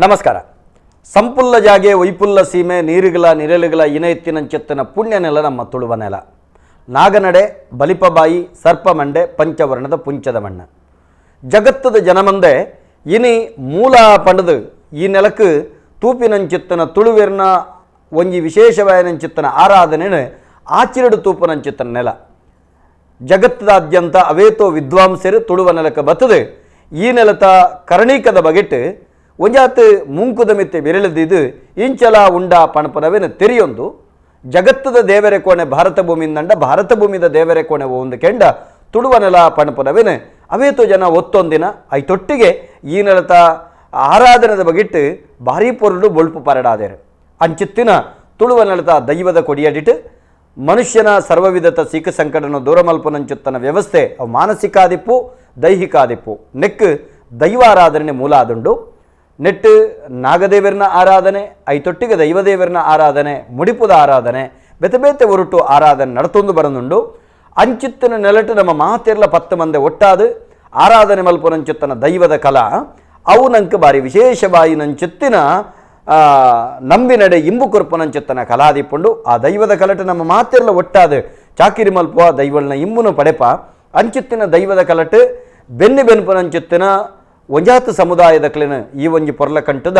ನಮಸ್ಕಾರ. ಸಂಪುಲ್ಲ ಜಾಗೆ ವೈಪುಲ್ಲ ಸೀಮೆ ನೀರುಗಳ ನಿರಳುಗಳ ಇನಯತ್ತಿನಂಚೆತ್ತನ ಪುಣ್ಯ ನೆಲ ನಮ್ಮ ತುಳುವ ನೆಲ. ನಾಗನಡೆ ಬಲಿಪಬಾಯಿ ಸರ್ಪಮಂಡೆ ಪಂಚವರ್ಣದ ಪುಂಚದ ಮಣ್ಣ ಜಗತ್ತದ ಜನಮಂದೆ ಇನಿ ಮೂಲ ಪಂಡದು ಈ ನೆಲಕ್ಕೆ ತೂಪಿನಂಚಿತ್ತನ ತುಳುವೆರ್ನ ಒಂಜಿ ವಿಶೇಷವಾಯನಂಚಿತ್ತನ ಆರಾಧನೆ ಆಚಿರಡು ತೂಪನಂಚಿತ್ತನ ನೆಲ. ಜಗತ್ತದಾದ್ಯಂತ ಅವೇತೋ ವಿದ್ವಾಂಸರು ತುಳುವ ನೆಲಕ್ಕೆ ಬತ್ತದೆ ಈ ನೆಲತ ಕರ್ಣೀಕದ ಬಗೆಟ್ಟು ಒಂಜಾತ್ ಮುಂಕುದ ಮಿತ್ತೆ ಬೆರಳದಿದ್ದು ಇಂಚಲ ಉಂಡ ಪಣಪನವೇನ ತೆರಿಯೊಂದು ಜಗತ್ತದ ದೇವರೆ ಕೋಣೆ ಭಾರತ ಭೂಮಿಯಿಂದಂಡ ಭಾರತ ಭೂಮಿದ ದೇವರೆ ಕೋಣೆ ಒಂದು ಕೆಂಡ ತುಳುವ ನೆಲ ಪಣಪನವೇನ ಅವೇತೋ ಜನ ಒತ್ತೊಂದಿನ ಐತೊಟ್ಟಿಗೆ ಈ ನೆಲತ ಆರಾಧನೆದ ಬಗೆಟ್ಟು ಭಾರೀ ಪೊರುಳು ಬೊಳ್ಪು ಪರಡಾದೇರು. ಅಂಚಿತ್ತಿನ ತುಳುವ ನೆಲತ ದೈವದ ಕೊಡಿಯಡಿಟ್ಟು ಮನುಷ್ಯನ ಸರ್ವವಿಧತ ಸೀಕ ಸಂಕಟನ ದೂರಮಲ್ಪನಂಚುತ್ತನ ವ್ಯವಸ್ಥೆ ಅವು ಮಾನಸಿಕಾದಿಪ್ಪು ದೈಹಿಕಾದಿಪ್ಪು ನೆಕ್ ದೈವಾರಾಧನೆ ಮೂಲ ಆದುಂಡು. ನೆಟ್ಟು ನಾಗದೇವರನ ಆರಾಧನೆ ಐತೊಟ್ಟಿಗೆ ದೈವದೇವರನ ಆರಾಧನೆ ಮುಡಿಪುದ ಆರಾಧನೆ ಬೇತೆ ಬೇತೆ ಒರಟು ಆರಾಧನೆ ನಡತೊಂದು ಬರನುಂಡು. ಅಂಚಿತ್ತನ ನೆಲಟು ನಮ್ಮ ಮಾತೆರ್ಲ ಪತ್ತು ಮಂದೆ ಒಟ್ಟಾದು ಆರಾಧನೆ ಮಲ್ಪನಂಚುತ್ತನ ದೈವದ ಕಲಾ ಅವು ನಂಗೆ ಬಾರಿ ವಿಶೇಷವಾಯಿನಂಚುತ್ತಿನ ನಂಬಿನಡೆ ಇಂಬು ಕೊರ್ಪನಂಚುತ್ತನ ಕಲಾದಿಪ್ಪುಂಡು. ಆ ದೈವದ ಕಲಟು ನಮ್ಮ ಮಾತೆರ್ಲ ಒಟ್ಟಾದು ಚಾಕಿರಿ ಮಲ್ಪುವ ದೈವಳನ ಇಂಬುನು ಪಡೆಪ ಅಂಚಿತ್ತಿನ ದೈವದ ಕಲಟು ಬೆನ್ನಿ ಬೆನ್ಪನಂಚುತ್ತಿನ ಒಂಜಾತ ಸಮುದಾಯದ ಕ್ಲಿನ ಈ ಒಂಜಿ ಪೊರ್ಲ ಕಂಟದ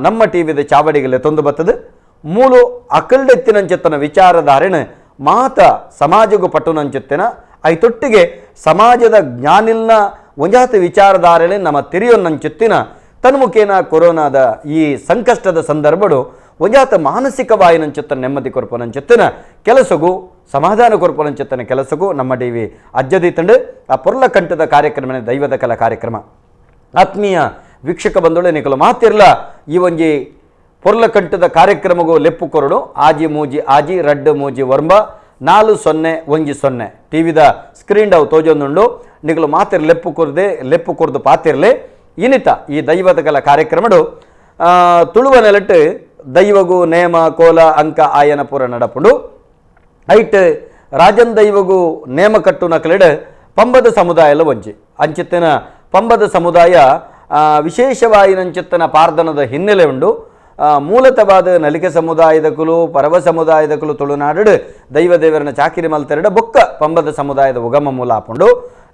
ನಮ್ಮ ಟಿ ವಿದ ಚಾವಡಿಗಲೆ ತೊಂದು ಬತ್ತದು ಮೂಲು ಅಕಲ್ಡೆತ್ತಿನಂಚೆತ್ತನ ವಿಚಾರಧಾರೆನ ಮಾತ ಸಮಾಜಗೂ ಪಟ್ಟುನಂಚೆತ್ತಿನ ಐತೊಟ್ಟಿಗೆ ಸಮಾಜದ ಜ್ಞಾನಿಲ್ನ ಒಂಜಾತ ವಿಚಾರಧಾರೆಲೆ ನಮ್ಮ ತಿರಿಯೊನ್ನಂಚೆತ್ತಿನ ತನ್ಮುಖೇನ ಕೊರೋನಾದ ಈ ಸಂಕಷ್ಟದ ಸಂದರ್ಭಡು ಒಂಜಾತ ಮಾನಸಿಕವಾಯಿನಂಚೆತ್ತನ ನೆಮ್ಮದಿ ಕೊರ್ಪನಂಚೆತ್ತಿನ ಕೆಲಸಗೂ ಸಮಾಧಾನ ಕೊರ್ಪನಂಚೆತ್ತನ ಕೆಲಸಗೂ ನಮ್ಮ ಟಿ ವಿ ಅಜ್ಜದಿ ತಂಡು ಆ ಪೊರ್ಲ ಕಂಠದ ಕಾರ್ಯಕ್ರಮನೇ ದೈವದ ಕಲಾ ಕಾರ್ಯಕ್ರಮ. ಆತ್ಮೀಯ ವೀಕ್ಷಕ ಬಂಧುಳೆ ನಿಕಲು ಮಾತಿರ್ಲ ಈ ಒಂಜಿ ಪೊರ್ಲಕಂಠದ ಕಾರ್ಯಕ್ರಮಗೂ ಲೆಪ್ಪು ಕೊರಡು ಆಜಿ ಮೂಜಿ ಆಜಿ ರಡ್ಡು ಮೂಜಿ ವರ್ಂಬ 4 0 1 0 ಟಿ ವಿದ ಸ್ಕ್ರೀನ್ ಡವ್ ತೋಜೊಂದುಂಡು. ನಿಕಲು ಮಾತಿರ್ ಲೆಪ್ಪು ಕೊರದೆ ಲೆಪ್ಪು ಕೊರದು ಪಾತಿರ್ಲೆ. ಇನಿತ ಈ ದೈವದ ಕಲ ಕಾರ್ಯಕ್ರಮಡು ತುಳುವ ನೆಲಟ್ಟು ದೈವಗು ನೇಮ ಕೋಲ ಅಂಕ ಆಯನ ಪೂರ ನಡಪುಂಡು. ಐಟ್ ರಾಜನ್ ದೈವಗು ನೇಮ ಕಟ್ಟು ನಕಲೆಡು ಪಂಬದ ಸಮುದಾಯಲ ಒಂಜಿ ಅಂಚಿತ್ತಿನ ಪಂಬದ ಸಮುದಾಯ ವಿಶೇಷವಾಯಿನಂಚಿತ್ತನ ಪಾರ್ದನದ ಹಿನ್ನೆಲೆ ಉಂಡು. ಮೂಲತವಾದ ನಲಿಕೆ ಸಮುದಾಯದ ಕುಲು ಪರವ ಸಮುದಾಯದ ಕುಲು ತುಳುನಾಡು ದೈವದೇವರನ ಚಾಕಿರಿ ಮಲ್ತೆರಡ ಬೊಕ್ಕ ಪಂಬದ ಸಮುದಾಯದ ಉಗಮ ಮೂಲ ಆಪುಂಡು.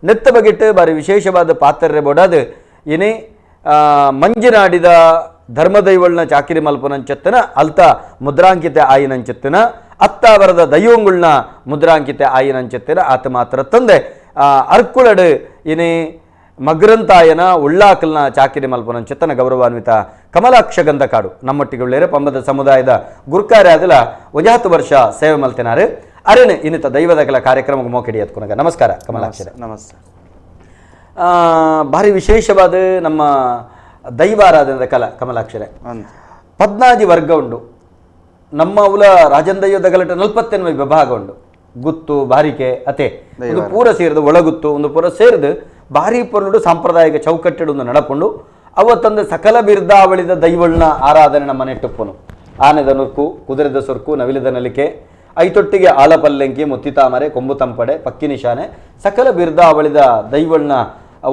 ನೆತ್ತ ಬಗೆಟ್ಟು ಬಾರಿ ವಿಶೇಷವಾದ ಪಾತ್ರರೆ ಬೋಡಾದು ಇನಿ ಮಂಜಿನಾಡಿದ ಧರ್ಮದೈವಳ್ನ ಚಾಕಿರಿ ಮಲ್ಪನಂಚೆತ್ತನ ಅಲ್ತ ಮುದ್ರಾಂಕಿತ ಆಯಿನಂಚೆತ್ತನ ಅತ್ತಾವರದ ದೈವಂಗುಳ್ನ ಮುದ್ರಾಂಕಿತ ಆಯಿನಂಚೆತ್ತನ ಆತ ಮಾತ್ರ ತಂದೆ ಅರ್ಕುಳಡು ಇನಿ ಮಗ್ರಂತಾಯನ ಉಳ್ಳಾಕಲ್ನ ಚಾಕಿರಿ ಮಲ್ಪನಂಚೆತ್ತನ ಗೌರವಾನ್ವಿತ ಕಮಲಾಕ್ಷ ಗಂಧಕಾಡು ನಮ್ಮೊಟ್ಟಿಗೆ ಪಂಬದ ಸಮುದಾಯದ ಗುರ್ಕಾರೆ ಆದಲ 50 ವರ್ಷ ಸೇವೆ ಮಲ್ತಿನಾರು. ಅರೇನು ಇನ್ನಿತ ದೈವದ ಕೆಲ ಕಾರ್ಯಕ್ರಮಕ್ಕೆ ಮೋಕಿಡಿ ಎತ್ಕೊನಗ. ನಮಸ್ಕಾರ ಕಮಲಾಕ್ಷರ. ನಮಸ್ತೆ. ಭಾರಿ ವಿಶೇಷವಾದ ನಮ್ಮ ದೈವಾರಾಧನದ ಕಲಾ ಕಮಲಾಕ್ಷರೇ. 14 ವರ್ಗ ಉಂಡು ನಮ್ಮ ಉಲ ರಾಜನ್ ದೈವದ ಗಲಟೆ 48 ವಿಭಾಗ ಉಂಡು. ಗುತ್ತು ಬಾರಿಕೆ ಅತೆ ಒಂದು ಪೂರ ಸೇರಿದು ಒಳಗುತ್ತು ಒಂದು ಪೂರ ಸೇರಿದು ಭಾರಿ ಪೊರುಳು ಸಾಂಪ್ರದಾಯಿಕ ಚೌಕಟ್ಟಿಡು ಒಂದು ನಡಪುಂಡು. ಅವತ್ತೊಂದು ಸಕಲ ಬಿರ್ದಾವಳಿದ ದೈವಳ್ನ ಆರಾಧನೆ ನಮ್ಮ ನೆಟ್ಟುಪ್ಪನು. ಆನೆದ ನುರ್ಕು ಕುದುರೆದ ಸೊರ್ಕು ನವಿಲದ ನಲಿಕೆ ಐತೊಟ್ಟಿಗೆ ಆಲಪಲ್ಲೆಂಕಿ ಮುತ್ತಿತಾಮರೆ ಕೊಂಬು ತಂಪಡೆ ಪಕ್ಕಿ ನಿಶಾನೆ ಸಕಲ ಬಿರ್ದಾವಳಿದ ದೈವಳ್ನ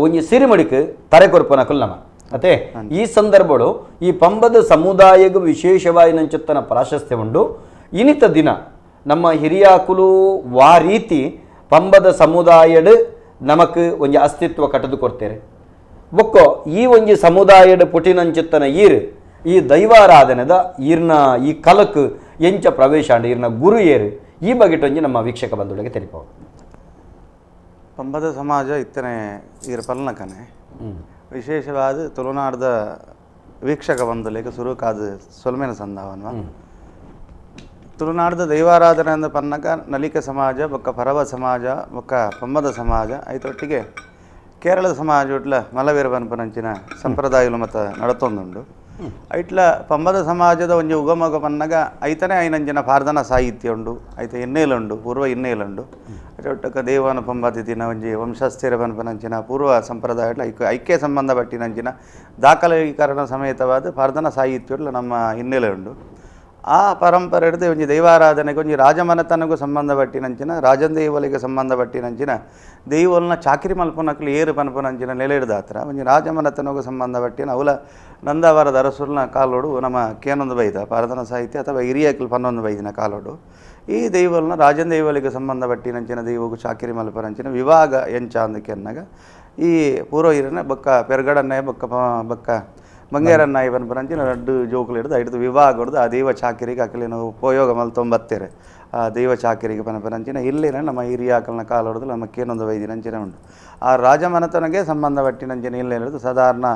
ಒಂಜಿ ಸಿರಿಮಡಿಕ್ ತರೆ ಕೊರ್ಪನ ಕುಲ್ಲಮ ಅತೆ. ಈ ಸಂದರ್ಭಗಳು ಈ ಪಂಬದ ಸಮುದಾಯಗೂ ವಿಶೇಷವಾಗಿ ನಂಚುತ್ತನ ಪ್ರಾಶಸ್ತ್ಯ ಉಂಡು. ಇನಿತ ದಿನ ನಮ್ಮ ಹಿರಿಯಾಕುಲು ವಾ ರೀತಿ ಪಂಬದ ಸಮುದಾಯಡು ನಮಕ್ ಒಂಜಿ ಅಸ್ತಿತ್ವ ಕಟ್ಟದು ಕೊಡ್ತೇರೆ. ಬೊಕ್ಕೋ ಈ ಒಂಜಿ ಸಮುದಾಯದ ಪುಟಿನಂಚಿತ್ತನ ಈರ್ ಈ ದೈವಾರಾಧನೆದ ಈರ್ನ ಈ ಕಲಕ್ ಎಂಚ ಪ್ರವೇಶ ಅಂಡ್ ಈರ್ನ ಗುರು ಏರು ಈ ಬಗೆಟೊಂಜಿ ನಮ್ಮ ವೀಕ್ಷಕ ಬಂಧುಗಳಿಗೆ ತೆರಿಪವು. ಪಂಬದ ಸಮಾಜ ಇತ್ತನೆ ಈರ ಪಲ್ನಕನೆ ವಿಶೇಷವಾದ ತುಳುನಾಡದ ವೀಕ್ಷಕ ಬಂಧುಲೇಕ ಸುರುಕಾದ ಸೊಲ್ಮೆನ ಸಂಧಾವನ್ವ. ತುಳುನಾಡದ ದೈವಾರಾಧನೆ ಅಂದ ಪನ್ನಕ ನಲಿಕ ಸಮಾಜ ಬೊಕ್ಕ ಪರವ ಸಮಾಜ ಬೊಕ್ಕ ಪಂಬದ ಸಮಾಜ ಐತೊಟ್ಟಿಗೆ ಕೇರಳದ ಸಮಾಜ ಒಟ್ಲ ಮಲವೀರ ಪನ್ಪನಂಚಿನ ಸಂಪ್ರದಾಯಲು ಮತ್ತು ನಡತೊಂದುಂಡು. ಐಟ್ಲ ಪಂಬದ ಸಮಾಜದ ಒಂಜಿ ಉಗಮಗ ಪನ್ನಗ ಐತನೇ ಐನಂಚಿನ ಪಾರ್ದನ ಸಾಹಿತ್ಯ ಉಂಡು, ಐತ ಎಣ್ಣೆಲುಂಡು, ಪೂರ್ವ ಎಣ್ಣೆಲುಂಡು. ಐಟೊಟ್ಟಕ ದೇವಾನ ಪಂಬತಿನ ಒಂಜಿ ವಂಶಸ್ಥಿರ ಪನ್ಪನಂಚಿನ ಪೂರ್ವ ಸಂಪ್ರದಾಯ ಐಕ್ಯ ಸಂಬಂಧಪಟ್ಟಿನಂಚಿನ ದಾಖಲೀಕರಣ ಸಮೇತವಾದ ಪಾರ್ದನ ಸಾಹಿತ್ಯ ನಮ್ಮ ಹಿನ್ನೆಲೆ ಉಂಡು. ಆ ಪರಂಪರೆ ಹಿಡಿದು ಒಂಜಿ ದೈವಾರಾಧನೆಗೆ ಒಂಜಿ ರಾಜಮನೆತನಗೂ ಸಂಬಂಧಪಟ್ಟಿನಂಚಿನ ರಾಜಂದೈವಲಿಗೆ ಸಂಬಂಧಪಟ್ಟಿನಂಚಿನ ದೈವಲ್ನ ಚಾಕಿರಿ ಮಲ್ಪನಕ್ಲು ಏರು ಪನ್ಪನಂಚಿನ ನೆಲೆ ಹಿಡ್ದಾತ್ರ ಒಂಜಿ ರಾಜಮನೆತನಗೂ ಸಂಬಂಧಪಟ್ಟಿನ ಅವಲ ನಂದಾವರದ ಅರಸುಲ್ನ ಕಾಲೋಡು ನಮ್ಮ ಕೇನೊಂದು ಬೈದ ಪಾರದನ ಸಾಹಿತ್ಯ ಅಥವಾ ಹಿರಿಯಕ್ಲು ಪನ್ನೊಂದು ಬೈದಿನ ಕಾಲೋಡು ಈ ದೈವಲ್ನ ರಾಜಂದೈವಲಿಗೆ ಸಂಬಂಧಪಟ್ಟಿನಂಚಿನ ದೈವಗೂ ಚಾಕಿರಿ ಮಲ್ಪನಂಚಿನ ವಿಭಾಗ ಎಂಚ ಅಂದಕೆನ್ನಾಗ ಈ ಪೂರ್ವಹಿರನ ಬೊಕ್ಕ ಪೆರ್ಗಡನ್ನೇ ಬೊಕ್ಕ ಬೊಕ್ಕ ಬಂಗೇರನ್ನ ಇವನ್ ಪರಂಚಿನ ರಡ್ಡು ಜೋಕುಲು ಹಿಡ್ದು ಹಿಡಿದು ವಿವಾಹ ಹೊಡೆದು ಆ ದೈವ ಚಾಕಿರಿಗೆ ಅಕಲಿನ ಉಪಯೋಗ ಮಲ್ತೊಂಬತ್ತೇರೆ ಆ ದೈವ ಚಾಕಿರಿಗೆ ಪನಪರಂಚಿನ ಇಲ್ಲಿನ ನಮ್ಮ ಹಿರಿಯಾಕಲ್ನ ಕಾಲ ಹೊಡೆದು ನಮ್ಮ ಕೇನೊಂದು ವೈದಿನಂಚಿನ ಉಂಟು. ಆ ರಾಜಮನೆತನಗೆ ಸಂಬಂಧಪಟ್ಟಿನಂಚಿನ ಇಲ್ಲ ಹಿಡಿದು ಸಾಧಾರಣ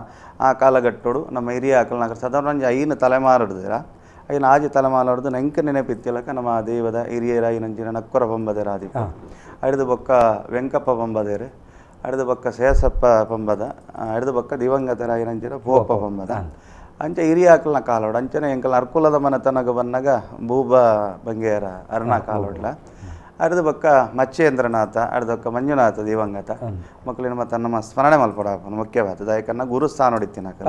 ಆ ಕಾಲಘಟ್ಟೋಡು ನಮ್ಮ ಹಿರಿಯಾಕಲ್ನ ಸಾಧಾರಣ ಒಂಜಿ 5 ತಲೆಮಾರು ಹಿಡಿದಿರ 5 ಆಜಿ ತಲೆಮಾರು ಹಿಡಿದು ನೆಂಕ ನೆನಪಿತ್ತಿಲಕ ನಮ್ಮ ದೈವದ ಹಿರಿಯರ ಐನಂಚಿನ ನಕ್ಕೊರ ಪಂಬದೇರ ಆದಿ ಹಿಡಿದು ಬೊಕ್ಕ ವೆಂಕಪ್ಪ ಪಂಬದೇರು ಅಡ್ದು ಬೊಕ್ಕ ಸೇಸಪ್ಪ ಪಂಬದ ಅಡ್ದು ಬೊಕ್ಕ ದಿವಂಗತರಾಯಿನಂಚಿನ ಪೋಪ ಪಂಬದ ಅಂಚ ಹಿರಿಯಾಕಲ್ನ ಕಾಲೋಡು ಅಂಚನೆ ಎಂಕಲ್ನ ಅರ್ಕುಲದ ಮನೆತನಗ ಬನ್ನಗ ಬೂಬ ಬಂಗೇರ ಅರುಣ ಕಾಲೋಡ್ಲ ಅಡ್ದು ಬೊಕ್ಕ ಮಚ್ಚೇಂದ್ರನಾಥ ಅಡ್ದು ಬೊಕ್ಕ ಮಂಜುನಾಥ ದಿವಂಗತ ಮಕ್ಕಳಿನ ಮತ್ತು ನಮ್ಮ ಸ್ಮರಣೆ ಮಲ್ಪಡ ಮುಖ್ಯವಾದ ದಾಯಕನ್ನ ಗುರುಸ್ಥಾನ ಹೊಡಿತಿನಕ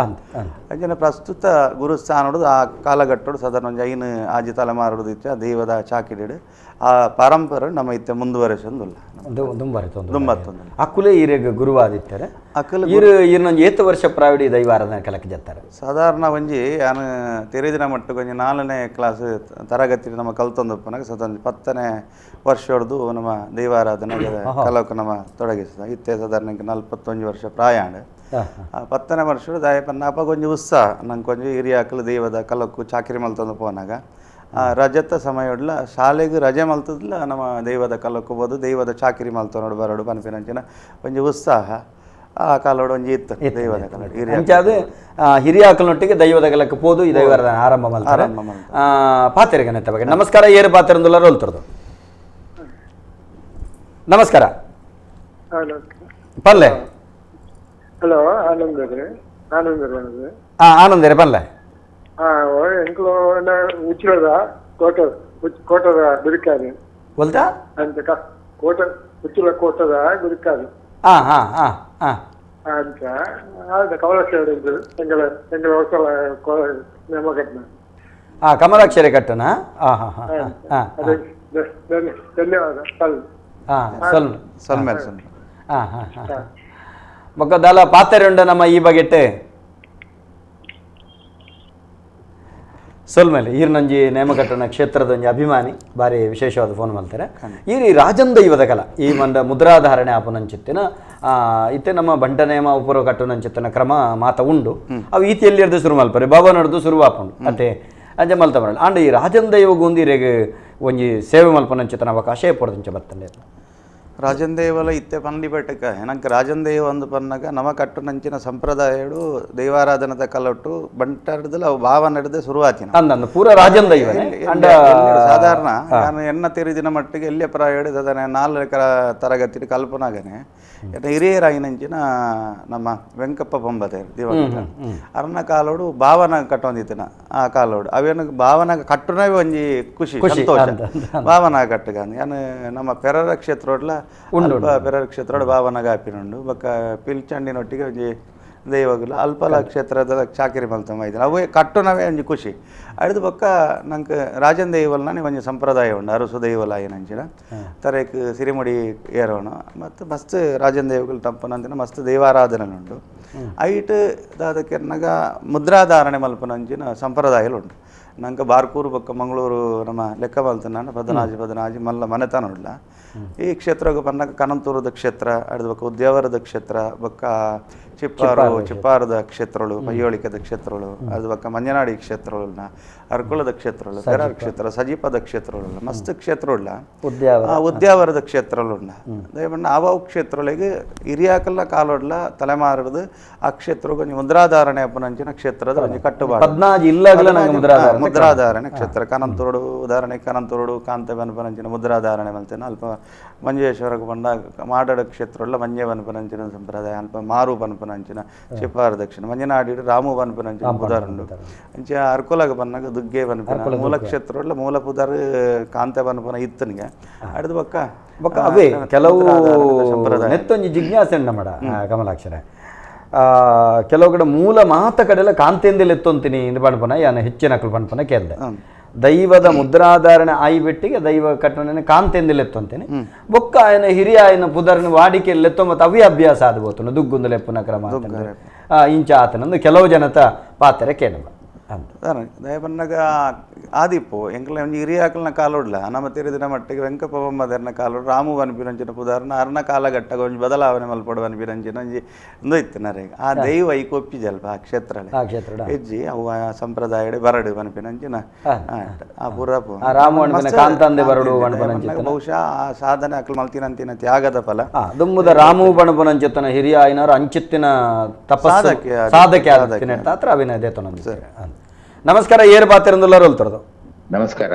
ಅಂಚನೆ ಪ್ರಸ್ತುತ ಗುರುಸ್ಥಾನ ಹೊಡೆದು ಆ ಕಾಲಘಟ್ಟೋಡು ಸಾಧಾರಣ ಒಂಜಿ 5 ಆಜಿ ತಲೆಮಾರುಡು ಇತ್ತು ಆ ದೈವದ ಚಾಕಿಡಿಡು ಆ ಪರಂಪರೆ ನಮ್ಮ ಇತ್ತೆ ಮುಂದುವರೆಸೊಂದುಲ್ಲ ದುಂಬತ್ತೊಂದು ಅಕುಲೇ ಈರೆಗ್ ಗುರುವಾದಿತ್ತಾರೆ ಅಕುಲು ಈರು ಈರ್ನೊಂಜಿ ಏತು ವರ್ಷ ಪ್ರಾವಿಡಿ ದೈವಾರಾಧನೆ ಕಲಕ ಜತ್ತಾರೆ ಸಾಧಾರಣ ಒಂಜಿ ನಾನು ತೆರೆದಿನ ಮಟ್ಟಕ್ಕೆ ಒಂಜಿ 4ನೇ ಕ್ಲಾಸ್ ತರಗತಿ ನಮ್ಮ ಕಲ್ತೊಂದಪ್ಪನಾಗ ಸಾಧಾರಣ 10ನೇ ವರ್ಷ ಹೊಡೆದು ನಮ್ಮ ದೈವಾರಾಧನೆ ಕಲಕ ನಮ್ಮ ತೊಡಗಿಸಿದ ಇತ್ತೆ ಸಾಧಾರಣ 41 ವರ್ಷ ಪ್ರಾಯಾಣ. 10ನೇ ವರ್ಷ ದಾಯಪನ್ನ ಅಪ್ಪ ಕೊಂಚ ಉತ್ಸಾಹ ನಂಗೆ ಕೊಂಚ ಹಿರಿಯಾಕಲು ದೈವದ ಕಲಕ್ಕು ಚಾಕಿರಿ ಮಲ್ತೊಂದು ಪೋನಾಗ ಆ ರಜೆತ ಸಮಯಡ್ಲ ಶಾಲೆಗೆ ರಜೆ ಮಲ್ತದ್ಲ ನಮ್ಮ ದೈವದ ಕಲಕ್ಕು ಬೋದು ದೈವದ ಚಾಕಿರಿ ಮಲ್ತೊನೋಡು ಬರೋಡು ಪನ್ಪಿನಂಚಿನ ಒಂಜಿ ಉತ್ಸಾಹ ಆ ಕಾಲೋಡು ಒಂಜಿ ಇತ್ತು ದೈವದ ಕಲೋಡು ಹಿರಿಯ ಅಂಚಾದ ಹಿರಿಯಾಕಲ್ನೊಟ್ಟಿಗೆ ದೈವದ ಕಲಕ್ಕೆ ಪೋದು ಈ ದೈವದ ಆರಂಭ ಮಲ್ತಾರೆ. ಪಾತೆರೆಗನೆತ್ತ ಬಗ್ಗೆ ನಮಸ್ಕಾರ ಏರು ಪಾತೆರಂದುಲ್ಲ ರೋಲ್ತರದು. ನಮಸ್ಕಾರ ಪಲ್ಲೆ. ಹಲೋ ಆನಂದ್ ಆನಂದರೆ ಪಲ್ಲೆ. ಉಚ್ಚಿಲದ ಕೋಟ ಕೋಟದ ಗುರಿಕಾರಿ ಒಲ್ತಾ ಅಂತ ಕೋಟ ಉಚ್ಚಿಲ ಕೋಟದ ಗುರಿಕಾರಿ ಹಾ ಹಾ ಹಾ ಹಾ ಅಂತ ಹೌದು ಕಮಲಾಕ್ಷರ ಎಂಗಳ ಎಂಗಳ ಹೊಸ ನೇಮಕಟ್ನ ಹಾ ಕಮಲಾಕ್ಷರ ಕಟ್ಟನ ಹಾ ಹಾ ಹಾ ಹಾ ಧನ್ಯವಾದ. ಹಾ ಸೊಲ್ ಸೊಲ್ಮೇಲೆ ಸೊಲ್ ಹಾಂ ಹಾಂ ಹಾಂ ಬೊಕ್ಕ ದಾಲ ಪಾತೆರುಂಡ ನಮ್ಮ ಈ ಬಗೆಟ್ ಸೊಲ್ಮೇಲೆ ಈರ್ನಂಜಿ ನೇಮಕಟ್ಟಣ ಕ್ಷೇತ್ರದ ಒಂಜಿ ಅಭಿಮಾನಿ ಬಾರಿ ವಿಶೇಷವಾದ ಫೋನ್ ಮಾಡ್ತಾರೆ. ಈ ರಾಜನ್ ದೈವದ ಕಲ ಈ ಮಂಡ ಮುದ್ರಾಧಾರಣೆ ಆಪುನಂಚಿತ್ತಿನ ಇತ್ತೆ ನಮ್ಮ ಬಂಟ ನೇಮ ಉಪರ ಕಟ್ಟುನಂಚಿತ್ತಿನ ಕ್ರಮ ಮಾತ ಉಂಡು ಅವು ಈತಿಯಲ್ಲಿ ಎರ್ದು ಶುರು ಮಲ್ಪರೆ ಬಾಬಾ ನಡ್ದು ಶುರು ಆಪುಂಡು ಅತ್ತೆ ಅಂಚೆ ಮಲ್ತ ಬರಲ್ಲ. ಆಂಡ ಈ ರಾಜನ್ ದೈವಗೊಂದು ಇರೆಗ್ ಒಂಜಿ ಸೇವೆ ಮಲ್ಪನಂಚಿತ್ತನ ಅವಕಾಶ ಪೊಡದಂಚ ಬರ್ತಂಡೆ ರಾಜನ್ ದೇವಲ ಇತ್ತೆ ಪನ್ಲಿ ಬೆಟ್ಟಕ ನಂಗೆ ರಾಜನ್ ದೇವ ಅಂದು ಪನ್ನಾಗ ನಮ ಕಟ್ಟುನಂಚಿನ ಸಂಪ್ರದಾಯಡು ದೈವಾರಾಧನದ ಕಲೊಟ್ಟು ಬಂಟರ್ದಲ ಅವು ಭಾವ ನಡೆದು ಶುರುವಾತಿನ ಅಂದಂದು ಪೂರ ರಾಜನ್ ದೈವ ಸಾಧಾರಣ ನಾನು ಎನ್ನ ತೆರಿದಿನ ಮಟ್ಟಿಗೆ ಎಲ್ಲೇ ಪ್ರಾಯ ಸಾಧಾರಣ 4 ತರಗತಿ ಕಲ್ಪನಾಗನೆ ಹಿರಿಯರಾಗಿನಂಚಿನ ನಮ್ಮ ವೆಂಕಪ್ಪ ಪಂಬದೇರು ದಿವಂಗತ ಅರ್ನ ಕಾಲೋಡು ಭಾವನ ಕಟ್ಟೊಂದಿತ್ತಿನ ಆ ಕಾಲೋಡು ಅವೇನು ಭಾವನ ಕಟ್ಟುನವೇ ಒಂಜಿ ಖುಷಿ ಸಂತೋಷ ಭಾವನ ಕಟ್ಟುಗ ಯಾನು ನಮ್ಮ ಪೆರರ ಕ್ಷೇತ್ರೋಡ್ಲ ಅಲ್ಪ ಪೆರರ ಕ್ಷೇತ್ರೋಡು ಭಾವನಾಗ ಆಪಿನುಂಡು ಬೊಕ್ಕ ಪಿಲ್ಚಂಡಿನೊಟ್ಟಿಗೆ ಒಂಜಿ ದೈವಗುಲ ಅಲ್ಪಲ ಕ್ಷೇತ್ರದ ಚಾಕಿರಿ ಮಲ್ತಮ್ಮ ಇದ್ದೀನಿ ಅವೇ ಕಟ್ಟುನವೇ ಒಂಜಿ ಖುಷಿ ಅಡ್ದು ಬೊಕ್ಕ ನಂಗೆ ರಾಜನ್ ದೈವಲ್ನ ಒಂಜಿ ಸಂಪ್ರದಾಯ ಉಂಡು ಅರಸು ದೈವಲ ಏನಂಚಿನ ತರೇಕ್ ಸಿರಿಮುಡಿ ಏರೋಣ ಮತ್ತು ಮಸ್ತ್ ರಾಜನ್ ದೈವಗಳು ತಪ್ಪನಂತಿನ ಮಸ್ತ್ ದೈವಾರಾಧನೆ ಉಂಡು ಐಟ್ ದಾದಕ್ಕೆನ್ನಗ ಮುದ್ರಾಧಾರಣೆ ಮಲ್ಪನಂಚಿನ ಸಂಪ್ರದಾಯలు ಉಂಟು. ನಂಗೆ ಬಾರ್ಕೂರು ಬೊಕ್ಕ ಮಂಗಳೂರು ನಮ್ಮ ಲೆಕ್ಕ ಮಲ್ತನ ಪದನಾಜಿ ಪದನಾಜಿ ಮಲ್ಲ ಮನೆತನ ಉಡ್ಲ ಈ ಕ್ಷೇತ್ರಕ್ಕೆ ಪನ್ನಗ ಕನಂತೂರದ ಕ್ಷೇತ್ರ ಅಡ್ದು ಬೊಕ್ಕ ಉದ್ಯಾವರದ ಕ್ಷೇತ್ರ ಬೊಕ್ಕ ಚಿಪ್ಪಾರು ಚಿಪ್ಪಾರದ ಕ್ಷೇತ್ರಗಳು ಪಯ್ಯೋಳಿಕದ ಕ್ಷೇತ್ರಗಳು ಅದು ಬೊಕ್ಕ ಮಂಜನಾಡಿ ಕ್ಷೇತ್ರಗಳನ್ನ ಅರ್ಕುಳದ ಕ್ಷೇತ್ರಗಳು ಪೆರಾರ್ ಕ್ಷೇತ್ರ ಸಜೀಪದ ಕ್ಷೇತ್ರಗಳು ಮಸ್ತ್ ಕ್ಷೇತ್ರವುಳ್ಳ ಉದ್ಯಾವರದ ಕ್ಷೇತ್ರಗಳುಂಡ ದಯಮಣ್ಣ ಆವಾವು ಕ್ಷೇತ್ರಗಳಿಗೆ ಹಿರಿಯಾಕಲ್ಲ ಕಾಲೊಡ್ಲ ತಲೆಮಾರದು ಆ ಕ್ಷೇತ್ರಕ್ಕೆ ಒಂಜಿ ಮುದ್ರಾಧಾರಣೆ ಅಪ್ಪನಂಚಿನ ಕ್ಷೇತ್ರದ ಒಂಜಿ ಕಟ್ಟುಬಾಡು ಮುದ್ರಾಧಾರಣೆ ಕ್ಷೇತ್ರ ಕನಂತೂರುಡು ಉದಾಹರಣೆ ಕನಂತೂರುಡು ಕಾಂತ ಬನಪನಂಚಿನ ಮುದ್ರಾಧಾರಣೆ ಮಲ್ತೇನೆ ಅಲ್ಪ ಮಂಜೇಶ್ವರಕ್ಕೆ ಬಂದಾಗ ಮಾಡಡ ಕ್ಷೇತ್ರವುಳ್ಳ ಮಂಜೆ ಬನಪನಂಚಿನ ಸಂಪ್ರದಾಯ ಅಲ್ಪ ಮಾರು ಬನಪನಂಚಿನ ಚಿಪ್ಪಾರ ದಕ್ಷಿಣ ಮಂಜನಾಡಿ ರಾಮು ಬನಪನಂಚಿನ ಪುದಾರುಂಡು ಅಂಚೆ ಅರ್ಕುಲಾಗ ಬನ್ನಾಗ ದುಗ್ಗೆ ಬನಪನ ಮೂಲ ಕ್ಷೇತ್ರವುಳ್ಳ ಮೂಲ ಪುದಾರು ಕಾಂತ ಬನಪನ ಇತ್ತನಿಗೆ ಅಡ್ದು ಬೊಕ್ಕ ಬೊಕ್ಕ ಅವೇ ಕೆಲವು ನೆತ್ತೊಂಜಿ ಜಿಜ್ಞಾಸೆ ಉಂಡ ಮಾಡ ಕಮಲಾಕ್ಷರ ಕೆಲವು ಕಡೆ ಮೂಲ ಮಾತ ಕಡೆಲ್ಲ ಕಾಂತೆಂದೆಲ್ಲ ಎತ್ತೊಂತೀನಿ ಇಂದು ಪಣ್ಪನ ಯಾನ ಹೆಚ್ಚಿನ ಅಕುಲು ಪಣ್ಪನ ಕೇಳ್ದೆ. ದೈವದ ಮುದ್ರಾಧಾರಣೆ ಆಯಿ ಬೆಟ್ಟಿಗೆ ದೈವ ಕಟ್ಟಣೆ ಕಾಂತೆಂದಿಲೆತ್ತಂತೇನೆ ಬೊಕ್ಕ ಆಯನ ಹಿರಿಯ ಆಯನ ಪುದರ್ನ ವಾಡಿಕೆ ಲೆತ್ತೊ ಮತ್ತು ಅವೇ ಅಭ್ಯಾಸ ಆದ ದುಗ್ಗುಂದು ಲೆಪ್ಪುನ ಕ್ರಮ ಇಂಚ ಆತನಂದು ಕೆಲವು ಜನತ ಪಾತ್ರೆ ಕೇಳುವ ಅಂತ ದಯಪನ್ನಗ ಆದಿಪ್ಪು ಎಂಕಲ್ನ ಒಂಜಿ ಹಿರಿಯಾಕಲ್ನ ಕಾಲುಡ್ಲ ನಮ್ಮ ತಿರಿದಿನ ಮಟ್ಟಿಗೆ ವೆಂಕಪ್ಪ ಬೊಮ್ಮದರ್ನ ಕಾಲುಡ್ ರಾಮು ವನ್ಪಿನಂಚಿನ ಪುದಾರ್ನ ಅರ್ನ ಕಾಲಘಟ್ಟಗ ಒಂಜಿ ಬದಲಾವಣೆ ಮಲ್ಪಡು ವನ್ಪಿನಂಚಿನ ಒಂಜಿ ಒಂದು ಇತ್ತು ನರೇಗ ಆ ದೈವ ಈ ಕೊಪ್ಪಿ ಜಲ್ಪ ಆ ಕ್ಷೇತ್ರ ಕ್ಷೇತ್ರ ಹೆಜ್ಜಿ ಅವು ಆ ಸಂಪ್ರದಾಯಡೆ ಬರಡು ವನ್ಪಿನಂಚಿನ ಆ ಪುರಪು ರಾಮು ಕಾಂತಂದೆ ಬರಡು ಬಹುಶಃ ಆ ಸಾಧನೆ ಅಕಲ್ ಮಲ್ತಿನಂತಿನ ತ್ಯಾಗದ ಫಲ ದುಮ್ಮುದ ರಾಮು ಬಣಪನಂಚಿತ್ತನ ಹಿರಿಯ ಆಯ್ನವರು ಅಂಚಿತ್ತಿನ ತಪಸ್ಸು ಸಾಧಕೆ ಆದ ಅಭಿನಯ ದೇತನ. ನಮಸ್ಕಾರ, ಏರ್ ಬಾತಿರಂದುಲ್ಲಾರು ಹೇಳ್ತಾರದು. ನಮಸ್ಕಾರ,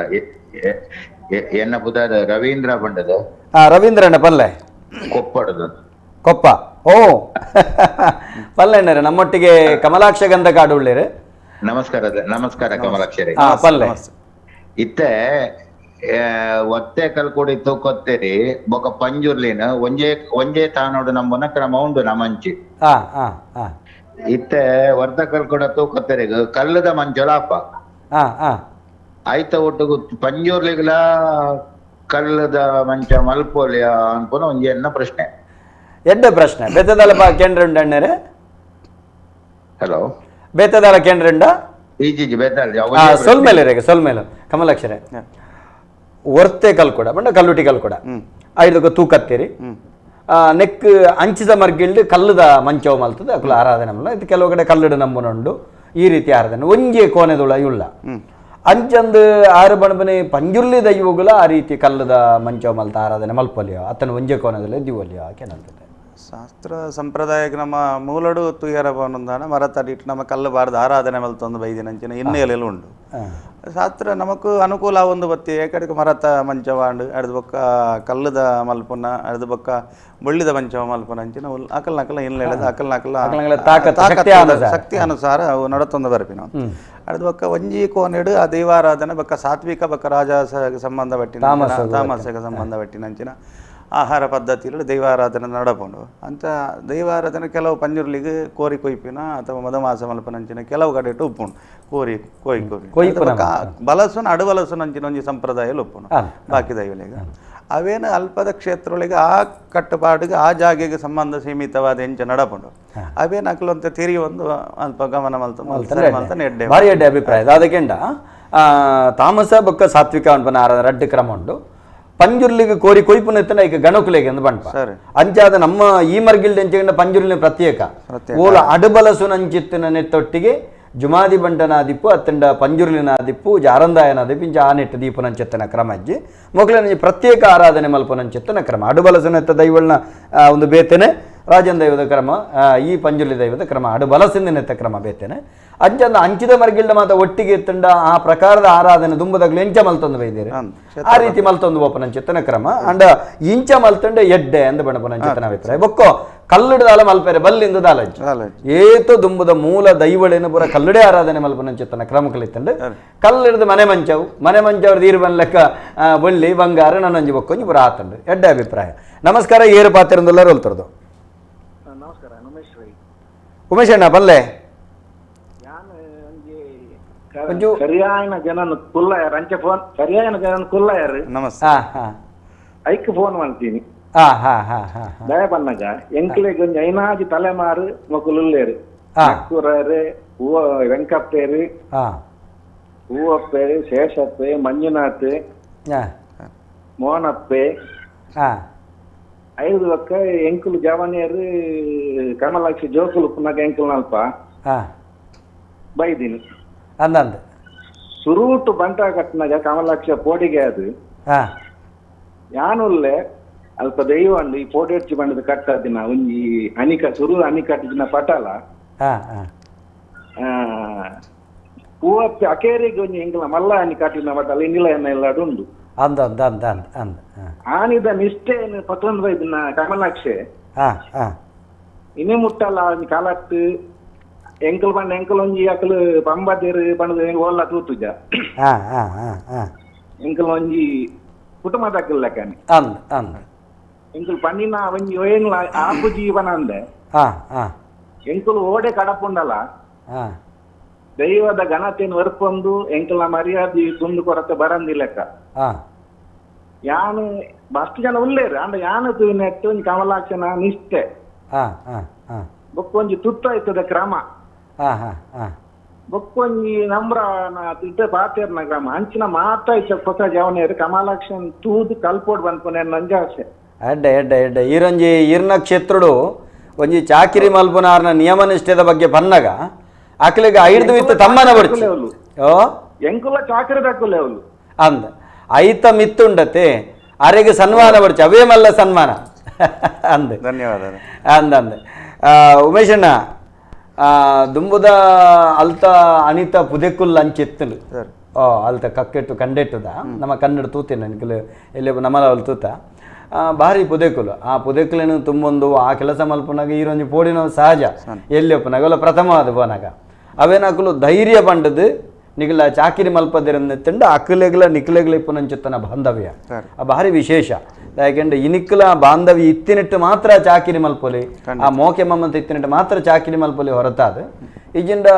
ಎನ್ನ ಪುದಾರ ರವೀಂದ್ರ ಬಂಡದ. ರವೀಂದ್ರ ಅಣ್ಣ ಪಲ್ಲೆ ಕೊಪ್ಪಡದು. ಕೊಪ್ಪ ಓ ಪಲ್ಲೆ ಅಣ್ಣರೇ, ನಮ್ಮೊಟ್ಟಿಗೆ ಕಮಲಾಕ್ಷ ಗಂಧ ಕಾಡು ಉಳ್ಳೇರು. ನಮಸ್ಕಾರ ನಮಸ್ಕಾರ ಕಮಲಾಕ್ಷರೇ. ಪಲ್ಲೆ ಇತ್ತೆ ಒತ್ತೆ ಕಲ್ಕೊಡಿ ತೂಕೊತ್ತೇರಿ ಬೊಕ ಪಂಜುರ್ಲಿನ ಒಂಜೇ ಒಂಜೇ ತಾನೋಡು ನಮ್ಮನ ಕ್ರಮ ಉಂಡು ನಮ್ಮಂಚಿ. ಇತ್ತೆ ವರ್ಧ ಕಲ್ಕೊಡ ತೂಕೊತ್ತೇರಿಗ ಕಲ್ಲದ ಮಂಚೊಲಾಪ ಆಯ್ತ ಒಟ್ಟುಗು ಪಂಜುರ್ಲಿಗ್ಲ ಕಲ್ಲದ ಮಂಚ ಮಲ್ಪೋಲಿಯ ಅನ್ಪುನ ಒಂಜಿ ಎನ್ನ ಪ್ರಶ್ನೆ. ಎಡ್ಡೆ ಪ್ರಶ್ನೆ. ಬೇತದಾಲ ಕೇಂದ್ರ ಉಂಡು ಅಣ್ಣರೇ? ಹಲೋ, ಬೇತದಾಲ ಕೇಂದ್ರ ಉಂಡ? ಈಜಿ ಬೇತಾಲ ಸೊಲ್ಮೇಲೆ ರೇಗ ಸೊಲ್ಮೇಲೆ ಕಮಲಾಕ್ಷರೇ. ಒರ್ತೆ ಕಲ್ಕೊಡ ಬಂಡ ಕಲ್ಲುಟಿ ಕಲ್ಕೊಡ ಐದಕ್ಕೆ ತೂಕತ್ತೀರಿ ನೆಕ್ ಅಂಚಿದ ಮರ್ಗಿಲ್ಡು ಕಲ್ಲದ ಮಂಚವ ಮಲ್ತದೆ ಅಕುಲು ಆರಾಧನೆ ಮಲ್ಲ. ಇದು ಕೆಲವು ಕಡೆ ಕಲ್ಲಡು ನಂಬುನುಂಡು ಈ ರೀತಿ ಆರಾಧನೆ ಒಂಜಿ ಕೋನೆದುಳ ಉಳ್ಳ ಅಂಚಂದು ಆರು ಬಣಬನೆ ಪಂಜುರ್ಲಿ ದೈವಗುಲ ಆ ರೀತಿ ಕಲ್ಲದ ಮಂಚವ ಮಲ್ತ ಆರಾಧನೆ ಮಲ್ಪೊಲಿಯೋ ಅತನ ಒಂಜೆ ಕೋನೆದಲ್ಲ ದಿವೊಲಿಯೋ ಆಕೆನಂತದೆ. ಶಾಸ್ತ್ರ ಸಂಪ್ರದಾಯಕ್ಕೆ ನಮ್ಮ ಮೂಲಡು ತುಯ್ಯರ ಪವನಂದಾನ ಮರತಡಿಟ್ಟು ನಮ್ಮ ಕಲ್ಲು ಬಾರ್ದು ಆರಾಧನೆ ಮಲ್ತೊಂದು ಬೈದಿನಂಚಿನ ಹಿನ್ನೆಲೆಯಲ್ಲಿ ಉಂಡು. ಶಾಸ್ತ್ರ ನಮಕು ಅನುಕೂಲ ಒಂದು ಬತ್ತಿ ಏಕಡಿಗೆ ಮರತ ಮಂಚವಾಂಡು ಅಡ್ದು ಬೊಕ್ಕ ಕಲ್ಲದ ಮಲ್ಪುನ ಅಡ್ದು ಬೊಕ್ಕ ಬೊಳ್ಳಿದ ಮಂಚವ ಮಲ್ಪುನ ಅಂಚಿನ ಅಕಲ್ ನಕಲ ಹಿನ್ನೆಲೆದ ಅಕಲ್ ನಕಲ ಶಕ್ತಿ ಅನುಸಾರ ಅವು ನಡತೊಂದು ಬರ್ಪಿನ. ಅಡ್ದು ಬೊಕ್ಕ ಒಂಜಿ ಕೋನೆಡು ಆ ದೈವಾರಾಧನೆ ಬೊಕ್ಕ ಸಾತ್ವಿಕ ಬೊಕ್ಕ ರಾಜ ಸಂಬಂಧಪಟ್ಟಿನ ತಾಮಸಕ್ಕೆ ಸಂಬಂಧಪಟ್ಟಿನಂಚಿನ ಆಹಾರ ಪದ್ಧತಿಗಳು ದೈವಾರಾಧನೆ ನಡಪುಂಡು. ಅಂತ ದೈವಾರಾಧನೆ ಕೆಲವು ಪಂಜುರ್ಲಿಗೆ ಕೋರಿ ಕೊಯ್ಪಿನ ಅಥವಾ ಮಧುಮಾಸ ಮಲ್ಪನಂಚಿನ ಕೆಲವು ಕಡೆ ಉಪ್ಪುಂಡು ಕೋರಿ ಕೊಯ್ ಕೋರಿ ಬಲಸುನ ಅಡುಬಲಸುನಂಚಿನ ಒಂಜಿ ಸಂಪ್ರದಾಯ ಉಪ್ಪುಂಡು ಬಾಕಿ ದೈವಲಿಗೆ. ಅವೇನು ಅಲ್ಪದ ಕ್ಷೇತ್ರಗಳಿಗೆ ಆ ಕಟ್ಟುಪಾಡಿಗೆ ಆ ಜಾಗೆಗೆ ಸಂಬಂಧ ಸೀಮಿತವಾದ ಎಂಚ ನಡಪುಂಡು ಅವೇನು ಅಕ್ಲಂತ ತಿರಿ ಒಂದು ಅಲ್ಪ ಗಮನ ಮಲ್ತ ಮಲ್ತ ಎಡ್ಡೆ ಭಾರಿ ಎಡ್ಡೆ ಅಭಿಪ್ರಾಯ. ಅದಕ್ಕೆಂಡ ತಾಮಸ ಬೊಕ್ಕ ಸಾತ್ವಿಕ ಅನ್ಪನ ರಡ್ಡು ಕ್ರಮ ಉಂಡು. ಪಂಜುರ್ಲಿಗೆ ಕೋರಿ ಕೊಯ್ಪುನ ಇತ್ತನ ಈಗ ಗಣಕುಲೆಗೆ ಅಂದ್ ಬಂಟ ಅಂಚಾದ ನಮ್ಮ ಈ ಮರ್ಗಿಲ್ಡ್ ಎಂಚ ಪಂಜುರ್ಲಿನ ಪ್ರತ್ಯೇಕ ಓಲ ಅಡುಬಲಸುನಂಚಿತ್ತಿನ ನೆತ್ತೊಟ್ಟಿಗೆ ಜುಮಾದಿ ಬಂಟನಾದಿಪ್ಪು ಅತ್ತಂಡ ಪಂಜುರ್ಲಿನಾದಿಪ್ಪು ಜಾರಂದಾಯನಾದಿಪ್ಪು ಇಂಚ ಆ ನೆಟ್ಟು ದೀಪನಂచెತ್ತನ ಕ್ರಮ ಅಜ್ಜಿ ಮೊಗಲನ ಪ್ರತ್ಯೇಕ ಆರಾಧನೆ ಮಲ್ಪನಂచెತ್ತನ ಕ್ರಮ ಅಡುಬಲಸುನೆತ್ತ ದೈವಳ್ನ ಒಂದು ಬೇತನೆ ರಾಜನ್ ದೈವದ ಕ್ರಮ ಈ ಪಂಜುರ್ಲಿ ದೈವದ ಕ್ರಮ ಅಡುಬಲಸಿಂದ ಕ್ರಮ ಬೇತೇನೆ ಅಂಚಂದ ಅಂಚಿದ ಮರ್ಗಿಲ್ಡ ಮಾತ ಒಟ್ಟಿಗೆ ಇತ್ತಂಡ ಆ ಪ್ರಕಾರದ ಆರಾಧನೆ ದುಂಬದಾಗ್ಲು ಎಂಚ ಮಲ್ತೊಂದು ಬೈದೇರಿ ಆ ರೀತಿ ಮಲ್ತೊಂದು ಬೋಪನಂಚಿತ್ತನ ಕ್ರಮ ಅಂಡ ಇಂಚ ಮಲ್ತಂಡ ಎಡ್ಡೆ ಅಂದ ಬಣಪನಂಚಿತ್ತನ ಅಭಿಪ್ರಾಯ. ಬೊಕ್ಕೋ ಕಲ್ಲುಡದಾಲ ಮಲ್ಪೆರೆ ಬಲ್ಲಿಂದ ದಾಲಜ್ಜಿ ಏತೋ ದುಂಬದ ಮೂಲ ದೈವಳೇನು ಪೂರ ಕಲ್ಲುಡೆ ಆರಾಧನೆ ಮಲ್ಪನಂಚಿತ್ತನ ಕ್ರಮ ಕಲಿತಂಡು ಕಲ್ಲಿಡ್ದು ಮನೆ ಮಂಚವು ಮನೆ ಮಂಚವ್ರದ್ದು ನೀರು ಬನ್ಲೆಕ್ಕ ಬಳ್ಳಿ ಬಂಗಾರ ನನ್ನಂಜಿ ಬೊಕ್ಕೊಂಜಿ ಪೂರ ಆತಂಡು ಎಡ್ಡೆ ಅಭಿಪ್ರಾಯ. ನಮಸ್ಕಾರ, ಏರು ಪಾತಿರಂದುಲ್ಲಾರು ಹೇಳ್ತಾರದು. ನಮಸ್ಕಾರ, ಉಮೇಶ್ ಅಣ್ಣ ಬಲ್ಲೆ. ಸರಿಯಾದ ಜನನ ಕುಲ್ಲಯಾರ ಅಂಚೆ ಫೋನ್ ಸರಿಯಾದ ಜನನ ಕುಲ್ಲಯಾರು. ನಮಸ್ತೆ. ಐಕ್ ಫೋನ್ ಮಾಡ್ತೀನಿ. ದಯ ಬನ್ನಗ ಎಂಕ್ಲೆಗ್ ಒಂಜಿ ಐನಾಜಿ ತಲೆಮಾರು ಮೊಕುಲು ಉಲ್ಲೇರು ಮಕ್ಕೂರರು ಹೂವ ವೆಂಕಪ್ಪೇರು ಹೂವಪ್ಪೇರು ಶೇಷಪ್ಪೆ ಮಂಜುನಾಥ್ ಮೋಹನಪ್ಪೆ ಐದು ಒಕ್ಕ ಎಂಕುಲು ಜವಾನಿಯರು ಕಮಲಾಕ್ಷಿ ಜೋಕುಲು ಪುನಗ ಎಂಕುಲು ನಲ್ಪ ಬೈದಿನಿ ಅಂದಂದ ಸುರೂಟು ಬಂಟ ಕಟ್ಟನಾಗ ಕಮಲಾಕ್ಷ ಪೋಡಿಗೆ ಅದು ಯಾನುಲ್ಲೆ ಅಲ್ಪ ದೈವ ಅಂಡು ಈ ಪೋಡಿ ಹಚ್ಚಿ ಬಂಡದ ಕಟ್ಟದಿನ ಒಂಜಿ ಅನಿಕ ಸುರು ಅನಿಕಟ್ಟಿನ ಪಟಲ ಹೂವಪ್ಪೆ ಅಕೇರಿಗೆ ಒಂಜಿ ಎಂಕಲ ಮಲ್ಲ ಅನಿ ಕಟ್ಟಿನ ಪಟಲ ಇನ್ನಿಲ ಎನ್ನ ಎಲ್ಲ ಉಂಡು ಅಂದ ಅಂದ ಅಂದ ಅಂದ ಅಂದ ಆನಿದ ನಿಷ್ಠೆಯನ್ನು ಪತ್ತೊಂದು ಬೈದಿನ ಕಮಲಾಕ್ಷೆ ಇನ್ನೇ ಮುಟ್ಟಲ್ಲ ಒಂಜಿ ಕಾಲಟ್ಟು ಎಂಕಲ್ ಬಂಡ ಎಂಕಲ್ ಒಂಜಿ ಅಕಲು ಪಂಬದೇರು ಬಂಡದ ಓಲ್ಲ ತೂತುಜ ಎಂಕಲ್ ಒಂಜಿ ಕುಟುಂಬದ ಅಕಲ್ ಲೆಕ್ಕನೆ ಅಂದ ಅಂದ ಎಂಕಲ್ ಪನ್ನಿನ ಒಂಜಿ ಏನ್ಲ ಆಪು ಜೀವನ ಅಂದೆ ಎಂಕುಲು ಓಡೆ ಕಡಪುಂಡಲ್ಲ ದೈವದ ಘನತೆಯನ್ನು ವರ್ಪೊಂದು ಎಂಕಲ್ನ ಮರ್ಯಾದೆ ಕುಂದು ಕೊರತೆ ಬರಂದಿಲ್ಲಕ್ಕ. ಯಾನು ಅಷ್ಟು ಜನ ಉಲ್ಲೇರು ಅಂಡ ಯಾನು ತೂನೆಟ್ಟು ಒಂಜಿ ಕಮಲಾಕ್ಷನ ನಿಷ್ಠೆ ಬೊಕ್ಕ ಒಂಜಿ ತುತ್ತ ಇತ್ತದ ಕ್ರಮ ಬೊಕ್ಕೊಂಜಿ ನಮ್ರ ತಿಟ್ಟ ಪಾತೇರ್ನ ಕ್ರಮ ಅಂಚಿನ ಮಾತಾ ಇಚ್ಚ ಹೊಸ ಜವನೇರು ಕಮಲಾಕ್ಷನ್ ತೂದು ಕಲ್ಪೋಡ್ ಬಂದ್ಪುನೆ ನಂಜ ಆಸೆ. ಎಡ್ಡೆ ಎಡ್ಡೆ ಎಡ್ಡೆ ಈರೊಂಜಿ ಈರ್ನ ಕ್ಷೇತ್ರಡು ಒಂಜಿ ಚಾಕಿರಿ ಮಲ್ಪುನಾರ್ನ ನಿಯಮ ನಿಷ್ಠೆದ ಬಗ್ಗೆ ಪನ್ನಗ ಅಕ್ಲೆಗ್ ಐಡ್ದು ಇತ್ತು ತಮ್ಮನ ಬಡ್ಚಿ ಓ ಎಂಕುಲ ಚಾಕಿರಿ ದಕ್ಕುಲೆವಲು ಅಂದ ಐತ ಮಿತ್ತುಂಡತೆ ಅರೆಗೆ ಸನ್ಮಾನ ಬಡ್ಚಿ ಅವೇ ಮಲ್ಲ ಸನ್ಮಾನ ಅಂದ. ಧನ್ಯವಾದ ಅಂದ ಅಂದ. ಉಮೇಶಣ್ಣ ದುಂಬುದ ಅಲ್ತ ಅನಿತ ಪುದೆಕುಲ್ ಅಂಚಿತ್ತುಂಡು ಅಲ್ತ ಕಕ್ಕೆಟ್ಟು ಕಂಡೆಟ್ಟುದ ನಮ್ಮ ಕನ್ನಡ ತೂತೇನೆ ನನಗೆ ಎಲ್ಲಿ ನಮ್ಮಲ ತೂತ ಭಾರಿ ಪುದೆಕುಲು ಆ ಪುದೆಕುಲೇನು ತುಂಬೊಂದು ಆ ಕೆಲಸ ಮಲ್ಪನಾಗ ಈರೊಂಜಿ ಪೋಡಿನ ಸಹಜ ಎಲ್ಲಿ ಒಪ್ಪನಾಗ ಪ್ರಥಮವಾದ ಪೋನಾಗ ಅವೇನಾಕಲು ಧೈರ್ಯ ಪಂಡದು ನಿಗಲ ಚಾಕಿರಿ ಮಲ್ಪದಿರಂದು ಅಕ್ಕಲೆಗ್ಲ ನಿಕ್ಲೆಗ್ಲ ಇಪ್ಪುನಂಚುತ್ತನ ಬಾಂಧವ್ಯ ಆ ಭಾರಿ ವಿಶೇಷ. ಯಾಕೆಂದ್ರೆ ಇನಿಕ್ಲ ಬಾಂಧವ್ಯ ಇತ್ತಿನಿಟ್ಟು ಮಾತ್ರ ಚಾಕಿರಿ ಮಲ್ಪೊಲಿ ಆ ಮೋಕೆ ಮಮ್ಮಂತ ಇತ್ತಿನಿಟ್ಟು ಮಾತ್ರ ಚಾಕಿರಿ ಮಲ್ಪೊಲಿ ಹೊರತಾದ ಈಗಿಂದ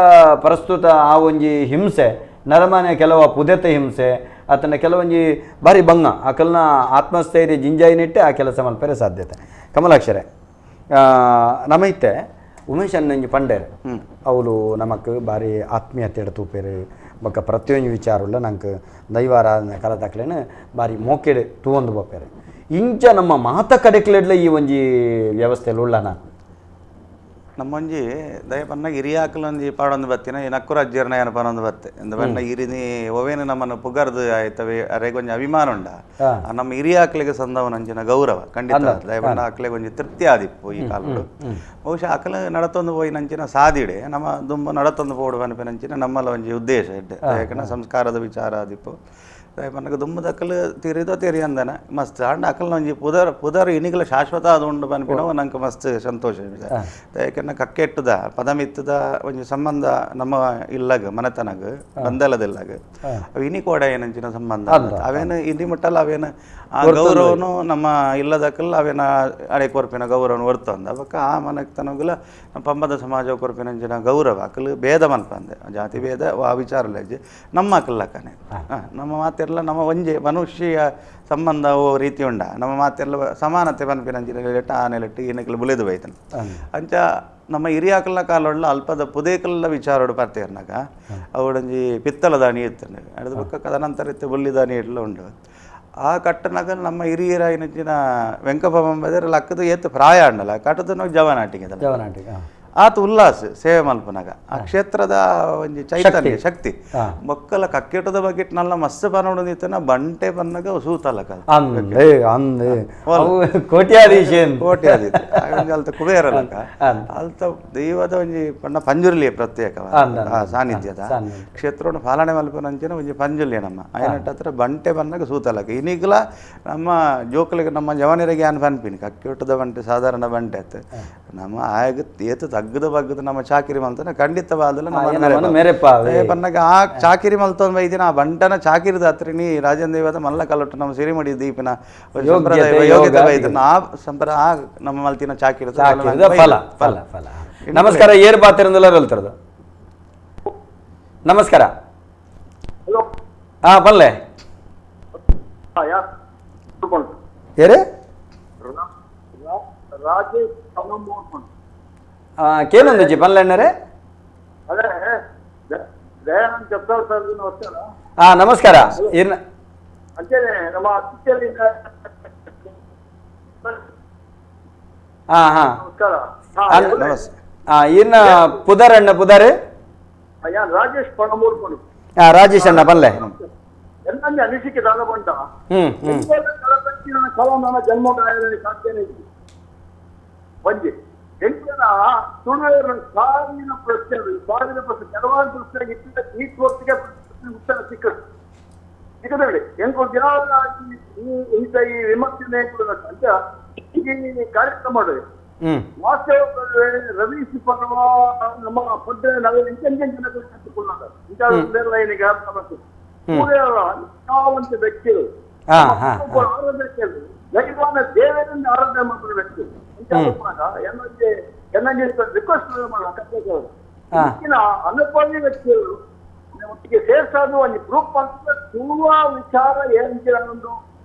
ಪ್ರಸ್ತುತ ಆ ಒಂಜಿ ಹಿಂಸೆ ನರಮಾನ್ಯ ಕೆಲವು ಪುದೆತ ಹಿಂಸೆ ಆತನ ಕೆಲವೊಂಜಿ ಭಾರಿ ಭಂಗ ಆಕಲ್ನ ಆತ್ಮಸ್ಥೈರ್ಯ ಜಿಂಜಾಯಿನಿಟ್ಟೆ ಆ ಕೆಲಸ ಮಲ್ಪೆರೆ ಸಾಧ್ಯತೆ. ಕಮಲಾಕ್ಷರೇ ನಮೈತೆ ಉಮೇಶ್ ಅನ್ನಂಜಿ ಪಂಡೇರು ಅವಳು ನಮಕ್ ಭಾರಿ ಆತ್ಮೀಯತೆ ತೂಪೇರು ಬೊಕ್ಕ ಪ್ರತಿಯೊಂದು ವಿಚಾರಲ್ಲ ನಂಗೆ ದೈವಾರಾಧನೆ ಕಲತಕ್ಲೇನು ಭಾರಿ ಮೋಕೆಡ್ ತೂವೊಂದು ಬೋಪೇರು ಇಂಚ ನಮ್ಮ ಮಾತ ಕಡೆಕ್ಲೆಡ್ಲ ಈ ಒಂಜಿ ವ್ಯವಸ್ಥೆಯಲ್ಲಿ ಉಳ್ಳನ ನಮ್ಮೊಂಜಿ ದಯಪನ್ನ ಹಿರಿಯಾಕಲೊಂಜಿ ಪಾಡೊಂದು ಬತ್ತಿನ ಈ ನಕ್ಕುರಾಜ್ಯರ್ನ ಏನ ಪನೊಂದು ಬತ್ತೆ ಎಂದ ಬಣ್ಣ ಹಿರಿನಿ ಒವೇನು ನಮ್ಮನ್ನು ಪುಗರ್ದು ಆಯ್ತವೆ ಅರೆಗೊಂಜಿ ಅಭಿಮಾನ ಉಂಡ ನಮ್ಮ ಹಿರಿಯಾಕ್ಲಿಗೆ ಸಂದವನಂಚಿನ ಗೌರವ ಖಂಡಿತ ದಯಪನ್ನ ಆಕ್ಲೆಗೆ ಒಂಜಿ ತೃಪ್ತಿ ಆದಿಪ್ಪು ಈ ಕಾಲಡು. ಬಹುಶಃ ಅಕಲ ನಡತೊಂದು ಪೋಯಿ ನಂಚಿನ ಸಾದಿಡೆ ನಮ್ಮ ದುಂಬ ನಡತೊಂದು ಪೋಡು ಪನ್ಪಿನಂಚಿನ ನಮ್ಮಲ್ಲ ಒಂಜಿ ಉದ್ದೇಶ ಇಡ್ಡೆ ಯಾಕಂದ್ರೆ ಸಂಸ್ಕಾರದ ವಿಚಾರ ಆದಿಪ್ಪು ದಯಪನ್ನಗ ದುಂಬದಕ್ಕಲು ತಿರಿದೋ ತಿರಿ ಅಂದನ ಮಸ್ತ್ ಅಂಡ್ ಅಕಲ್ನ ಒಂಜಿ ಪುದರ್ ಪುದರ್ ಇನಿಗಲ ಶಾಶ್ವತ ಅದು ಉಂಡು ಪನ್ಪಿನವು ನಂಗೆ ಮಸ್ತ್ ಸಂತೋಷ. ಯಾಕಂದ್ರೆ ಕಕ್ಕೆಟ್ಟದ ಪದಮಿತ್ತದ ಒಂಜಿ ಸಂಬಂಧ ನಮ್ಮ ಇಲ್ಲಗ ಮನೆತನಗ ಬಂದಲದಿಲ್ಲಗ ಅವು ಇನಿ ಕೋಡ ಏನಂಚಿನ ಸಂಬಂಧ ಅವೇನು ಇನಿ ಮುಟ್ಟಲ್ಲ ಅವೇನು ಆ ಗೌರವನು ನಮ್ಮ ಇಲ್ಲದಕ್ಕಲ್ಲ ಅವೇನ ಅಡೆ ಕೊರ್ಪಿನ ಗೌರವನು ಹೊರ್ತಂದ ಬಕ್ಕ ಆ ಮನೆತನಗುಲ ನಮ್ಮ ಪಂಬದ ಸಮಾಜ ಕೊರ್ಪಿನಂಚಿನ ಗೌರವ ಅಕಲು ಭೇದ ಮನ್ಪಂದೆ ಜಾತಿ ಭೇದ ಆ ವಿಚಾರ ನಮ್ಮ ಅಕಲ್ಲಕ್ಕನೆ ನಮ್ಮ ಮಾತೆಲ್ಲ ನಮ್ಮ ಒಂಜೆ ಮನುಷ್ಯ ಸಂಬಂಧ ರೀತಿ ಉಂಡ ನಮ್ಮ ಮಾತೆಲ್ಲ ಸಮಾನತೆ ಪನ್ಪಿನಂಚಿನ ನೆಲೆಟ್ಟು ಆ ನೆಲೆಟ್ಟು ಈ ಬುಲೆದು ಬೈತನ ಅಂಚ ನಮ್ಮ ಹಿರಿಯಾಕಲ್ನ ಕಾಲೊಳ್ಳ ಅಲ್ಪದ ಪುದೇಕಲ್ಲ ವಿಚಾರೋಡು ಪರ್ತೇರ್ನಾಗ ಅವಡೊಂಜಿ ಪಿತ್ತಲ ದಾನಿ ಇತ್ತಂಡೆ ಅಡ್ದ ಬೊಕ್ಕ ತದನಂತರ ಇತ್ತು ಬುಲ್ಲಿ ದಾನಿ ಇಡ್ಲ ಉಂಡು ಆ ಕಟ್ಟನಾಗ ನಮ್ಮ ಹಿರಿಯರಾಯಿನಂಚಿನ ವೆಂಕಪ್ಪ ಬದರ ಲಕ್ಕದ ಏತು ಪ್ರಾಯ ಅಂಡಲ್ಲ ಕಟ್ಟದ ನಾವು ಜವನಾಟಿಗೆ ಜವನಾಟಿಗೆ ಆತ ಉಲ್ಲಾಸ ಸೇವೆ ಮಲ್ಪನಾಗ ಆ ಕ್ಷೇತ್ರದ ಒಂಜಿ ಚೈತನ್ಯ ಶಕ್ತಿ ಮಕ್ಕಳ ಕಕ್ಕೆಟದ ಬಗ್ಗೆ ನಲ್ಲ ಮಸ್ತ್ ಪನೋಡು ಬಂಟೆ ಬನ್ನಗ ಸೂತಲಕ ಕೋಟ್ಯಾಧೀಶ ಕೋಟ್ಯಾಧೀಶ ಅಲ್ತ ಕುಬೇರಲಕ ಅಲ್ತ ದೈವದ ಒಂಜಿ ಪಣ್ಣ ಪಂಜುರ್ಲಿ ಪ್ರತ್ಯೇಕ ಸಾನ್ನಿಧ್ಯದ ಕ್ಷೇತ್ರವನ್ನು ಪಾಲನೆ ಮಲ್ಪನಂಚಿನ ಒಂಜಿ ಪಂಜುರ್ಲಿ ನಮ್ಮ ಐನಟ್ಟ ಹತ್ರ ಬಂಟೆ ಬನ್ನಗ ಸೂತಲಕ ಇನ್ನೀಗಲ ನಮ್ಮ ಜೋಕಲಿಗೆ ನಮ್ಮ ಜವನರಿಗೆ ಏನ್ ಪನ್ಪಿನಿ ಕಕ್ಕೆಟದ ಬಂಟೆ ಸಾಧಾರಣ ಬಂಟೆ ಆಯ್ತು ನಮ್ಮ ಆಗ ಏತು ತಗ್ಗದ ಬಗ್ಗದ ನಮ್ಮ ಚಾಕಿರಿ ಮಲ್ತನ ಖಂಡಿತವಾದಲ್ಲ ನಮ್ಮ ಪನ್ನಾಗ ಆ ಚಾಕಿರಿ ಮಲ್ತೊಂದು ಬೈದಿನ ಆ ಬಂಟನ ಚಾಕಿರಿದ ಹತ್ರ ನೀ ರಾಜೇಂದ್ರ ದೇವದ ಮಲ್ಲ ಕಲ್ಲೊಟ್ಟು ನಮ್ಮ ಸಿರಿಮಡಿ ದೀಪಿನ ಸಂಪ್ರದಾಯ ಯೋಗ್ಯತೆ ಬೈದನ ಆ ಸಂಪ್ರದಾಯ ಆ ನಮ್ಮ ಮಲ್ತಿನ ಚಾಕಿರಿ ಫಲ ಫಲ ಫಲ. ನಮಸ್ಕಾರ, ಏರ್ ಬಾತಿರಂದಲ್ಲ ಹೇಳ್ತಿರೋದು. ನಮಸ್ಕಾರ. ಹಾ ಪಲ್ಲೆ ಏರೇ ಕೇನೊಂದು ಪನ್ಲೆಣ್ಣರೇ. ಹಾ ನಮಸ್ಕಾರ. ಹಾ ಹಾ ಇನ್ನ ಪುದರ್ ಅಣ್ಣ ಪುದರ್ ರಾಜೇಶ್ ಹಾ ರಾಜೇಶ್ ಅಣ್ಣ ಪಲ್ಲೆ ಅನಿಸಿಕೆ ಹ್ಮ್ ಹ್ಮ್ ಜನ್ಮ ಒಂಜಿ ಎಂಟನ ತುಳುವೆರ್ ಸಾವಿರ ಪ್ರಶ್ನೆ ಸಾವಿರ ಪ್ರಶ್ನೆ ಕೆಲವಾರು ಪ್ರಶ್ನೆಗೆ ಇಟ್ಟಿದ್ದ ಈ ಕೋರ್ಟಿಗೆ ಉತ್ತರ ಸಿಕ್ಕದು ಸಿಕ್ಕದಲ್ಲಿ ಎಂಕು ಇಂಥ ಈ ವಿಮರ್ಶನೆ ಅಂತ ಈ ಕಾರ್ಯಕ್ರಮ ವಾಸ್ತವ ರವೀಶ್ ಪರ್ವ ನಮ್ಮ ಪಡ್ಡೆ ಜನಗಳು ಇಂಥ ವ್ಯಕ್ತಿಗಳು ಆರಾಧನೆ ದೈವಾನ ದೇವರಿಂದ ಆರಾಧನೆ ಮಾಡ್ತಾರೆ ವ್ಯಕ್ತಿ. ಇಂಚಿನ ಅನುಭವಿ ವ್ಯಕ್ತಿಗಳು ಒಟ್ಟಿಗೆ ಸೇರ್ಸೋದು ಒಂದು ಗ್ರೂಪ್ ಅಂತ ತುಂಬಾ ವಿಚಾರ ಏನಿಲ್ಲ ಒಂದು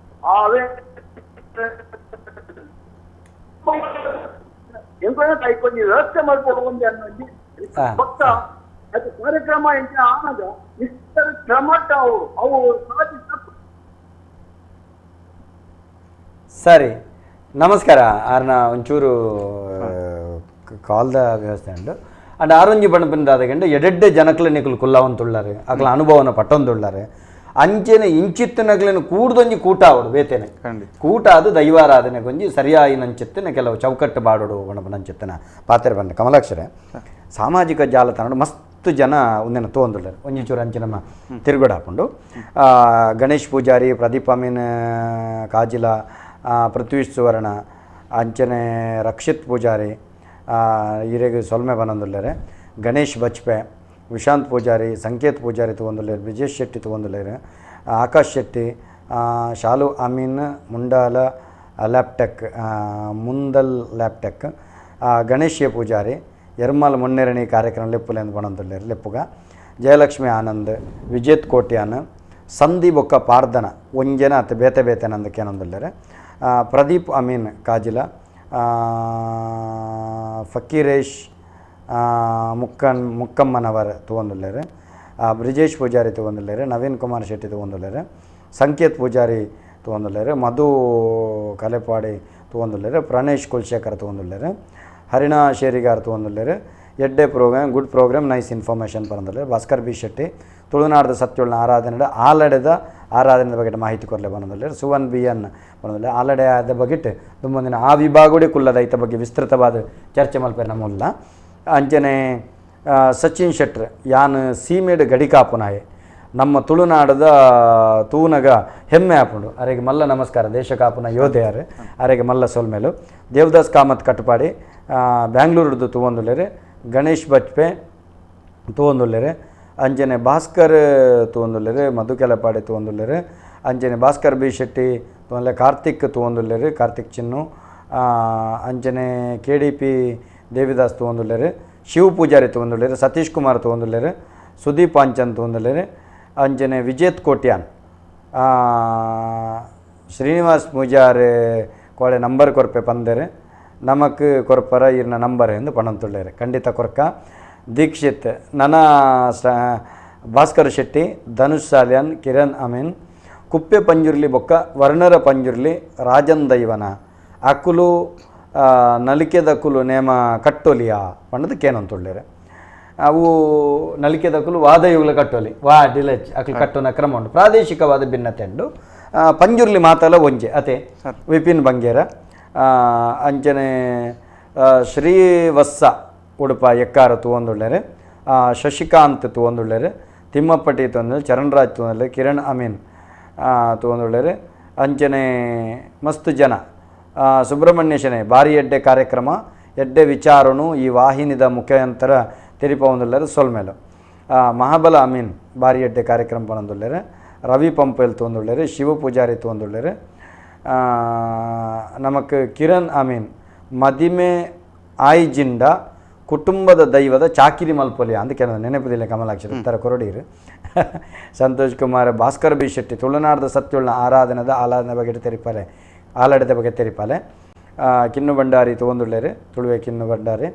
ಅವೇ ಎಂತ ವ್ಯವಸ್ಥೆ ಮಾಡ್ಕೊಡು ಅನ್ನೋ ಭಕ್ತ ಅದು ಕಾರ್ಯಕ್ರಮ ಎಂತ ಆನಾಗ ಇಷ್ಟರ ಕ್ರಮಟ್ಟ ಅವು ಅವು ಸರಿ ನಮಸ್ಕಾರ ಆರ್ನ ಒಂಚೂರು ಕಾಲ್ದ ವ್ಯವಸ್ಥೆ ಉಂಡು ಅಂಡ್ ಆರೊಂಜಿ ಬಣ್ಣಪಿನ ಎಡೆಡ್ಡೆ ಜನಕ್ಲೆ ನಿಕುಲು ಕುಲ್ಲವಂತುಳ್ಳಾರೆ ಅಕ್ಲ ಅನುಭವನ ಪಟ್ಟೊಂದುಳ್ಳಾರೆ ಅಂಚೆನೆ ಇಂಚಿತ್ತಿನಕ್ಲೆನ ಕೂಡ್ದೊಂಜಿ ಕೂಟ ಅವಡು ಬೇತೇನೆ ಕೂಟ ಅದು ದೈವಾರಾಧನೆ ಗೊಂಜಿ ಸರಿಯಾಯಿನಂಚಿತ್ತಿನ ಕೆಲವು ಚೌಕಟ್ಟು ಬಾಡೋಡು ಬಣ್ಣಪನಂಚಿತ್ತಿನ ಪಾತ್ರೆ ಬಂದ ಕಮಲಾಕ್ಷರೇ ಸಾಮಾಜಿಕ ಜಾಲತಾಣ ಮಸ್ತ್ ಜನ ಒಂದಿನ ತೋಂದುಳ್ಳಾರೆ ಒಂಜಿಚೂರು ಅಂಚೆ ನಮ್ಮ ತಿರುಗಡ ಹಾಕೊಂಡು ಗಣೇಶ್ ಪೂಜಾರಿ ಪ್ರದೀಪ್ ಅಮೀನ್ ಕಾಜಿಲ ಪೃಥ್ವೀಶ್ ಸುವರ್ಣ ಅಂಚನೆ ರಕ್ಷಿತ್ ಪೂಜಾರಿ ಈರೆಗೆ ಸೊಲ್ಮೆ ಬನಂದುಳ್ಳಾರೆ ಗಣೇಶ್ ಬಚ್ಪೆ ವಿಶಾಂತ್ ಪೂಜಾರಿ ಸಂಕೇತ್ ಪೂಜಾರಿ ತಗೊಂದುಳ್ಳೇರು ಬ್ರಿಜೇಶ್ ಶೆಟ್ಟಿ ತಗೊಂದುಳ್ಳೇರು ಆಕಾಶ್ ಶೆಟ್ಟಿ ಶಾಲು ಅಮೀನ್ ಮುಂಡಾಲ ಲ್ಯಾಪ್ಟೆಕ್ ಮುಂದಲ್ ಲ್ಯಾಪ್ಟೆಕ್ ಗಣೇಶ್ ಪೂಜಾರಿ ಎರ್ಮಾಲ್ ಮುನ್ನೆರಣಿ ಕಾರ್ಯಕ್ರಮ ಲೆಪ್ಪುಲೆ ಎಂದು ಬನಂದುಳ್ಳೇರು ಲೆಪ್ಪುಗ ಜಯಲಕ್ಷ್ಮಿ ಆನಂದ್ ವಿಜೇತ್ ಕೋಟ್ಯಾನ್ ಸಂಧಿ ಬೊಕ್ಕ ಪಾರ್ದನ ಒಂಜನ ಅತ್ತ ಬೇತೆ ಬೇತೆನಂದಕ್ಕೆ ಏನಂದುಳ್ಳೇರು ಪ್ರದೀಪ್ ಅಮೀನ್ ಕಾಜಿಲ ಫಕೀರೇಶ್ ಮುಕ್ಕಮ್ಮನವರ ತಗೊಂದುಳ್ಳೇರು ಬ್ರಿಜೇಶ್ ಪೂಜಾರಿ ತಗೊಂದುಳ್ಳೇರು ನವೀನ್ ಕುಮಾರ್ ಶೆಟ್ಟಿ ತಗೊಂದುಳ್ಳೇರು ಸಂಕೇತ್ ಪೂಜಾರಿ ತಗೊಂದುಳ್ಳೇರು ಮಧು ಕಲೆಪಾಡಿ ತಗೊಂದುಳ್ಳೇರು ಪ್ರಣೇಶ್ ಕುಲ್ಶೇಖರ್ ತಗೊಂದುಳ್ಳೇರು ಹರಿಣಾ ಶೇರಿಗಾರ್ ತಗೊಂದುಳ್ಳೇರು ಎಡ್ಡೆ programme good programme nice information ಪರಂದುಳ್ಳೇರು Bhaskar B Shetty ತುಳುನಾಡದ ಸತ್ಯೊಳ್ನ ಆರಾಧನೆ ಆಲಡೆದ ಆರಾಧನೆ ಬಗ್ಗೆ ಮಾಹಿತಿ ಕೊರಲೆ ಬಂದುಳ್ಳೇರು ಸುವನ್ ಬಿ ಎನ್ ಬಂದುಳ್ಳೆ ಆಲಡೆ ಆದ ಬಗ್ಗೆ ತುಂಬೊಂದಿನ ಆ ವಿಭಾಗಡೆ ಕುಲ್ಲದ ಐತ ಬಗ್ಗೆ ವಿಸ್ತೃತವಾದ ಚರ್ಚೆ ಮಲ್ಪೆ ನಮ್ಮಲ್ಲ ಅಂಚನೆ ಸಚಿನ್ ಶೆಟ್ರ್ ಯಾನ್ ಸೀಮೆಡ್ ಗಡಿಕಾಪುನಾಯೆ ನಮ್ಮ ತುಳುನಾಡದ ತೂನಗ ಹೆಮ್ಮೆ ಆಪುಂಡು ಅರೆಗೆ ಮಲ್ಲ ನಮಸ್ಕಾರ ದೇಶ ಕಾಪುನ ಯೋಧೆಯಾರು ಅರೆಗೆ ಮಲ್ಲ ಸೊಲ್ಮೇಲು ದೇವದಾಸ್ ಕಾಮತ್ ಕಟ್ಟಪಾಡಿ ಬ್ಯಾಂಗ್ಳೂರ್ದು ತೂವೊಂದುಲ್ಲೆರ್ ಗಣೇಶ್ ಬಜ್ಪೆ ತೂವೊಂದುಲ್ಲೆರ್ ಅಂಚನೆ ಭಾಸ್ಕರ್ ತೂವೊಂದುಲ್ಲೆರ್ ಮಧು ಕೆಲಪಾಡಿ ತೂವೊಂದುಲ್ಲೆರ್ ಅಂಚನೆ ಭಾಸ್ಕರ್ ಬಿ ಶೆಟ್ಟಿ ತೂವೊಂದುಲ್ಲೆ ಕಾರ್ತಿಕ್ ತೂವೊಂದುಲ್ಲೆರ್ ಕಾರ್ತಿಕ್ ಚಿನ್ನು ಅಂಚನೆ K D P Devidas ತೂವೊಂದುಲ್ಲೆರ್ Shiva Poojary ತೂವೊಂದುಲ್ಲೆರ್ Satish Kumar ತೂವೊಂದುಲ್ಲೆರ್ Sudeep Anchan ತೂವೊಂದುಲ್ಲೆರ್ ಅಂಚನೆ ವಿಜೇತ್ ಕೋಟ್ಯಾನ್ ಶ್ರೀನಿವಾಸ್ ಪೂಜಾರಿ ಕೋಡೆ ನಂಬರ್ ಕೊರ್ಪೆ ಪಂದೆರ್ ನಮಕ್ ಕೊರ್ಪರ ಇರ್ನ ನಂಬರ್ ಎಂದು ಪಣಂತುಳ್ಳೇರು ಖಂಡಿತ ಕೊರ್ಕ ದೀಕ್ಷಿತ್ ನನ ಭಾಸ್ಕರ್ ಶೆಟ್ಟಿ ಧನುಷ್ ಸಾಲ್ಯಾನ್ ಕಿರಣ್ ಅಮೀನ್ ಕುಪ್ಪೆ ಪಂಜುರ್ಲಿ ಬೊಕ್ಕ ವರ್ಣರ ಪಂಜುರ್ಲಿ ರಾಜನ್ ದೈವನ ಅಕುಲು ನಲಿಕೆದಕುಲು ನೇಮ ಕಟ್ಟೊಲಿಯ ಪಣ್ಣದ ಕೇನಂತುಳ್ಳೇರು ಅವು ನಲಿಕೆದಕುಲು ವಾದಯುಗಳ ಕಟ್ಟೊಲಿ ವಾ ಡಿಲೆಚ್ ಅಕ್ಲು ಕಟ್ಟುನ ಕ್ರಮ ಉಂಟು ಪ್ರಾದೇಶಿಕವಾದ ಭಿನ್ನತೆ ಉಂಡು ಪಂಜುರ್ಲಿ ಮಾತಲ ಒಂಜೆ ಅತೆ ವಿಪಿನ್ ಬಂಗೇರ ಅಂಚನೆ ಶ್ರೀವತ್ಸ ಉಡುಪ ಎಕ್ಕಾರ ತೂವೊಂದುಳ್ಳೇರು ಶಶಿಕಾಂತ್ ತೂವೊಂದುಳ್ಳೇರು ತಿಮ್ಮಪ್ಪಟಿ ತೂವೊಂದುಲ್ಲೆರ್ ಚರಣ್ರಾಜ್ ತೂವೊಂದುಲ್ಲೆರ್ ಕಿರಣ್ ಅಮೀನ್ ತೂವೊಂದುಳ್ಳೇರು ಅಂಚನೆ ಮಸ್ತ್ ಜನ ಸುಬ್ರಹ್ಮಣ್ಯ ಶೆಣೈ ಭಾರಿ ಎಡ್ಡೆ ಕಾರ್ಯಕ್ರಮ ಎಡ್ಡೆ ವಿಚಾರನು ಈ ವಾಹಿನಿದ ಮುಖಾಂತರ ತೆರಿಪವೊಂದುಲ್ಲೆರ್ ಸೊಲ್ಮೇಲು ಮಹಾಬಲ ಅಮೀನ್ ಭಾರಿ ಎಡ್ಡೆ ಕಾರ್ಯಕ್ರಮ ಪನೊಂದುಲ್ಲೆರ್ ರವಿ ಪಂಪೆಲ್ ತೂವೊಂದುಲ್ಲೆರ್ ಶಿವ ಪೂಜಾರಿ ತೂವೊಂದುಲ್ಲೆರ್ ನಮಕ್ ಕಿರಣ್ ಅಮೀನ್ ಮದಿಮೆ ಆಯ್ಜಿಂಡ ಕುಟುಂಬದ ದೈವದ ಚಾಕಿರಿ ಮಲ್ಪೊಲಿ ಅಂತ ಕೆಲವು ನೆನಪುದಿಲ್ಲ ಕಮಲಾಕ್ಷರ ಉತ್ತರ ಕೊರಡೀರು ಸಂತೋಷ್ ಕುಮಾರ್ ಭಾಸ್ಕರ್ ಬಿ ಶೆಟ್ಟಿ ತುಳುನಾಡದ ಸತ್ಯುಳ್ನ ಆರಾಧನದ ಆಲಾಧನ ಬಗ್ಗೆ ತೆರಿಪಾಲೆ ಆಲಡದ ಬಗ್ಗೆ ತೆರಿಪಾಲೆ ಕಿನ್ನು ಭಂಡಾರಿ ತೂವೊಂದುಲ್ಲೆರ್ ತುಳುವೆ ಕಿನ್ನು ಭಂಡಾರಿ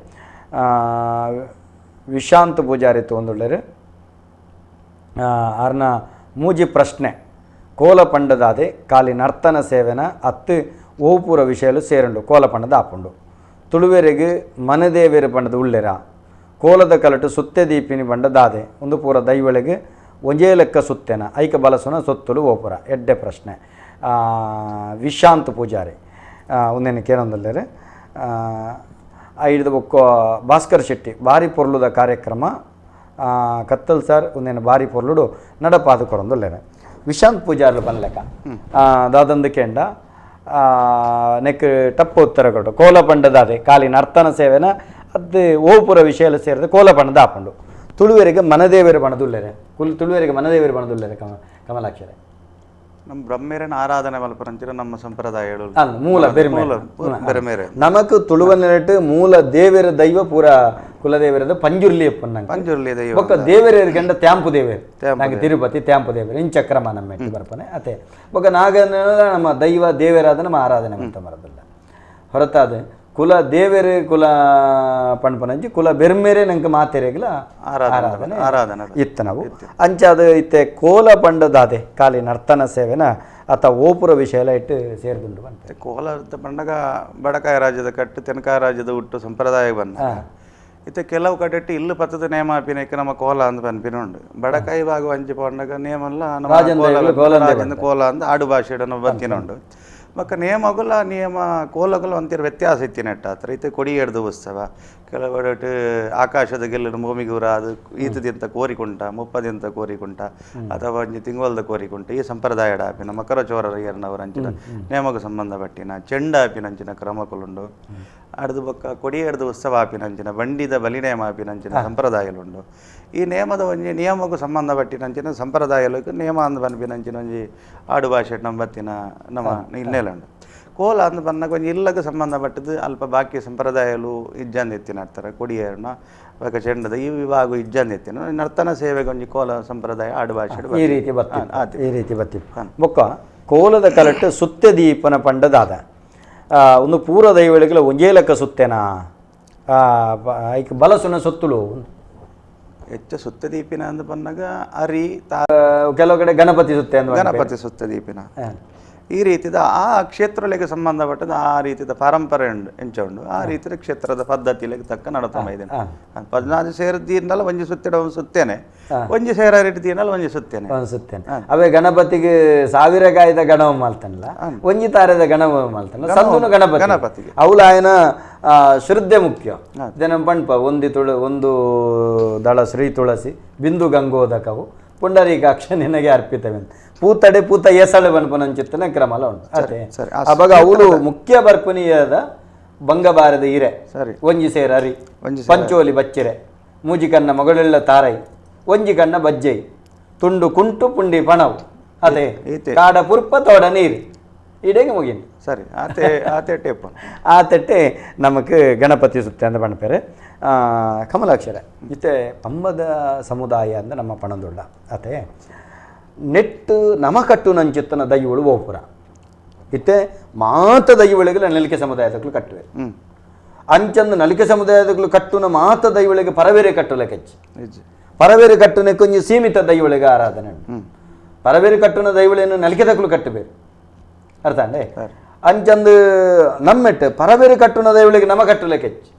ವಿಶಾಂತ್ ಪೂಜಾರಿ ತೂವೊಂದುಲ್ಲೆರ್ ಆರ್ನ ಮೂಜಿ ಪ್ರಶ್ನೆ ಕೋಲ ಪಂಡದಾದೆ ಕಾಲಿ ನರ್ತನ ಸೇವೆನ ಅತ್ತು ಓಪುರ ವಿಷಯಲು ಸೇರುಂಡು ಕೋಲ ಪಂಡದ ಆಪುಂಡು ತುಳುವೆರೆಗ್ ಮನದೇವೆರು ಪಂಡದ ಉಳ್ಳೆರ ಕೋಲದ ಕಲಟು ಸುತ್ತೆ ದೀಪಿನಿ ಬಂಡ ದಾದೆ ಒಂದು ಪೂರ ದೈವಳಿಗೆ ಒಂಜೇ ಲೆಕ್ಕ ಸುತ್ತೆನ ಐಕ ಬಲಸುನ ಸೊತ್ತುಲು ಓಪುರ ಎಡ್ಡೆ ಪ್ರಶ್ನೆ ವಿಶಾಂತ್ ಪೂಜಾರಿ ಒಂದೇನು ಕೇನೊಂದುಲ್ಲೆರ್ ಐಡ್ದ ಬೊಕ್ಕ ಭಾಸ್ಕರ್ ಶೆಟ್ಟಿ ಬಾರಿ ಪೊರ್ಲುದ ಕಾರ್ಯಕ್ರಮ ಕತ್ತಲ್ ಸರ್ ಒಂದೇನು ಬಾರಿ ಪೊರ್ಲುಡು ನಡಪಾದು ಕೊರೊಂದುಲ್ಲೆರ್ ವಿಶಾಂತ್ ಪೂಜಾರ್ಲು ಪನ್ಲೆಕ ದಾದಂದು ಕೇಂಡ ನೆಕ್ ಟಪ್ಪ ಉತ್ತರ ಕೊಟ್ಟು ಕೋಲ ಪಂಡದಾದೆ ಕಾಲಿ ನರ್ತನ ಸೇವೆನ ಅದು ಓಪುರ ವಿಷಯ ಸೇರಿದ ಕೋಲ ಪಂಡದ ಆಪುಂಡು ತುಳುವೆರಿಗೆ ಮನದೇವರು ಬಣದುಲ್ಲೆರೆ ಕುಲ್ ತುಳುವೆರಿಗೆ ಮನದೇವರು ಬಣದುಲ್ಲೆರೆ ಕಮಲಾಕ್ಷರೇ ನಮ್ಮ ಬ್ರಹ್ಮೇರನ ಆರಾಧನೆ ಮಲ್ಪರಂಚಿನ ನಮ್ಮ ಸಂಪ್ರದಾಯ ಮೂಲ ಬೆರ್ಮೇರೆ ನಮಕ್ ತುಳುವ ನೆಲೆಟ್ ಮೂಲ ದೇವರ ದೈವ ಪೂರ ಕುಲದೇವರದ ಪಂಜುರ್ಲಿ ಎಪ್ಪನ್ನ ಪಂಜುರ್ಲಿ ದೈವ ಬೊಕ್ಕ ದೇವರೇರು ಗಂಡ ತ್ಯಾಂಪು ದೇವೇರು ನಂಗೆ ತಿರುಪತಿ ತ್ಯಾಂಪು ದೇವರು ಇಂಚಕ್ರಮ ನಮ್ಮ ಎಟ್ಟು ಬರ್ಪನೆ ಅತೆ ಬೊಕ್ಕ ನಾಗನ ನಮ್ಮ ದೈವ ದೇವರಾದ ನಮ್ಮ ಆರಾಧನೆ ಅಂತ ಮರದಲ್ಲ ಹೊರತಾದ ಕುಲ ದೇವೇರು ಕುಲ ಪಣ್ಪನಂಚಿ ಕುಲ ಬೆರ್ಮೇರೆ ನಂಗೆ ಮಾತೆರೆಗ್ಲ ಆರಾಧನೆ ಆರಾಧನೆ ಇತ್ತು ನಾವು ಅಂಚಾದ ಇತ್ತೆ ಕೋಲ ಪಂಡದಾದೆ ಖಾಲಿ ನರ್ತನ ಸೇವೆನ ಅತ ಓಪುರ ವಿಷಯ ಎಲ್ಲ ಇಟ್ಟು ಸೇರ್ದುಂಡು ಬಂತೆ ಕೋಲ ಪಂಡಗ ಬಡಕಾಯ ರಾಜ್ಯದ ಕಟ್ಟು ತೆನಕಾಯ ರಾಜ್ಯದ ಹುಟ್ಟು ಸಂಪ್ರದಾಯ ಬಂದ ಇತ್ತೆ ಕೆಲವು ಕಡೆಟ್ಟು ಇಲ್ಲು ಪತ್ತದ ನೇಮ ಆಪಿನಕ್ಕೆ ನಮ್ಮ ಕೋಲ ಅಂದ್ ಪನ್ಪಿನ ಉಂಡು ಬಡಕಾಯಿ ಭಾಗ ಅಂಚಿ ಪಂಡಗ ನೇಮಲ್ಲ ನಮ್ಮ ಕೋಲ ಅಂದ್ ಆಡು ಭಾಷೆ ನಮ್ಮ ಬತ್ತಿನ ಉಂಡು ಬೊಕ್ಕ ನೇಮಗುಲ ನಿಯಮ ಕೋಲಗುಲ ಒಂತಿರ ವ್ಯತ್ಯಾಸ ಇತ್ತಿನೆಟ್ಟ ಆತರ ಇತ್ತೆ ಕೊಡಿ ಎಡ್ದು ಉತ್ಸವ ಕೆಲವು ಆಕಾಶದ ಗೆಲ್ಲು ಭೂಮಿಗೂರ ಅದು ಈತದಿಂತ ಕೋರಿಕುಂಟ ಮುಪ್ಪದಿಂತ ಕೋರಿಕುಂಟ ಅಥವಾ ಒಂಜಿ ತಿಂಗೊಲ್ದ ಕೋರಿಕುಂಟ ಈ ಸಂಪ್ರದಾಯ ಆಪಿನ ಮಕರ ಚೋರರ ಏರ್ನವರ ಅಂಚಿನ ನೇಮకు ಸಂಬಂಧಪಟ್ಟಿನ ಚೆಂಡ ಆಪಿನಂಚಿನ ಕ್ರಮಕುಲುಂಡು ಅಡ್ದು ಬೊಕ್ಕ ಕೊಡಿ ಎಡ್ದು ಉತ್ಸವ ಆಪಿನಂಚಿನ ಬಂಡಿದ ಬಲಿನೇಮ ಆಪಿನಂಚಿನ ಸಂಪ್ರದಾಯಲುಂಡು ಈ ನೇಮದ ಒಂಜಿ ನಿಯಮಕ್ಕೂ ಸಂಬಂಧಪಟ್ಟಿನಂಚಿನ ಸಂಪ್ರದಾಯలకు ನೇಮ ಅಂದ್ ಪನ್ಪಿನಂಚಿನ ಒಂಜಿ ಆಡು ಭಾಷೆ ನಂಬತ್ತಿನ ನಮ್ಮ ಹಿನ್ನೆಲೆ ಕೋಲ ಅಂದ್ ಬನ್ನಗ ಒಂಜಿ ಇಲ್ಲಕ್ಕೆ ಸಂಬಂಧಪಟ್ಟದ್ದು ಅಲ್ಪ ಬಾಕಿ ಸಂಪ್ರದಾಯಲು ಇಜ್ಜಂದ ಎತ್ತಿನ ನಡ್ತಾರೆ ಕೊಡಿಯೇರ್ನ ಬೊಕ್ಕ ಚೆಂಡದ ಈ ವಿಭಾಗ ಇಜ್ಜಂದ ಎತ್ತಿನ ನರ್ತನ ಸೇವೆಗೆ ಒಂಜಿ ಕೋಲ ಸಂಪ್ರದಾಯ ಆಡು ಭಾಷೆ ಈ ರೀತಿ ಬತ್ತಿ ಈ ರೀತಿ ಬತ್ತಿ ಬೊಕ್ಕ ಕೋಲದ ಕಲಟ್ಟು ಸುತ್ತೆ ದೀಪನ ಪಂಡದಾದ ಒಂದು ಪೂರ ದೈವಳಿಗಳ ಒಂಜೇ ಲೆಕ್ಕ ಸುತ್ತೇನಾ ಐಕ್ ಬಲಸುನ ಸುತ್ತುಲು ಹೆಚ್ಚು ಸುತ್ತ ದೀಪಿನ ಅಂದ್ ಬನ್ನಗ ಅರಿ ತಾ ಕೆಲವು ಕಡೆ ಗಣಪತಿ ಸುತ್ತೆ ಅಂದ್ ಗಣಪತಿ ಸುತ್ತ ದೀಪಿನ ಈ ರೀತಿದ ಆ ಕ್ಷೇತ್ರಗಳಿಗೆ ಸಂಬಂಧಪಟ್ಟದ ಆ ರೀತಿದ ಪರಂಪರೆ ಉಂಡು ಎಂಚ ಉಂಡು ಆ ರೀತಿಯ ಕ್ಷೇತ್ರದ ಪದ್ಧತಿಗಳಿಗೆ ತಕ್ಕ ನಡತಮ್ಮ ಇದೆ 14 ಸೇರ ದೀರ್ನಲ್ಲ ಒಂಜಿ ಸುತ್ತಿಡ ಒಂದು ಸುತ್ತೇನೆ ಒಂಜಿ ಸೇರ ದೀರ್ನಲ್ಲ ಒಂಜಿ ಸುತ್ತೇನೆ ಒಂದು ಸುತ್ತೇನೆ ಅವೇ ಗಣಪತಿಗೆ ಸಾವಿರ ಕಾಯ್ದ ಗಣವ ಮಾಲ್ತಾನಲ್ಲ ಒಂಜಿ ತಾರದ ಗಣವ ಮಾಲ್ತಾನಲ್ಲ ಸಂದುನು ಗಣಪತಿ ಗಣಪತಿಗೆ ಅವಳ ಆಯನ ಶ್ರದ್ಧೆ ಮುಖ್ಯ ಜನ ಪಣ್ಪ ಒಂದು ತುಳ ಒಂದು ದಳ ಶ್ರೀ ತುಳಸಿ ಬಿಂದು ಗಂಗೋದಕವು ಪುಂಡರೀಕಾಕ್ಷ ನಿನಗೆ ಅರ್ಪಿತವೆ ಪೂತಡೆ ಪೂತ ಎಸಳೆ ಬನ್ಪನಂಚಿತ್ತನ ಕ್ರಮಲ ಉಂಟು ಅದೇ ಅವಾಗ ಅವಳು ಮುಖ್ಯ ಬರ್ಪನಿಯಾದ ಬಂಗಬಾರದ ಇರೆ ಸರಿ ಒಂಜಿ ಸೇರ ಅರಿ ಪಂಚೋಲಿ ಬಚ್ಚಿರೆ ಮೂಜಿ ಕಣ್ಣ ಮಗಳೆಲ್ಲ ತಾರೈ ಒಂಜಿ ಕಣ್ಣ ಬಜ್ಜೈ ತುಂಡು ಕುಂಟು ಪುಂಡಿ ಪಣವು ಅದೇ ಕಾಡ ಪುರ್ಪ ತೋಡ ನೀರು ಇಡೇಗೆ ಮುಗಿನ ಸರಿ ಆತೆ ಆತೆ ಟೇಪ್ ಆ ತಟ್ಟೆ ನಮಕ್ ಗಣಪತಿ ಸುತ್ತೆ ಅಂತ ಪಣಪೇರೆ ಕಮಲಾಕ್ಷರ ಇತ್ತೆ ಪಂಬದ ಸಮುದಾಯ ಅಂದ ನಮ್ಮ ಪಣದುಳ್ಳ ಅತೆ ನೆಟ್ಟು ನಮ ಕಟ್ಟು ನಂಚಿತ್ತನ ದೈವಳು ಓಪುರ ಇತ್ತೆ ಮಾತ ದೈವಳಿಗೆ ನಲಿಕೆ ಸಮುದಾಯದಕ್ಕೂ ಕಟ್ಟುವೆ ಅಂಚಂದು ನಲಿಕೆ ಸಮುದಾಯದಕ್ಕೂ ಕಟ್ಟುನ ಮಾತ ದೈವಳಿಗೆ ಪರವೇರೆ ಕಟ್ಟುಲೆ ಕೆಚ್ಚು ಪರವೇರೆ ಕಟ್ಟುನೆ ಕೊಂಚ ಸೀಮಿತ ದೈವಳಿಗೆ ಆರಾಧನೆ ಪರವೇರೆ ಕಟ್ಟುನ ದೈವಳಿಯನ್ನು ನಲಿಕೆದಕ್ಕೂ ಕಟ್ಟಬೇಕು ಅರ್ಥ ಅಂಡೆ ಅಂಚಂದು ನಮ್ಮೆಟ್ಟು ಪರವೇರೆ ಕಟ್ಟುನ ದೈವಳಿಗೆ ನಮ ಕಟ್ಟುಲೆ ಕೆಚ್ಚು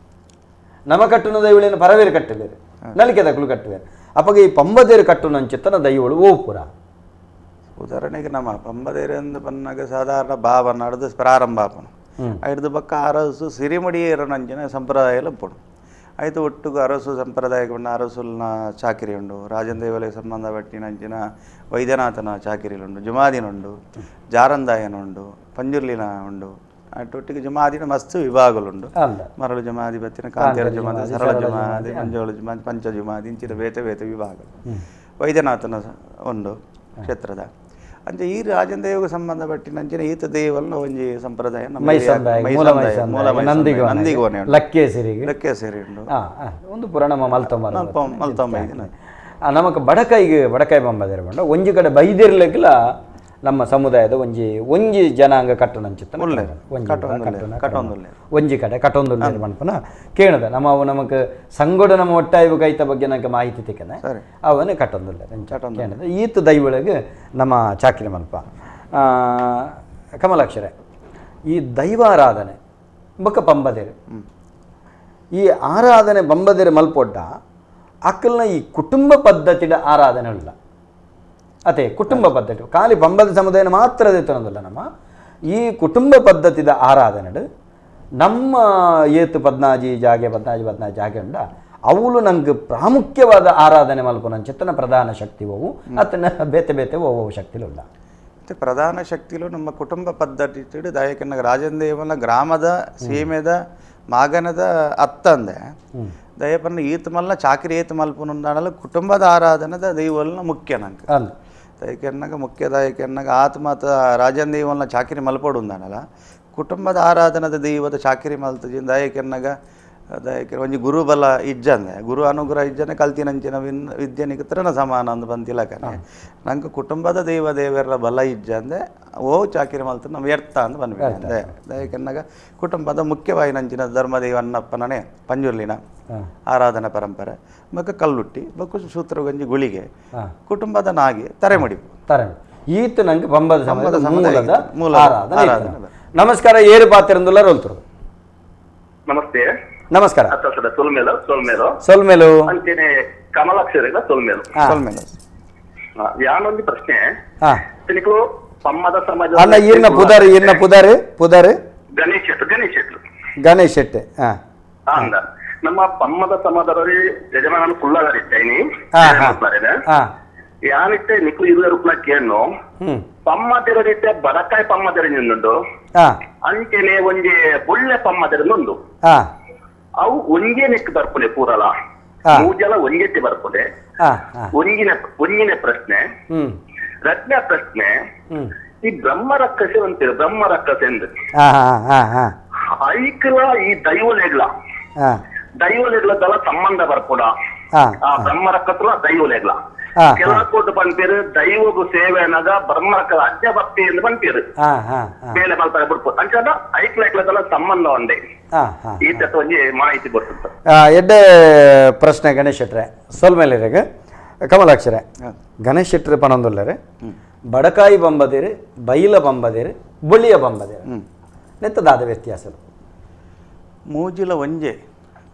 ನಮ ಕಟ್ಟುನ ದೈವಳಿಯನ್ನು ಪರವೇರು ಕಟ್ಟಬೇರು ನಲಿಕೆದಕ್ಕೂ ಕಟ್ಟುವೇರು ಅಪ್ಪಗೆ ಈ ಪಂಬದೇರು ಕಟ್ಟುನಂಚಿತ್ತನ ದೈವಳು ಓಪುರ ಉದಾಹರಣೆಗೆ ನಮ್ಮ ಪಂಬದೇರು ಅಂದು ಬನ್ನಾಗ ಸಾಧಾರಣ ಭಾವ ನಡೆದು ಪ್ರಾರಂಭ ಆಪನು ಐದು ಬಕ್ಕ ಅರಸು ಸಿರಿಮುಡಿ ನಂಚಿನ ಸಂಪ್ರದಾಯ ಪೊಡು ಆಯ್ತು ಒಟ್ಟುಗು ಅರಸು ಸಂಪ್ರದಾಯಕ್ಕೆ ಬಣ್ಣ ಅರಸುಲ್ನ ಚಾಕಿರಿ ಉಂಡು ರಾಜನ್ ದೇವಲಿಗೆ ಸಂಬಂಧಪಟ್ಟಿನಂಚಿನ ವೈದ್ಯನಾಥನ ಚಾಕಿರಿಲುಂಡು ಜುಮಾದಿನುಂಡು ಜಾರಂದಾಯನುಂಡು ಪಂಜುರ್ಲಿನ ಉಂಡು ಒಟ್ಟಿಗೆ ಜಮಾದಿನ ಮಸ್ತ್ ವಿಭಾಗಲುಂಡು ಮರಳು ಜಮಾದಿ ಬತ್ತಿನ ಕಾಂತೇರ ಜಮಾದಿ ಸರಳ ಜಮಾದಿ ಮಂಜೋಳು ಜಮಾದಿ ಪಂಚ ಜಮಾದಿ ಇಂಚಿನ ಬೇತೆ ಬೇತೆ ವಿಭಾಗಗಳು ವೈದ್ಯನಾಥನ ಉಂಡು ಕ್ಷೇತ್ರದ ಅಂಚೆ ಈ ರಾಜನ್ ದೇವಗೆ ಸಂಬಂಧಪಟ್ಟಿನಂಚಿನ ಈತ ದೇವಲ್ನ ಒಂಜಿ ಸಂಪ್ರದಾಯ ನಂದಿಗೋನೆ ಲಕ್ಕೇಸರಿಗೆ ಲಕ್ಕೇಸರಿ ಉಂಡು ಒಂದು ಪುರಾಣ ಮಲ್ತೊಂಬ ಮಲ್ತೊಂಬ ನಮಕ್ ಬಡಕಾಯಿಗೆ ಬಡಕಾಯಿ ಬಂಬದಿರ ಬಂಡ ಒಂಜಿ ಕಡೆ ಬೈದಿರ್ಲಿಕ್ಕಿಲ್ಲ ನಮ್ಮ ಸಮುದಾಯದ ಒಂಜಿ ಒಂಜಿ ಜನಾಂಗ ಕಟ್ಟುನಂಚಿತ್ತ ಒಂಜಿ ಕಡೆ ಕಟ್ಟೊಂದುಲ್ಲೇರು ಮನ್ಪನ ಕೇಳದ ನಮ್ಮ ಅವು ನಮಕ್ ಸಂಗೊಡ ನಮ್ಮ ಒಟ್ಟಾಯ್ವು ಕೈತ ಬಗ್ಗೆ ನಂಗೆ ಮಾಹಿತಿ ತಿಕ್ಕನೆ ಅವನೇ ಕಟ್ಟೊಂದುಲ್ಲೇರು ಕೇಳದ ಈತ ದೈವೊಳಗೆ ನಮ್ಮ ಚಾಕಿರಿ ಮನ್ಪ ಕಮಲಾಕ್ಷರೆ ಈ ದೈವಾರಾಧನೆ ಬೊಕ್ಕ ಪಂಬದೇರು ಈ ಆರಾಧನೆ ಬಂಬದೇರು ಮಲ್ಪೊಡ್ಡ ಅಕ್ಕಲ್ನ ಈ ಕುಟುಂಬ ಪದ್ಧತಿಯ ಆರಾಧನೆ ಉಲ್ಲ ಅದೇ ಕುಟುಂಬ ಪದ್ಧತಿ ಖಾಲಿ ಬಂಬದ ಸಮುದಾಯ ಮಾತ್ರ ಅದೇ ನಮ್ಮ ಈ ಕುಟುಂಬ ಪದ್ಧತಿದ ಆರಾಧನೆ ನಮ್ಮ ಏತು ಪದ್ನಾಜಿ ಜಾಗೆ ಪದ್ನಾಜಿ ಪದ್ನಾಜಿ ಜಾಗೆ ಉಂಡ ಅವಳು ನಂಗೆ ಪ್ರಾಮುಖ್ಯವಾದ ಆರಾಧನೆ ಮಲ್ಪುನಂಚಿತ್ತನ ಪ್ರಧಾನ ಶಕ್ತಿ ಓವು ಅತನ ಬೇತೆ ಬೇತೆ ಓವು ಶಕ್ತಿಲು ಉಲ್ಲ ಮತ್ತು ಪ್ರಧಾನ ಶಕ್ತಿಲು ನಮ್ಮ ಕುಟುಂಬ ಪದ್ಧತಿ ದಾಯಕನ ರಾಜನ್ ದೇವನ ಗ್ರಾಮದ ಸೀಮೆದ ಮಾಗನದ ಅತ್ತಂದೆ ದಯಪನ್ನ ಈತ ಮಲ್ಲ ಚಾಕರಿ ಏತ ಮಲ್ಪುನುಂದಾಣಲ ಕುಟುಂಬದ ಆರಾಧನದ ದೈವಲ್ನ ಮುಖ್ಯ ನಂಗೆ ದಯಕೆನ್ನಾಗ ಮುಖ್ಯ ದಾಯಕೆನ್ನಾಗ ಆತ್ಮತ ರಾಜನ್ ದೇವಲ್ನ ಚಾಕರಿ ಮಲ್ಪೊಡುಂದಾಣಲ ಕುಟುಂಬದ ಆರಾಧನದ ದೈವದ ಚಾಕರಿ ಮಲ್ತಜಿನ ದಯಕೆನ್ನಾಗ ದಯಕ್ಕೆ ಒಂಜಿ ಗುರುಬಲ ಇಜ್ಜಂದೆ ಗುರು ಅನುಗ್ರಹ ಇಜ್ಜನೆ ಕಲ್ತಿನಂಚಿನ ವಿದ್ಯೆ ನಿಕತ್ರನ ಸಮಾನ ಅಂದು ಬಂತಿಲಕನೆ ನಂಗೆ ಕುಟುಂಬದ ದೈವ ದೇವರ ಬಲ ಇಜ್ಜಂದೆ ಓ ಚಾಕಿರಿ ಮಲ್ತು ನಮ್ಮ ವ್ಯರ್ಥ ಅಂತ ಬಂದ್ಬಿಟ್ಟೆ. ದಯಕೆನ್ನಾಗ ಕುಟುಂಬದ ಮುಖ್ಯವಾಯಿನಂಚಿನ ಧರ್ಮದೈವ ಅನ್ನಪ್ಪನೇ ಪಂಜುರ್ಲಿನ ಆರಾಧನಾ ಪರಂಪರೆ ಬೊಕ್ಕ ಕಲ್ಲುಟ್ಟಿ ಬೊಕ್ಕ ಸೂತ್ರಗಂಜಿ ಗುಳಿಗೆ ಕುಟುಂಬದ ನಾಗಿ ತರೆಮುಡಿಪು ತರೆ ಈತ ನಂಗೆ ಬಂಬದ ಮೂಲದ ಆರಾಧನೆ. ನಮಸ್ಕಾರ, ಏರು ಪಾತಿರಂದುಲ್ಲ ರೋಲ್ತರು. ನಮಸ್ತೆ. ನಮಸ್ಕಾರ. ಸೊಲ್ಮೇಲು ಸೊಲ್ಮೇಲು ಸೊಲ್ಮೇಲು ಅಂಚೆನೆ ಕಮಲಾಕ್ಷರ ಸೊಲ್ಮೇಲು ಸೊಲ್ಮೇಲು. ಯಾನೊಂದು ಪ್ರಶ್ನೆ ಪಮ್ಮದ ಸಮಾಜ ಅಲ್ಲ ಈರ್ನ ಪುದಾರಿ ಈರ್ನ ಪುದಾರಿ ಪುದಾರಿ ಗಣೇಶ್ ಶೆಟ್ರು ಗಣೇಶ್ ಶೆಟ್ರು ಗಣೇಶ್ ಶೆಟ್ಟಿ. ಅಂದ ನಮ್ಮ ಪಮ್ಮದ ಸಮಾಜದಲ್ಲಿ ಯಜಮಾನ ಕುಳ್ಳಗಾರಿದ್ದೇನೆ ಯಾನಿಟ್ಟೆ ನಿಕ್ಲು ಇರುವರುಪ್ಲ ಕೇನು ಪಮ್ಮ ತೆರದಿಟ್ಟೆ ಬಡಕಾಯಿ ಪಮ್ಮ ತೆರഞ്ഞുണ്ട് ಅಂಚೆನೆ ಒಂಜಿ ಬೊಳ್ಳೆ ಪಮ್ಮ ತೆರನುಂಡು ಅವು ಒಂಜೇ ನೆಕ್ ಬರ್ಪುನೆ ಪೂರಲ ಮೂಜಲ ಒಂಜೆಟ್ಟಿ ಬರ್ಪುನೆ. ಒಂಜಿನ ಒಂಜಿನ ಪ್ರಶ್ನೆ. ರತ್ನ ಪ್ರಶ್ನೆ, ಈ ಬ್ರಹ್ಮ ರಕ್ಕಸೆ ಅಂತೀರ ಬ್ರಹ್ಮ ರಕ್ಕಸೆ ಎಂದು ಐಕ್ಲ ಈ ದೈವಲೆಗ್ಲ ದೈವಲೆಗ್ಲದಲ್ಲ ಸಂಬಂಧ ಬರ್ಪುಡ ಆ ಬ್ರಹ್ಮ ರಕ್ಕಸಲ ದೈವಲೆಗ್ಲ ಕೆಲವು ಕೋಟು ಪನ್ಪೇರು ದೈವಗೂ ಸೇವೆ ಅನ್ನದ ಬ್ರಹ್ಮ ರಕ್ಕದ ಅಜ್ಜ ಭಕ್ತಿ ಎಂದು ಪನ್ಪೇರು ಬೇಲೆ ಮಲ್ಪರೆ ಬಿಡ್ಪು ಅಂಚಾದ ಐಕ್ಲ ಐಕ್ಲದಲ್ಲ ಸಂಬಂಧ ಒಂದೇ ಈ ತತ್ವ ಒಂಜಿ ಮಾಹಿತಿ ಕೊಡ್ತದೆ. ಎಡ್ಡೆ ಪ್ರಶ್ನೆ ಗಣೇಶ್ ಶೆಟ್ರೆ ಸೊಲ್ಮೇಲೆ ಕಮಲಾಕ್ಷರೇ. ಗಣೇಶ್ ಶೆಟ್ರೆ ಪನೊಂದುಲ್ಲರೆ ಬಡಕಾಯಿ ಬಂಬದಿರು ಬೈಲ ಬಂಬದಿರು ಬೊಳ್ಳಿಯ ಬಂಬದಿರು ನೆತ್ತದಾದ ವ್ಯತ್ಯಾಸ ಮೂಜಿಲ ಒಂಜೆ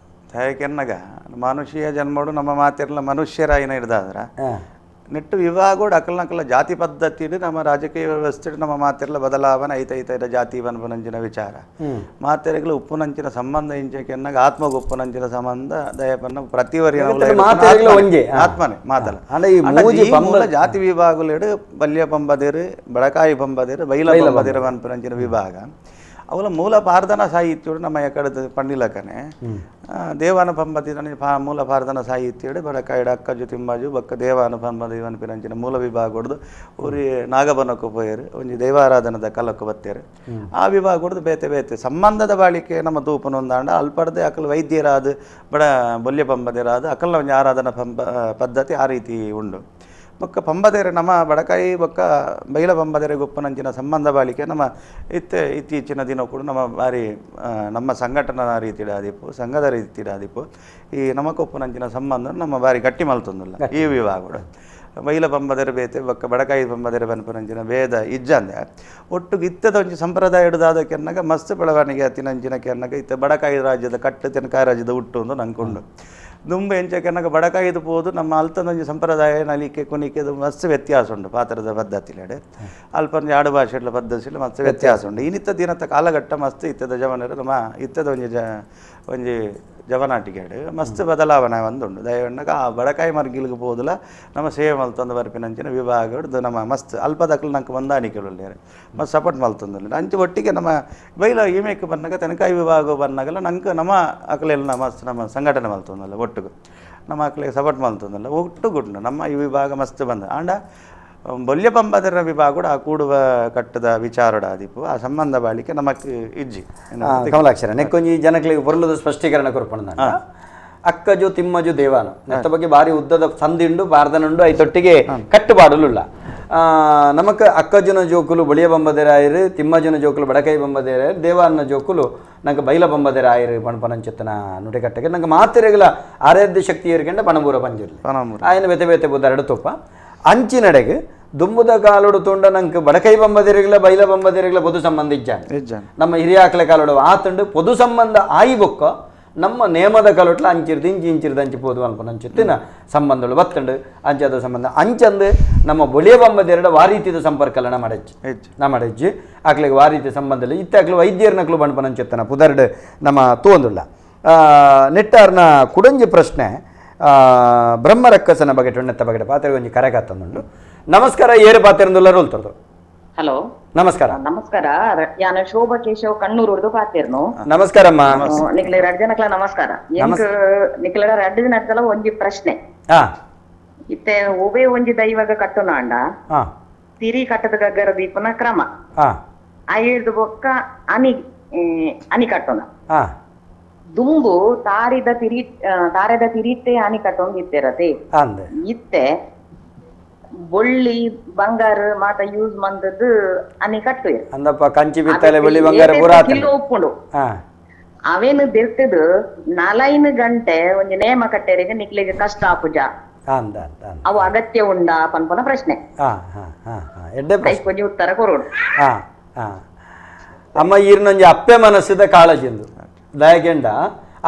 ಕೆನ್ನಗ ಮನುಷ್ಯ ಜನ್ಮಡು ನಮ್ಮ ಮಾತಿರಲ್ಲ ಮನುಷ್ಯರಾಯಿನ ಹಿಡ್ದಾದ್ರ ನೆಟ್ಟು ವಿವಾಹಗಳು ಅಕಲ್ನಕಲ ಜಾತಿ ಪದ್ಧತಿ ನಮ್ಮ ರಾಜಕೀಯ ವ್ಯವಸ್ಥೆ ನಮ್ಮ ಮಾತಿರಲ್ಲ ಬದಲಾವಣೆ ಐತೈತ ಜಾತಿ ಬನ್ಪನಂಚಿನ ವಿಚಾರ ಮಾತೆರೆಗಳು ಉಪ್ಪುನಂಚಿನ ಸಂಬಂಧ ಇಂಚೆನ್ನಾಗ ಆತ್ಮಗ ಉಪ್ಪುನಂಚಿನ ಸಂಬಂಧ ದಯಪನ್ನ ಪ್ರತಿವರಿ ಆತ್ಮನೆ ಮಾತಲ್ಲ. ಜಾತಿ ವಿಭಾಗಗಳು ಬಲ್ಯ ಪಂಬದಿರು ಬಡಕಾಯಿ ಪಂಬದಿರು ಬೈಲ ಪಂಬದಿರು ಬನ್ಪನಂಚಿನ ವಿಭಾಗ ಅವಲ ಮೂಲ ಪಾರ್ದನ ಸಾಹಿತ್ಯಡು ನಮ್ಮ ಎಕಡೆ ಪಂಡಿಲಕನೆ ದೇವಾನ ಪಂಬತಿ ಮೂಲ ಪಾರ್ದನ ಸಾಹಿತ್ಯಡು ಬಡಕಾಯಿಡ ಅಕ್ಕಜು ತಿಮ್ಮಜು ಬಕ್ಕ ದೇವಾನ ಪಂಬದಿ ಪನ್ಪಿನಂಚಿನ ಮೂಲ ವಿಭಾಗ ಹೊಡೆದು ಊರಿ ನಾಗಬನಕ್ಕೆ ಪೋಯರು ಒಂಜಿ ದೇವಾರಾಧನದ ಕಲಕ್ಕೆ ಬತ್ತೇರು ಆ ವಿಭಾಗ ಹೊಡೆದು ಬೇತೆ ಬೇತೆ ಸಂಬಂಧದ ಬಾಳಿಕೆ ನಮ್ಮ ತೂಪನೊಂದಾಂಡ ಅಲ್ಪಡ್ದೆ ಅಕಲ್ ವೈದ್ಯರಾದ ಬಡ ಬೊಲ್ಯ ಪಂಬದಿರಾದ ಅಕಲ್ನ ಒಂಜಿ ಆರಾಧನಾ ಪಂಬ ಪದ್ಧತಿ ಆ ರೀತಿ ಉಂಡು. ಬೊಕ್ಕ ಪಂಬದೇರೆ ನಮ್ಮ ಬಡಕಾಯಿ ಬೊಕ್ಕ ಬೈಲ ಪಂಬದೇರೆ ಗೊಪ್ಪನಂಚಿನ ಸಂಬಂಧ ಬಾಳಿಕೆ ನಮ್ಮ ಇತ್ತೆ ಇತ್ತೀಚಿನ ದಿನ ಕೂಡ ನಮ್ಮ ಬಾರಿ ನಮ್ಮ ಸಂಘಟನಾ ರೀತಿಡ ಆದಿಪ್ಪು ಸಂಘದ ರೀತಿಡ ಆದಿಪ್ಪು ಈ ನಮ್ಮ ಕೊಪ್ಪನಂಚಿನ ಸಂಬಂಧ ನಮ್ಮ ಬಾರಿ ಗಟ್ಟಿ ಮಲ್ತೊಂದಿಲ್ಲ ಈ ವಿಭಾಗ ಬೈಲ ಪಂಬದೆರೆ ಬೇತೆ ಬೊಕ್ಕ ಬಡಕಾಯಿ ಪಂಬದೆರೆ ಪನ್ಪನಂಚಿನ ಭೇದ ಇಜ್ಜಂದೆ ಒಟ್ಟು ಇತ್ತದ ಒಂಜಿ ಸಂಪ್ರದಾಯ ಹಿಡಿದಾದ ಕೆನ್ನಗ ಮಸ್ತ್ ಬೆಳವಣಿಗೆ ಅತಿನಂಚಿನ ಕೆನ್ನಗ ಇತ್ತ ಬಡಕಾಯಿ ರಾಜ್ಯದ ಕಟ್ಟು ತೆನಕಾಯಿ ರಾಜ್ಯದ ಹುಟ್ಟು ಅಂದು ನಂಕೊಂಡು ದುಂಬ ಎಂಚಕೆನಗ ಬಡಕಾಯಿದು ಪೋದು ನಮ್ಮ ಅಲ್ತನೊಂಜಿ ಸಂಪ್ರದಾಯ ನಲಿಕೆ ಕುನಿಕೆದು ಮಸ್ತ್ ವ್ಯತ್ಯಾಸ ಉಂಟು ಪಾತ್ರದ ಪದ್ಧತಿಲೆಡೆ ಅಲ್ಪೊಂಜಿ ಆಡು ಭಾಷೆಡ್ಲ ಪದ್ಧತಿಲಿ ಮಸ್ತ್ ವ್ಯತ್ಯಾಸ ಉಂಟು. ಇನ್ನಿತ್ತ ದಿನದ ಕಾಲಘಟ್ಟ ಮಸ್ತ್ ಇತ್ತದ ಜವನರು ನಮ್ಮ ಇತ್ತದ ಒಂಜಿ ಒಂಜಿ ಜವನಾಟಿಕೆಡು ಮಸ್ತ್ ಬದಲಾವಣೆ ಒಂದುಂಡು. ದಯವಣ್ಣಗ ಆ ಬಡಕಾಯಿ ಮರ್ಗಿಲ್ಗೆ ಪೋದುಲ ನಮ್ಮ ಸೇವೆ ಮಲ್ತೊಂದು ಬರ್ಪಿನಂಚಿನ ವಿಭಾಗಡು ನಮ್ಮ ಮಸ್ತ್ ಅಲ್ಪದಕ್ಲು ನಂಗೆ ಹೊಂದಾಣಿಕೆಗಳು ಮಸ್ತ್ ಸಪೋರ್ಟ್ ಮಲ್ತೊಂದುಲ್ಲ ಅಂಚು ಒಟ್ಟಿಗೆ ನಮ್ಮ ಬೈಲ ಈಮೇಕ್ ಬಂದಾಗ ತೆನಕಾಯಿ ವಿಭಾಗ ಬಂದಾಗಲ್ಲ ನಂಗೆ ನಮ್ಮ ಅಕಲೆಲ್ಲ ಮಸ್ತ್ ನಮ್ಮ ಸಂಘಟನೆ ಮಲ್ತೊಂದಲ್ಲ ಒಟ್ಟಿಗೆ ನಮ್ಮ ಅಕ್ಲಿಗೆ ಸಪೋರ್ಟ್ ಮಲ್ತೊಂದಲ್ಲ ಒಟ್ಟುಗುಂಡು ನಮ್ಮ ಈ ವಿಭಾಗ ಮಸ್ತ್ ಬಂದ ಆಂಡ ಬೊಲ್ಯ ಪಂಬದರ ವಿಭಾಗ ಕೂಡ ಆ ಕೂಡುವ ಕಟ್ಟದ ವಿಚಾರಡ ಆದಿಪ್ಪು ಆ ಸಂಬಂಧ ಬಾಳಿಕೆ ನಮಕ್ ಇಜ್ಜಿ. ಕಮಲಾಕ್ಷರ ನೆಕ್ಕೊಂಜಿ ಜನಗಳಿಗೆ ಬರಲದ ಸ್ಪಷ್ಟೀಕರಣ ಕೊರ್ಪಣ ಅಕ್ಕಜು ತಿಮ್ಮಜು ದೇವಾನು ನೆತ್ತ ಬಗ್ಗೆ ಭಾರಿ ಉದ್ದದ ಸಂದಿಂಡು ಬಾರ್ದನುಂಡು ಐತೊಟ್ಟಿಗೆ ಕಟ್ಟುಪಾಡಲುಲ್ಲ. ನಮಕ್ ಅಕ್ಕಜುನ ಜೋಕುಲು ಬಳಿಯ ಬಂಬದೇರಾಯರು ತಿಮ್ಮಜುನ ಜೋಕುಲು ಬಡಕೈ ಬಂಬದೇರಾಯರು ದೇವಾನ ಜೋಕುಲು ನಂಗೆ ಬೈಲ ಬಂಬದೇರಾಯರು ಪಣಪನಂಚಿತ್ತನ ನುಡಿಕಟ್ಟಗೆ ನಂಗೆ ಮಾತೆರೆಗಳ ಆರಾಧ್ಯ ಶಕ್ತಿ ಏರ್ಕಂಡ ಪಣಬೂರ ಪಂಜಿರ್ಲಿ ಆಯನ ಬೇತೆ ಬೇತೆ ಬುದ್ಧ ತುಪ್ಪ ಅಂಚಿನಡೆಗೆ ದುಂಬುದ ಕಾಲೋಡು ತುಂಡ ನಂಗೆ ಬಡಕೈ ಬಂಬದಿರಗಿಲ್ಲ ಬೈಲ ಬಂಬದಿರಗಿಲ್ಲ ಪೊದು ಸಂಬಂಧ ಇಜ್ಜಾನೆ ನಮ್ಮ ಹಿರಿಯಾಕಲೆ ಕಾಲೋಡು ಆತಂಡು ಪೊದು ಸಂಬಂಧ ಆಯಿ ಬೊಕ್ಕ ನಮ್ಮ ನೇಮದ ಕಾಲೊಟ್ಲ ಅಂಚಿರ್ದು ಇಂಚಿ ಇಂಚಿರ್ದು ಅಂಚಿ ಪೋದು ಅನ್ಕೊಂಡು ಅಂಚಿತ್ತಿನ ಸಂಬಂಧಗಳು ಬತ್ತಂಡು ಅಂಚಾದ ಸಂಬಂಧ ಅಂಚಂದು ನಮ್ಮ ಬೊಳಿಯ ಬಂಬದಿರಡ ವಾರೀತಿದ ಸಂಪರ್ಕ ನಮ್ಮಡೆಜ್ಜಿ ನಮ್ಮಡೆಜ್ಜಿ ಆಕ್ಲಿಗೆ ವಾರೀತಿ ಸಂಬಂಧ ಇಲ್ಲ ಇತ್ತ ಆಕ್ಲು ವೈದ್ಯರನಕ್ಲು ಬಣ್ಪನಂಚಿತ್ತನ ಪುದರ್ಡು ನಮ್ಮ ತೋಂದುಳ್ಳ ನೆಟ್ಟಾರ್ನ ಕುಡಂಜಿ ಪ್ರಶ್ನೆ ಬ್ರಹ್ಮರಕ್ಕಸನ ಬಗ್ಗೆ ಟೊಣ್ಣೆತ್ತ ಬಗ್ಗೆ ಪಾತ್ರೆ ಒಂಜಿ ಕರೆಗಾತಂದುಂಡು. ನಮಸ್ಕಾರ, ಏರು ಪಾತ್ರೆಂದುಲ್ಲ ರೋಲ್ತರ್ದು. ಹಲೋ, ನಮಸ್ಕಾರ. ನಮಸ್ಕಾರ, ಯಾನ ಶೋಭಾ ಕೇಶವ್ ಕಣ್ಣೂರು ಉರ್ದು ಪಾತೆರ್ನು. ನಮಸ್ಕಾರ ಅಮ್ಮ. ನಿಕ್ಲೆ ರಡ್ಡ್ ಜನಕ್ಲ ನಮಸ್ಕಾರ. ಎಂಕ್ ನಿಕ್ಲೆಡ ರಡ್ಡ್ ಜನಕ್ಲ ಒಂಜಿ ಪ್ರಶ್ನೆ. ಇತ್ತೆ ಒಬೆ ಒಂಜಿ ದೈವಗ ಕಟ್ಟುನಾಂಡ ತಿರಿ ಕಟ್ಟದ ಗಗ್ಗರ ದೀಪನ ಕ್ರಮ ಆಯ್ದು ಬೊಕ್ಕ ಅನಿ ಅನಿ ಕಟ್ಟುನ ದುಂಬು ತಾರಿದ ತಿರಿ ತಾರೆದ ತಿರಿತೆ ಆನಿ ಕಟ್ಟೊಂದಿತ್ತಿರತೆ ಇತ್ತೆ ಬೊಳ್ಳಿ ಬಂಗಾರ ಮಾತ ಯೂಸ್ ಮಂದದ್ದು ಅನಿ ಕಟ್ಟು ಅಂದಪ್ಪ ಕಂಚಿ ಬಿತ್ತಲೆ ಬೊಳ್ಳಿ ಬಂಗಾರ ಪೂರ ಕಿಲೋ ಉಪ್ಪುಂಡು ಅವೇನು ದಿರ್ತದು 4 ಗಂಟೆ ಒಂಜಿ ನೇಮ ಕಟ್ಟೆರಿಗೆ ನಿಕ್ಲಿಗೆ ಕಷ್ಟ ಆಪುಜ ಅವು ಅಗತ್ಯ ಉಂಡಾ ಪನ್ಪನ ಪ್ರಶ್ನೆ. ಒಂಜಿ ಉತ್ತರ ಕೊರೋಡು. ಅಮ್ಮ ಈರ್ನೊಂಜಿ ಅಪ್ಪೆ ಮನಸ್ಸಿದ ಕಾಳಜಿಂದು ದಯಗೆಂಡ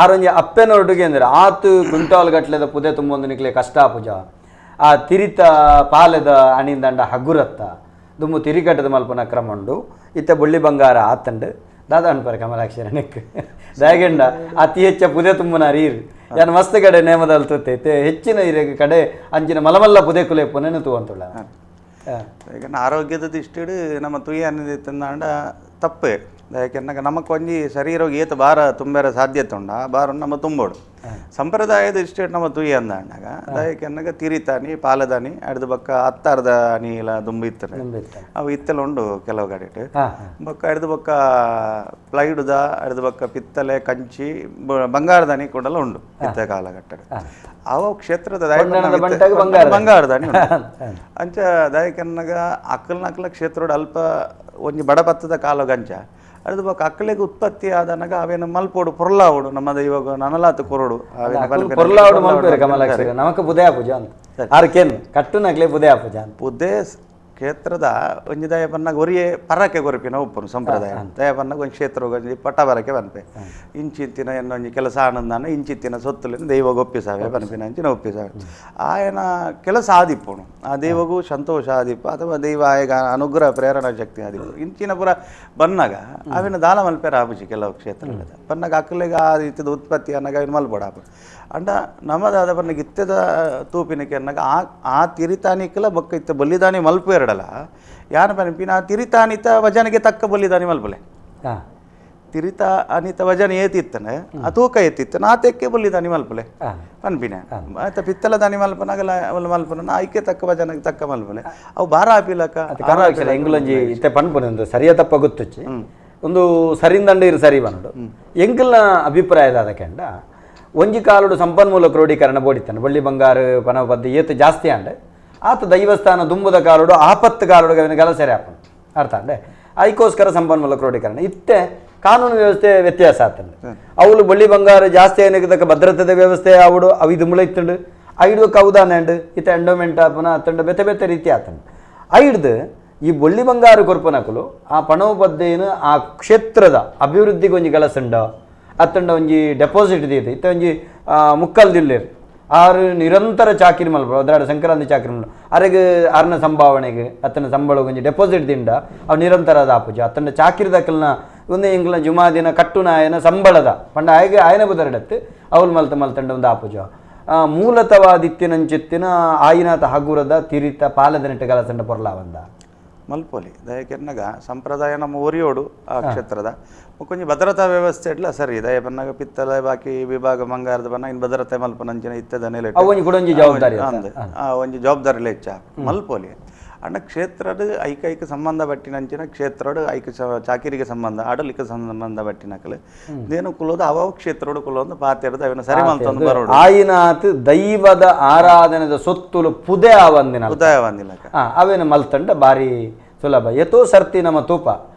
ಆರೊಂಜಿ ಅಪ್ಪೆನೊರಡುಗೆ ಅಂದ್ರೆ ಆತು ಕ್ವಿಂಟಾಲ್ ಗಟ್ಲೆದ ಪುದೆ ತುಂಬೊಂದು ನಿಕ್ಲೆ ಕಷ್ಟ ಆಪುಜ ಆ ತಿರಿತ ಪಾಲೆದ ಅಣಿಂದಂಡ ಹಗುರತ್ತ ದುಮ್ಮು ತಿರಿಕಟ್ಟದ ಮಲ್ಪನ ಕ್ರಮ ಉಂಡು ಇತ್ತ ಬೊಳ್ಳಿ ಬಂಗಾರ ಆತಂಡು ದಾದಾ ಅನ್ಪರೆ ಕಮಲಾಕ್ಷರ ನೆಕ್ ದಯಗೆಂಡ ಅತಿ ಹೆಚ್ಚ ಪುದೆ ತುಂಬುನ ರೀರ್ ಯಾನ್ ಮಸ್ತ್ ಕಡೆ ನೇಮದಲ್ಲಿ ತೂತೆ ಹೆಚ್ಚಿನ ಇರ ಕಡೆ ಅಂಚಿನ ಮಲಮಲ್ಲ ಪುದೆ ಕುಲೆ ಪುನೆನು ತೂವಂತುಳ್ಳ. ಈಗ ಆರೋಗ್ಯದ ದೃಷ್ಟಿಡು ನಮ್ಮ ತುಯ್ಯ ಅನ್ನೋದಿತ್ತಂದಾಂಡ ತಪ್ಪೆ. ಯಾಕೆಂದಾಗ ನಮಕ್ ಒಂಜಿ ಶರೀರಗೆ ಏತ ಭಾರ ತುಂಬೆರ ಸಾಧ್ಯತೆ ಉಂಡು ಆ ಭಾರ ನಮ್ಮ ತುಂಬೋಡು. ಸಂಪ್ರದಾಯದ ದೃಷ್ಟಿ ನಮ್ಮ ತುಯ್ಯ ಅಂದಾಂಡಾಗ ದಯಕೆನ್ನಾಗ ತಿರಿತಾನಿ ಪಾಲದಾನಿ ಅಡ್ದ ಬಕ್ಕ ಹತ್ತಾರ್ದ ಅನಿಲ ದುಂಬು ಇತ್ತನೆ ಅವು ಇತ್ತೆಲ್ಲ ಉಂಡು ಕೆಲವು ಕಡೆಟ್ ಬೊಕ್ಕ ಅಡ್ದ ಬೊಕ್ಕ ಪ್ಲೈಡುದ ಅಡ್ದ ಬೊಕ್ಕ ಪಿತ್ತಲೆ ಕಂಚಿ ಬಂಗಾರದಾನಿ ಕೂಡಲ ಉಂಡು ಇತ್ತ ಕಾಲಘಟ್ಟದ ಅವ ಕ್ಷೇತ್ರದ ಬಂಗಾರದಾನಿ ಅಂಚ ದಯಕೆನ್ನಾಗ ಅಕ್ಕಲ್ನಕ್ಕಲ ಕ್ಷೇತ್ರೋಡು ಅಲ್ಪ ಒಂಜಿ ಬಡಪತ್ತದ ಕಾಲಗಂಚ ಅರ್ಧ ಬೊಕ್ಕ ಅಕ್ಕಲೆಗ್ ಉತ್ಪತ್ತಿ ಆದನಾಗ ಅವೇನು ಮಲ್ಪೋಡು ಪೊರ್ಲಾವಡು ನಮ್ಮದ ಇವಾಗ ನನಲಾತ ಕೊರಡು ಪೊರ್ಲಾವಡು ಮಲ್ಪೇರು ಕಮಲಾಕ್ಷರ ನಮಕ್ ಬುದಯ ಪೂಜಾ ಅಂತ ಆರ್ಕೆನ್ ಕಟ್ಟುನಕ್ಲೆ ಬುದಯ ಪೂಜಾ ಬುದೇ ಕ್ಷೇತ್ರದ ಒಂಜಿ ದಯ ಪನ್ನಾಗ ಒರಿಯೇ ಪರಕೆ ಕೊರಪಿನ ಉಪ್ಪುನು ಸಂಪ್ರದಾಯ ದಯ ಪನ್ನಾಗ ಒಂಜಿ ಕ್ಷೇತ್ರ ಒಂಜಿ ಪಟ ಬರಕೆ ಬನ್ಪೆ ಇಂಚಿತ್ತಿನ ಎನ್ನೊಂಜಿ ಕೆಲಸ ಆನಂದಾನ ಇಂಚಿತ್ತಿನ ಸೊತ್ತುಲಿನ ದೈವಗ ಒಪ್ಪಿಸಾವೆ ಬನ್ಪಿನ ಅಂಚಿನ ಒಪ್ಪಿಸಾವೆ ಆಯನ ಕೆಲಸ ಆದಿಪ್ಪುನು ಆ ದೈವಗೂ ಸಂತೋಷ ಆದಿಪ್ಪ ಅಥವಾ ದೈವ ಆಯಗ ಅನುಗ್ರಹ ಪ್ರೇರಣಾ ಶಕ್ತಿ ಆದಿಪ್ಪು ಇಂಚಿನ ಪುರ ಬನ್ನಾಗ ಅವಿನ ದಾಲ ಮಲ್ಪೆರ ಆಪುಜಿ ಕೆಲವು ಕ್ಷೇತ್ರ ಬನ್ನಾಗ ಅಕ್ಕಲಿಗೆ ಆ ರೀತಿದ ಉತ್ಪತ್ತಿ ಅನ್ನಾಗ ಅವಿನ ಮಲ್ಪಡ ಆಪು ಅಂಡ ನಮ್ಮದಾದ ಬನ್ನಾಗ ಇತ್ತದ ತೂಪಿನಕ್ಕೆ ಅನ್ನಾಗ ಆ ಆ ತಿರಿತಾನಿಕಲ ಬೊಕ್ಕ ಇತ್ತ ಬಲಿದಾನಿ ಮಲ್ಪು ಎರಡಲ್ಲ ಯಾನ ಪನ್ಪಿನ ಆ ತಿರಿತಾನಿತ ವಜನಿಗೆ ತಕ್ಕ ಬಲಿದಾನಿ ಮಲ್ಪಲೆ ತಿರಿತ ಅನಿತ ವಜನ ಏತಿತ್ತನೆ ಆ ತೂಕ ಏತಿತ್ತನ ಆ ತೆಕ್ಕೆ ಬಲಿದಾನಿ ಮಲ್ಪಲೆ ಪನ್ಪಿನ ಆತ ಪಿತ್ತಲ ದಾನಿ ಮಲ್ಪನಾಗಲ ಮಲ್ಪನ ಐಕೆ ತಕ್ಕ ವಜನಕ್ಕೆ ತಕ್ಕ ಮಲ್ಪಲೆ ಅವು ಭಾರ ಆಪಿಲಕ ಎಂಗುಲಂಜಿ ಇತ್ತೆ ಪನ್ಪುನ ಒಂದು ಸರಿಯ ತಪ್ಪ ಗೊತ್ತುಚ್ಚಿ ಒಂದು ಸರಿಂದಂಡ ಇರು ಸರಿ ಬಂದು ಎಂಕಲ್ನ ಅಭಿಪ್ರಾಯದ ಅದಕ್ಕೆಂಡ ಒಂಜಿ ಕಾಲುಡು ಸಂಪನ್ಮೂಲ ಕ್ರೋಢೀಕರಣ ಬೋಡಿತ್ತಾನೆ ಬಳ್ಳಿ ಬಂಗಾರ ಪನ ಪದ್ದು ಏತು ಜಾಸ್ತಿ ಅಂಡೆ ಆತ ದೈವಸ್ಥಾನ ದುಂಬುದ ಕಾಲುಡು ಆಪತ್ತು ಕಾಲುಡು ಅವನ ಗಲಸೆರೆ ಆಪನು ಅರ್ಥ ಅಂಡೆ ಅದಕ್ಕೋಸ್ಕರ ಸಂಪನ್ಮೂಲ ಕ್ರೋಢೀಕರಣ ಇತ್ತೆ ಕಾನೂನು ವ್ಯವಸ್ಥೆ ವ್ಯತ್ಯಾಸ ಆತಂಡೆ ಅವಳು ಬಳ್ಳಿ ಬಂಗಾರ ಜಾಸ್ತಿ ಏನಕ್ಕೆ ಭದ್ರತೆದ ವ್ಯವಸ್ಥೆ ಅವಡು ಅವು ಇದು ಮುಳ ಇತ್ತುಂಡು ಐದು ಕೌದಾನೆ ಅಂಡು ಇತ್ತ ಎಂಡೋಮೆಂಟ್ ಆಪನ ಆತಂಡು ಬೆತ್ತೆ ಬೆತ್ತೆ ರೀತಿ ಆತಂಡು ಐಡ್ದು ಈ ಬಳ್ಳಿ ಬಂಗಾರ ಕೊರ್ಪನಕುಲು ಆ ಪಣವು ಪದ್ದೇನು ಆ ಕ್ಷೇತ್ರದ ಅಭಿವೃದ್ಧಿಗೆ ಒಂಜಿ ಗಲಸುಂಡ ಅತ್ತಂಡ ಒಂಜಿ ಡೆಪಾಸಿಟ್ ದೀತು ಇತ್ತ ಒಂಜಿ ಮುಕ್ಕಲ್ ದಿಲ್ಲೇರು ಆರು ನಿರಂತರ ಚಾಕಿರಿ ಮಲ್ಪ ಅದ್ರಾಡ ಸಂಕ್ರಾಂತಿ ಚಾಕಿರಿ ಮಲ್ಪ ಅರೆಗೆ ಆರ್ನ ಸಂಭಾವನೆಗೆ ಅತ್ತನ ಸಂಬಳ ಒಂಜಿ ಡೆಪಾಸಿಟ್ ದಿಂಡ ಅವು ನಿರಂತರ ಅದು ಆಪುಜ ಅತ್ತಂಡ ಚಾಕಿರಿ ದಕ್ಕಲ್ನ ಒಂದು ಎಂಗ್ಲ ಜುಮಾ ದಿನ ಕಟ್ಟುನಾಯನ ಸಂಬಳದ ಪಂಡ ಆಯಗೆ ಆಯನ ಬುದರಡತ್ತು ಅವಳು ಮಲ್ತ ಮಲ್ತಂಡ ಒಂದು ಆಪುಜ ಮೂಲತವಾದಿತ್ತಿನಂಚಿತ್ತಿನ ಆಯಿನಾತ ಹಗುರದ ತಿರಿತ ಪಾಲದ ನೆಟ್ಟು ಗಲಸಂಡ ಪೊರ್ಲಾವಂದ ಮಲ್ಪೋಲಿ ದಯಕೆನ್ನಗ ಸಂಪ್ರದಾಯ ನಮ್ಮ ಒರಿಯೋಡು ಆ ಕ್ಷೇತ್ರದ ಕೊಂಚ ಭದ್ರತಾ ವ್ಯವಸ್ಥೆ ಇಡ್ಲ ಸರಿ ದಯ ಬನ್ನಾಗ ಪಿತ್ತಲ ಬಾಕಿ ವಿಭಾಗ ಬಂಗಾರದ ಬನ್ನ ಇನ್ನು ಭದ್ರತೆ ಮಲ್ಪನಂಚಿನ ಇತ್ತದ ನೆಲೆ ಜವಾಬ್ದಾರಿ ಒಂಜಿ ಜವಾಬ್ದಾರಿ ಹೆಚ್ಚ ಮಲ್ಪೋಲಿ ಅಣ್ಣ ಕ್ಷೇತ್ರದ ಐಕೈಕ ಸಂಬಂಧ ಬಟ್ಟಿನಂಚಿನ ಕ್ಷೇತ್ರೋಡು ಐಕ ಚಾಕಿರಿಗೆ ಸಂಬಂಧ ಆಡಲಿಕ್ಕೆ ಸಂಬಂಧ ಬಟ್ಟಿನಕಲು ದೇನು ಕುಲೋದು ಅವ ಕ್ಷೇತ್ರೋಡು ಕುಲೋದು ಪಾತೆರ್ದು ಅವನ ಸರಿ ಮಲ್ತೊಂದು ಬರೋಡು ಆಯಿನಾತ್ ದೈವದ ಆರಾಧನೆದ ಸೊತ್ತುಲು ಪುದೆ ಆವಂದಿನ ಪುದೆ ಆವಂದಿಲ್ಲ ಅವೇನು ಮಲ್ತಂಡ ಬಾರಿ ಸುಲಭ ಎತೋ ಸರ್ತಿ ನಮ್ಮ ತೂಪ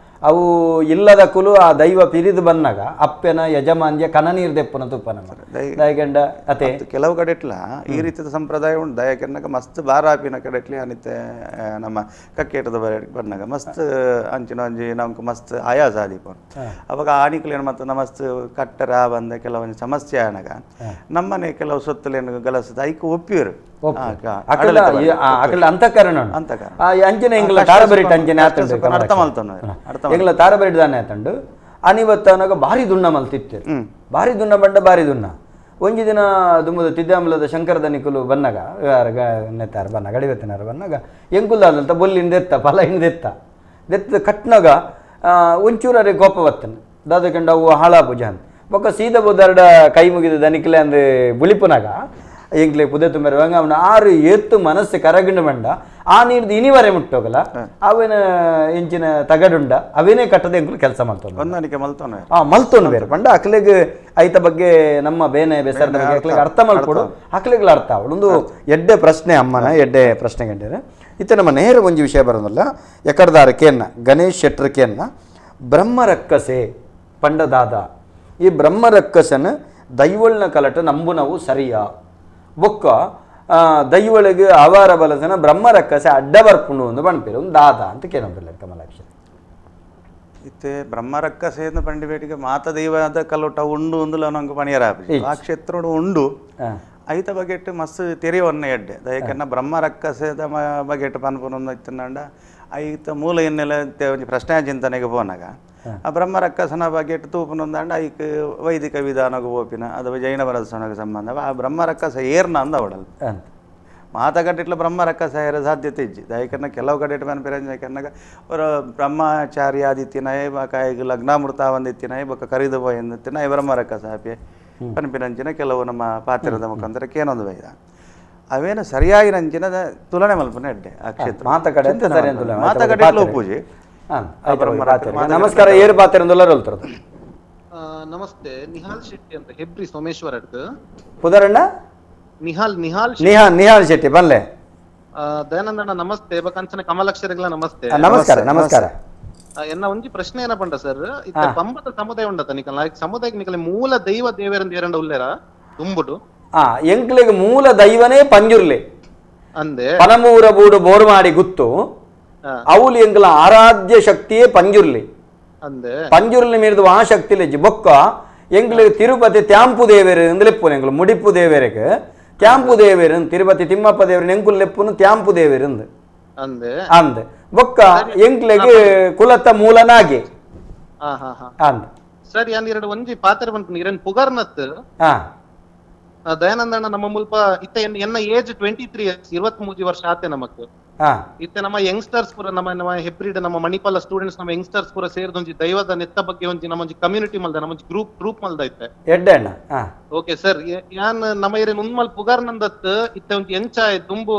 ಅವು ಇಲ್ಲದ ಕುಲು ಆ ದೈವ ಪಿರಿದು ಬಂದಾಗ ಅಪ್ಪೆನ ಯಜಮಾನ್ಯ ಕನ ನೀರು ದೆಪ್ಪನ ತುಪ್ಪ ನಮ್ಮ ದಯಗಂಡ ಅತೆ ಕೆಲವು ಕಡೆ ಇಟ್ಲ ಈ ರೀತಿಯ ಸಂಪ್ರದಾಯ ಉಂಟು ದಯಕೆನ್ನಕ ಮಸ್ತ್ ಬಾರಾಪಿನ ಕಡೆ ಇಟ್ಲಿ ಅನಿತೆ ನಮ್ಮ ಕಕ್ಕೇಟದ ಬನ್ನಾಗ ಮಸ್ತ್ ಅಂಚಿನ ಒಂಜಿ ನಮ್ಗೆ ಮಸ್ತ್ ಆಯಾಸ ಆದಿಪ್ಪ ಅವಾಗ ಆನಿಕಲೇನು ಮತ್ತು ಮಸ್ತ್ ಕಟ್ಟರ ಬಂದ ಕೆಲವೊಂದು ಸಮಸ್ಯೆ ಆನಾಗ ನಮ್ಮನೆ ಕೆಲವು ಸೊತ್ತಲೇನು ಗಲಸದ ಐಕ್ ಒಪ್ಪಿರು ಅಂತಃಕರಣ ಅಂಚಿನ ಎಂಗ್ಲ ತಾರಬರಿಟ್ ಅಂಚಿನ ಅರ್ಥ ಮಲ್ತನು ಎಂಗ್ಲ ತಾರಬರಿಟ್ ದಾನೆ ಆತಂಡು ಅನಿವತ್ತನಗ ಭಾರಿ ದುಣ್ಣ ಮಲ್ತಿತ್ತು ಭಾರಿ ದುಣ್ಣ ಬಂಡ ಭಾರಿ ದುಣ್ಣ ಒಂಜಿ ದಿನ ದುಮ್ಮದ ತಿದ್ದಾಂಬಲದ ಶಂಕರದ ನಿಕುಲು ಬನ್ನಾಗ ನೆತ್ತಾರ ಬನ್ನಾಗ ಅಡಿವೆತ್ತನಾರ ಬನ್ನಾಗ ಎಂಕುಲ್ದಾದಂತ ಬೊಲ್ಲಿಂದ ದೆತ್ತ ಫಲ ಹಿಂದೆತ್ತ ದೆತ್ತ ಕಟ್ನಾಗ ಒಂಚೂರರೆ ಕೋಪ ಬತ್ತನ ದಾದಕಂಡ ಅವು ಹಾಳಾಪುಜ ಅಂತ ಬೊಕ್ಕ ಸೀದ ಬುದರ್ಡ ಕೈ ಮುಗಿದ ದನಿಕ್ಲೆ ಅಂದ್ ಬುಳಿಪುನಾಗ ಎಂಕ್ಲೆ ಪುದೆ ತುಂಬರ ಅವನ ಆರು ಏತ್ತು ಮನಸ್ಸು ಕರಗಿಂಡು ಬಂಡ ಆ ನೀರ್ದು ಇನಿವರೆ ಮುಟ್ಟೋಗಲ್ಲ ಅವೇನ ಎಂಚಿನ ತಗಡುಂಡ ಅವೇನೇ ಕಟ್ಟದೆ ಎಂಕುಲು ಕೆಲಸ ಮಲ್ತೊಂದು ಹೊಂದಾಣಿಕೆ ಮಲ್ತೊನು ಮಲ್ತೊನು ಬೇರೆ ಪಂಡ ಅಕ್ಲೆಗ್ ಐತ ಬಗ್ಗೆ ನಮ್ಮ ಬೇನೆ ಬೇಸರದ ಬಗ್ಗೆ ಅಕ್ಲೆಗ್ ಅರ್ಥ ಮಲ್ಪೊಡು ಅಕ್ಲೆಗ್ಲ ಅರ್ಥ ಅವಳು ಒಂದು ಎಡ್ಡೆ ಪ್ರಶ್ನೆ ಅಮ್ಮನ ಎಡ್ಡೆ ಪ್ರಶ್ನೆ ಗಂಟೆ ಇತ್ತೆ ನಮ್ಮ ನೇರ ಒಂಜಿ ವಿಷಯ ಬರೋದಲ್ಲ ಎಕಡ್ದಾರ ಕೇನ್ನ ಗಣೇಶ್ ಶೆಟ್ರ್ ಕೇನ್ನ ಬ್ರಹ್ಮರಕ್ಕಸೆ ಪಂಡದಾದ ಈ ಬ್ರಹ್ಮರಕ್ಕಸನ ದೈವಳ್ನ ಕಲಟ ನಂಬುನವು ಸರಿಯಾ ಬೊಕ್ಕ ದೈವಳಿಗೆ ಆವಾರ ಬಲಸನ ಬ್ರಹ್ಮರಕ್ಕಸೆ ಅಡ್ಡ ಬರ್ಪುಂಡು ಒಂದು ಬಣ್ಪೇರು ಒಂದು ದಾದ ಅಂತ ಕೇನೊಂದಿಲ್ಲ ಕಮಲಾಕ್ಷ ಇತ್ತೆ ಬ್ರಹ್ಮರಕ್ಕಸೆ ಪಂಡಿಬೇಟಿಗೆ ಮಾತ ದೈವದ ಕಲೋಟ ಉಂಡು ಒಂದುಲ ನಂಗೆ ಪಣಿಯರ ಆ ಕ್ಷೇತ್ರೋಡು ಉಂಡು ಐತ ಬಗೆಟ್ ಮಸ್ತ್ ತೆರೆಯವನ್ನ ಎಡ್ಡೆ ದಯಕನ್ನ ಬ್ರಹ್ಮರಕ್ಕಸೆದ ಬಗೆಟ್ ಪನ್ಪುನೊಂದು ಇತ್ತಂಡ ಐತ ಮೂಲ ಹಿನ್ನೆಲೆ ಒಂಜಿ ಪ್ರಶ್ನೆ ಚಿಂತನೆಗೆ ಪೋನಾಗ ಆ ಬ್ರಹ್ಮರಕ್ಕಸನ ಬಗೆಟ್ ತೂಪುನೊಂದಾಂಡ ಐಕ್ ವೈದಿಕ ವಿಧಾನಗ ಓಪಿನ ಅಥವಾ ಜೈನ ಬರಸನಗ ಸಂಬಂಧ ಆ ಬ್ರಹ್ಮರಕ್ಕಸ ಏರ್ನ ಅಂದ ಅವಡಲ್ ಮಾತ ಕಟ್ಟಿಟ್ಲ ಬ್ರಹ್ಮರಕ್ಕಸ ಏರ ಸಾಧ್ಯತೆ ಇಜ್ಜಿ ದಯಕನ್ನ ಕೆಲವು ಕಡೆ ಪನ್ಪಿರಂಜಕನ್ನಾಗ ಅವರ ಬ್ರಹ್ಮಚಾರಿ ಆದಿತ್ತಿನಾಯ್ ಬೊಕ ಲಗ್ನಾಮೃತ ಒಂದಿತ್ತಿನಾಯ್ ಬೊಕ ಕರಿದು ಪೋಯಂದಿತ್ತಿನಾಯ್ ಬ್ರಹ್ಮರಕ್ಕಸ ಆಪೆ ಪನ್ಪಿನಂಚಿನ ಕೆಲವು ನಮ್ಮ ಪಾತ್ರದ ಮುಖಾಂತರ ಕೇನೊಂದು ಬೈದ ಅವೇನು ಸರಿಯಾಗಿ ನಂಚಿನ ತುಲನೆ ಮಲ್ಪನೆ ಎಡ್ಡೆ ಆ ಕ್ಷೇತ್ರ ಮಾತ ಕಡೆ ಮಾತ ಕಡೆ ಪೂಜೆ. ನಮಸ್ಕಾರ, ಏರು ಪಾತ್ರೆ ನಮಸ್ತೆ, ನಿಹಾಲ್ ಶೆಟ್ಟಿ ಅಂತ ಹೆಬ್ರಿ ಸೋಮೇಶ್ವರ ಪುದರಣ್ಣ ನಿಹಾಲ್ ನಿಹಾಲ್ ನಿಹಾಲ್ ನಿಹಾಲ್ ಶೆಟ್ಟಿ ಬನ್ಲೆ. ದಯಾನಂದಣ್ಣ ನಮಸ್ತೆ, ಬಕಂಚನ ಕಮಲಕ್ಷರಗಳ ನಮಸ್ತೆ. ನಮಸ್ಕಾರ ನಮಸ್ಕಾರ. ಎನ್ನ ಒಂಜಿ ಪ್ರಶ್ನೆ ಏನ ಪಂಡ ಸರ್, ಇತ್ತ ಪಂಬದ ಸಮುದಾಯ ಉಂಡತ ನಿಕಲ್ ಸಮುದಾಯಕ್ಕೆ ನಿಕಲ ಮೂಲ ದೈವ ದೇವರಂದ ಏರಂಡ ಉಲ್ಲೇರ ತುಂಬುಡು ಎಂಕ್ಲೆಗ್ ಮೂಲ ದೈವನೇ ಪಂಜುರ್ಲಿ ಅಂದೆ ಪನಮೂರ ಬೂಡು ಬೋರ್ಮಾಡಿ ಗುತ್ತು ಅವಳು ಎಂಕಲ ಆರಾಧ್ಯ ಶಕ್ತಿಯೇ ಪಂಜುರ್ಲಿ ಅಂದೆ ಪಂಜುರ್ಲಿ ಮೀರಿದ ಆ ಶಕ್ತಿ ಲೆಜ್ಜಿ ಬೊಕ್ಕ ಎಂಕ್ಲೆಗ್ ತಿರುಪತಿ ತ್ಯಾಂಪು ದೇವೇರು ಅಂದ್ ಲೆಪ್ಪುನು ಎಂಕುಲು ಮುಡಿಪು ದೇವೇರಿಗೆ ತ್ಯಾಂಪು ದೇವೇರು ತಿರುಪತಿ ತಿಮ್ಮಪ್ಪ ದೇವರು ಎಂಕುಲು ಲೆಪ್ಪುನು ತ್ಯಾಂಪು ದೇವೇರು ಅಂದ್ ಅಂದೆ ಅಂದ್ ಬೊಕ್ಕ ಎಂಕ್ಲೆಗ್ ಕುಲತ್ತ ಮೂಲನಾಗಿ ಅಂದ್. ಸರಿ, ಅಂದ್ ಎರಡು ಒಂಜಿ ಪಾತ್ರ ಬಂತು ಇರನ್ ಪುಗರ್ನತ್ ದಯಾನಂದಣ್ಣ ನಮ್ಮ ಮುಲ್ಪ ಇತ್ತ ಎನ್ನ ಏಜ್ 23 ಇಯರ್ಸ್ 23 ವರ್ಷ ಆತೆ ನಮಕ್. ಇತ್ತೆ ನಮ್ಮ ಯಂಗ್ಸ್ಟರ್ಸ್ ಪೂರ ನಮ್ಮ ನಮ್ಮ ಹೆಬ್ರಿಡ್ ನಮ್ಮ ಮಣಿಪಾಲ ಸ್ಟೂಡೆಂಟ್ಸ್ ನಮ್ಮ ಯಂಗ್ಸ್ಟರ್ಸ್ ಪೂರ ಸೇರಿದ ಒಂಜಿ ದೈವದ ನೆತ್ತ ಬಗ್ಗೆ ಒಂಜಿ ನಮ್ಮ ಒಂಜಿ ಕಮ್ಯುನಿಟಿ ಮಲ್ದ ನಮ್ಮ ಒಂಜಿ ಗ್ರೂಪ್ ಗ್ರೂಪ್ ಮಲ್ದ ಇತ್ತೆ. ಓಕೆ ಸರ್, ಯಾನ್ ನಮ್ಮ ಏರಿಯನ್ ಉನ್ಮಲ್ ಪುಗಾರ್ನಂದತ್ ಇತ್ತೆ ಒಂಜಿ ಎಂಚ ದುಂಬು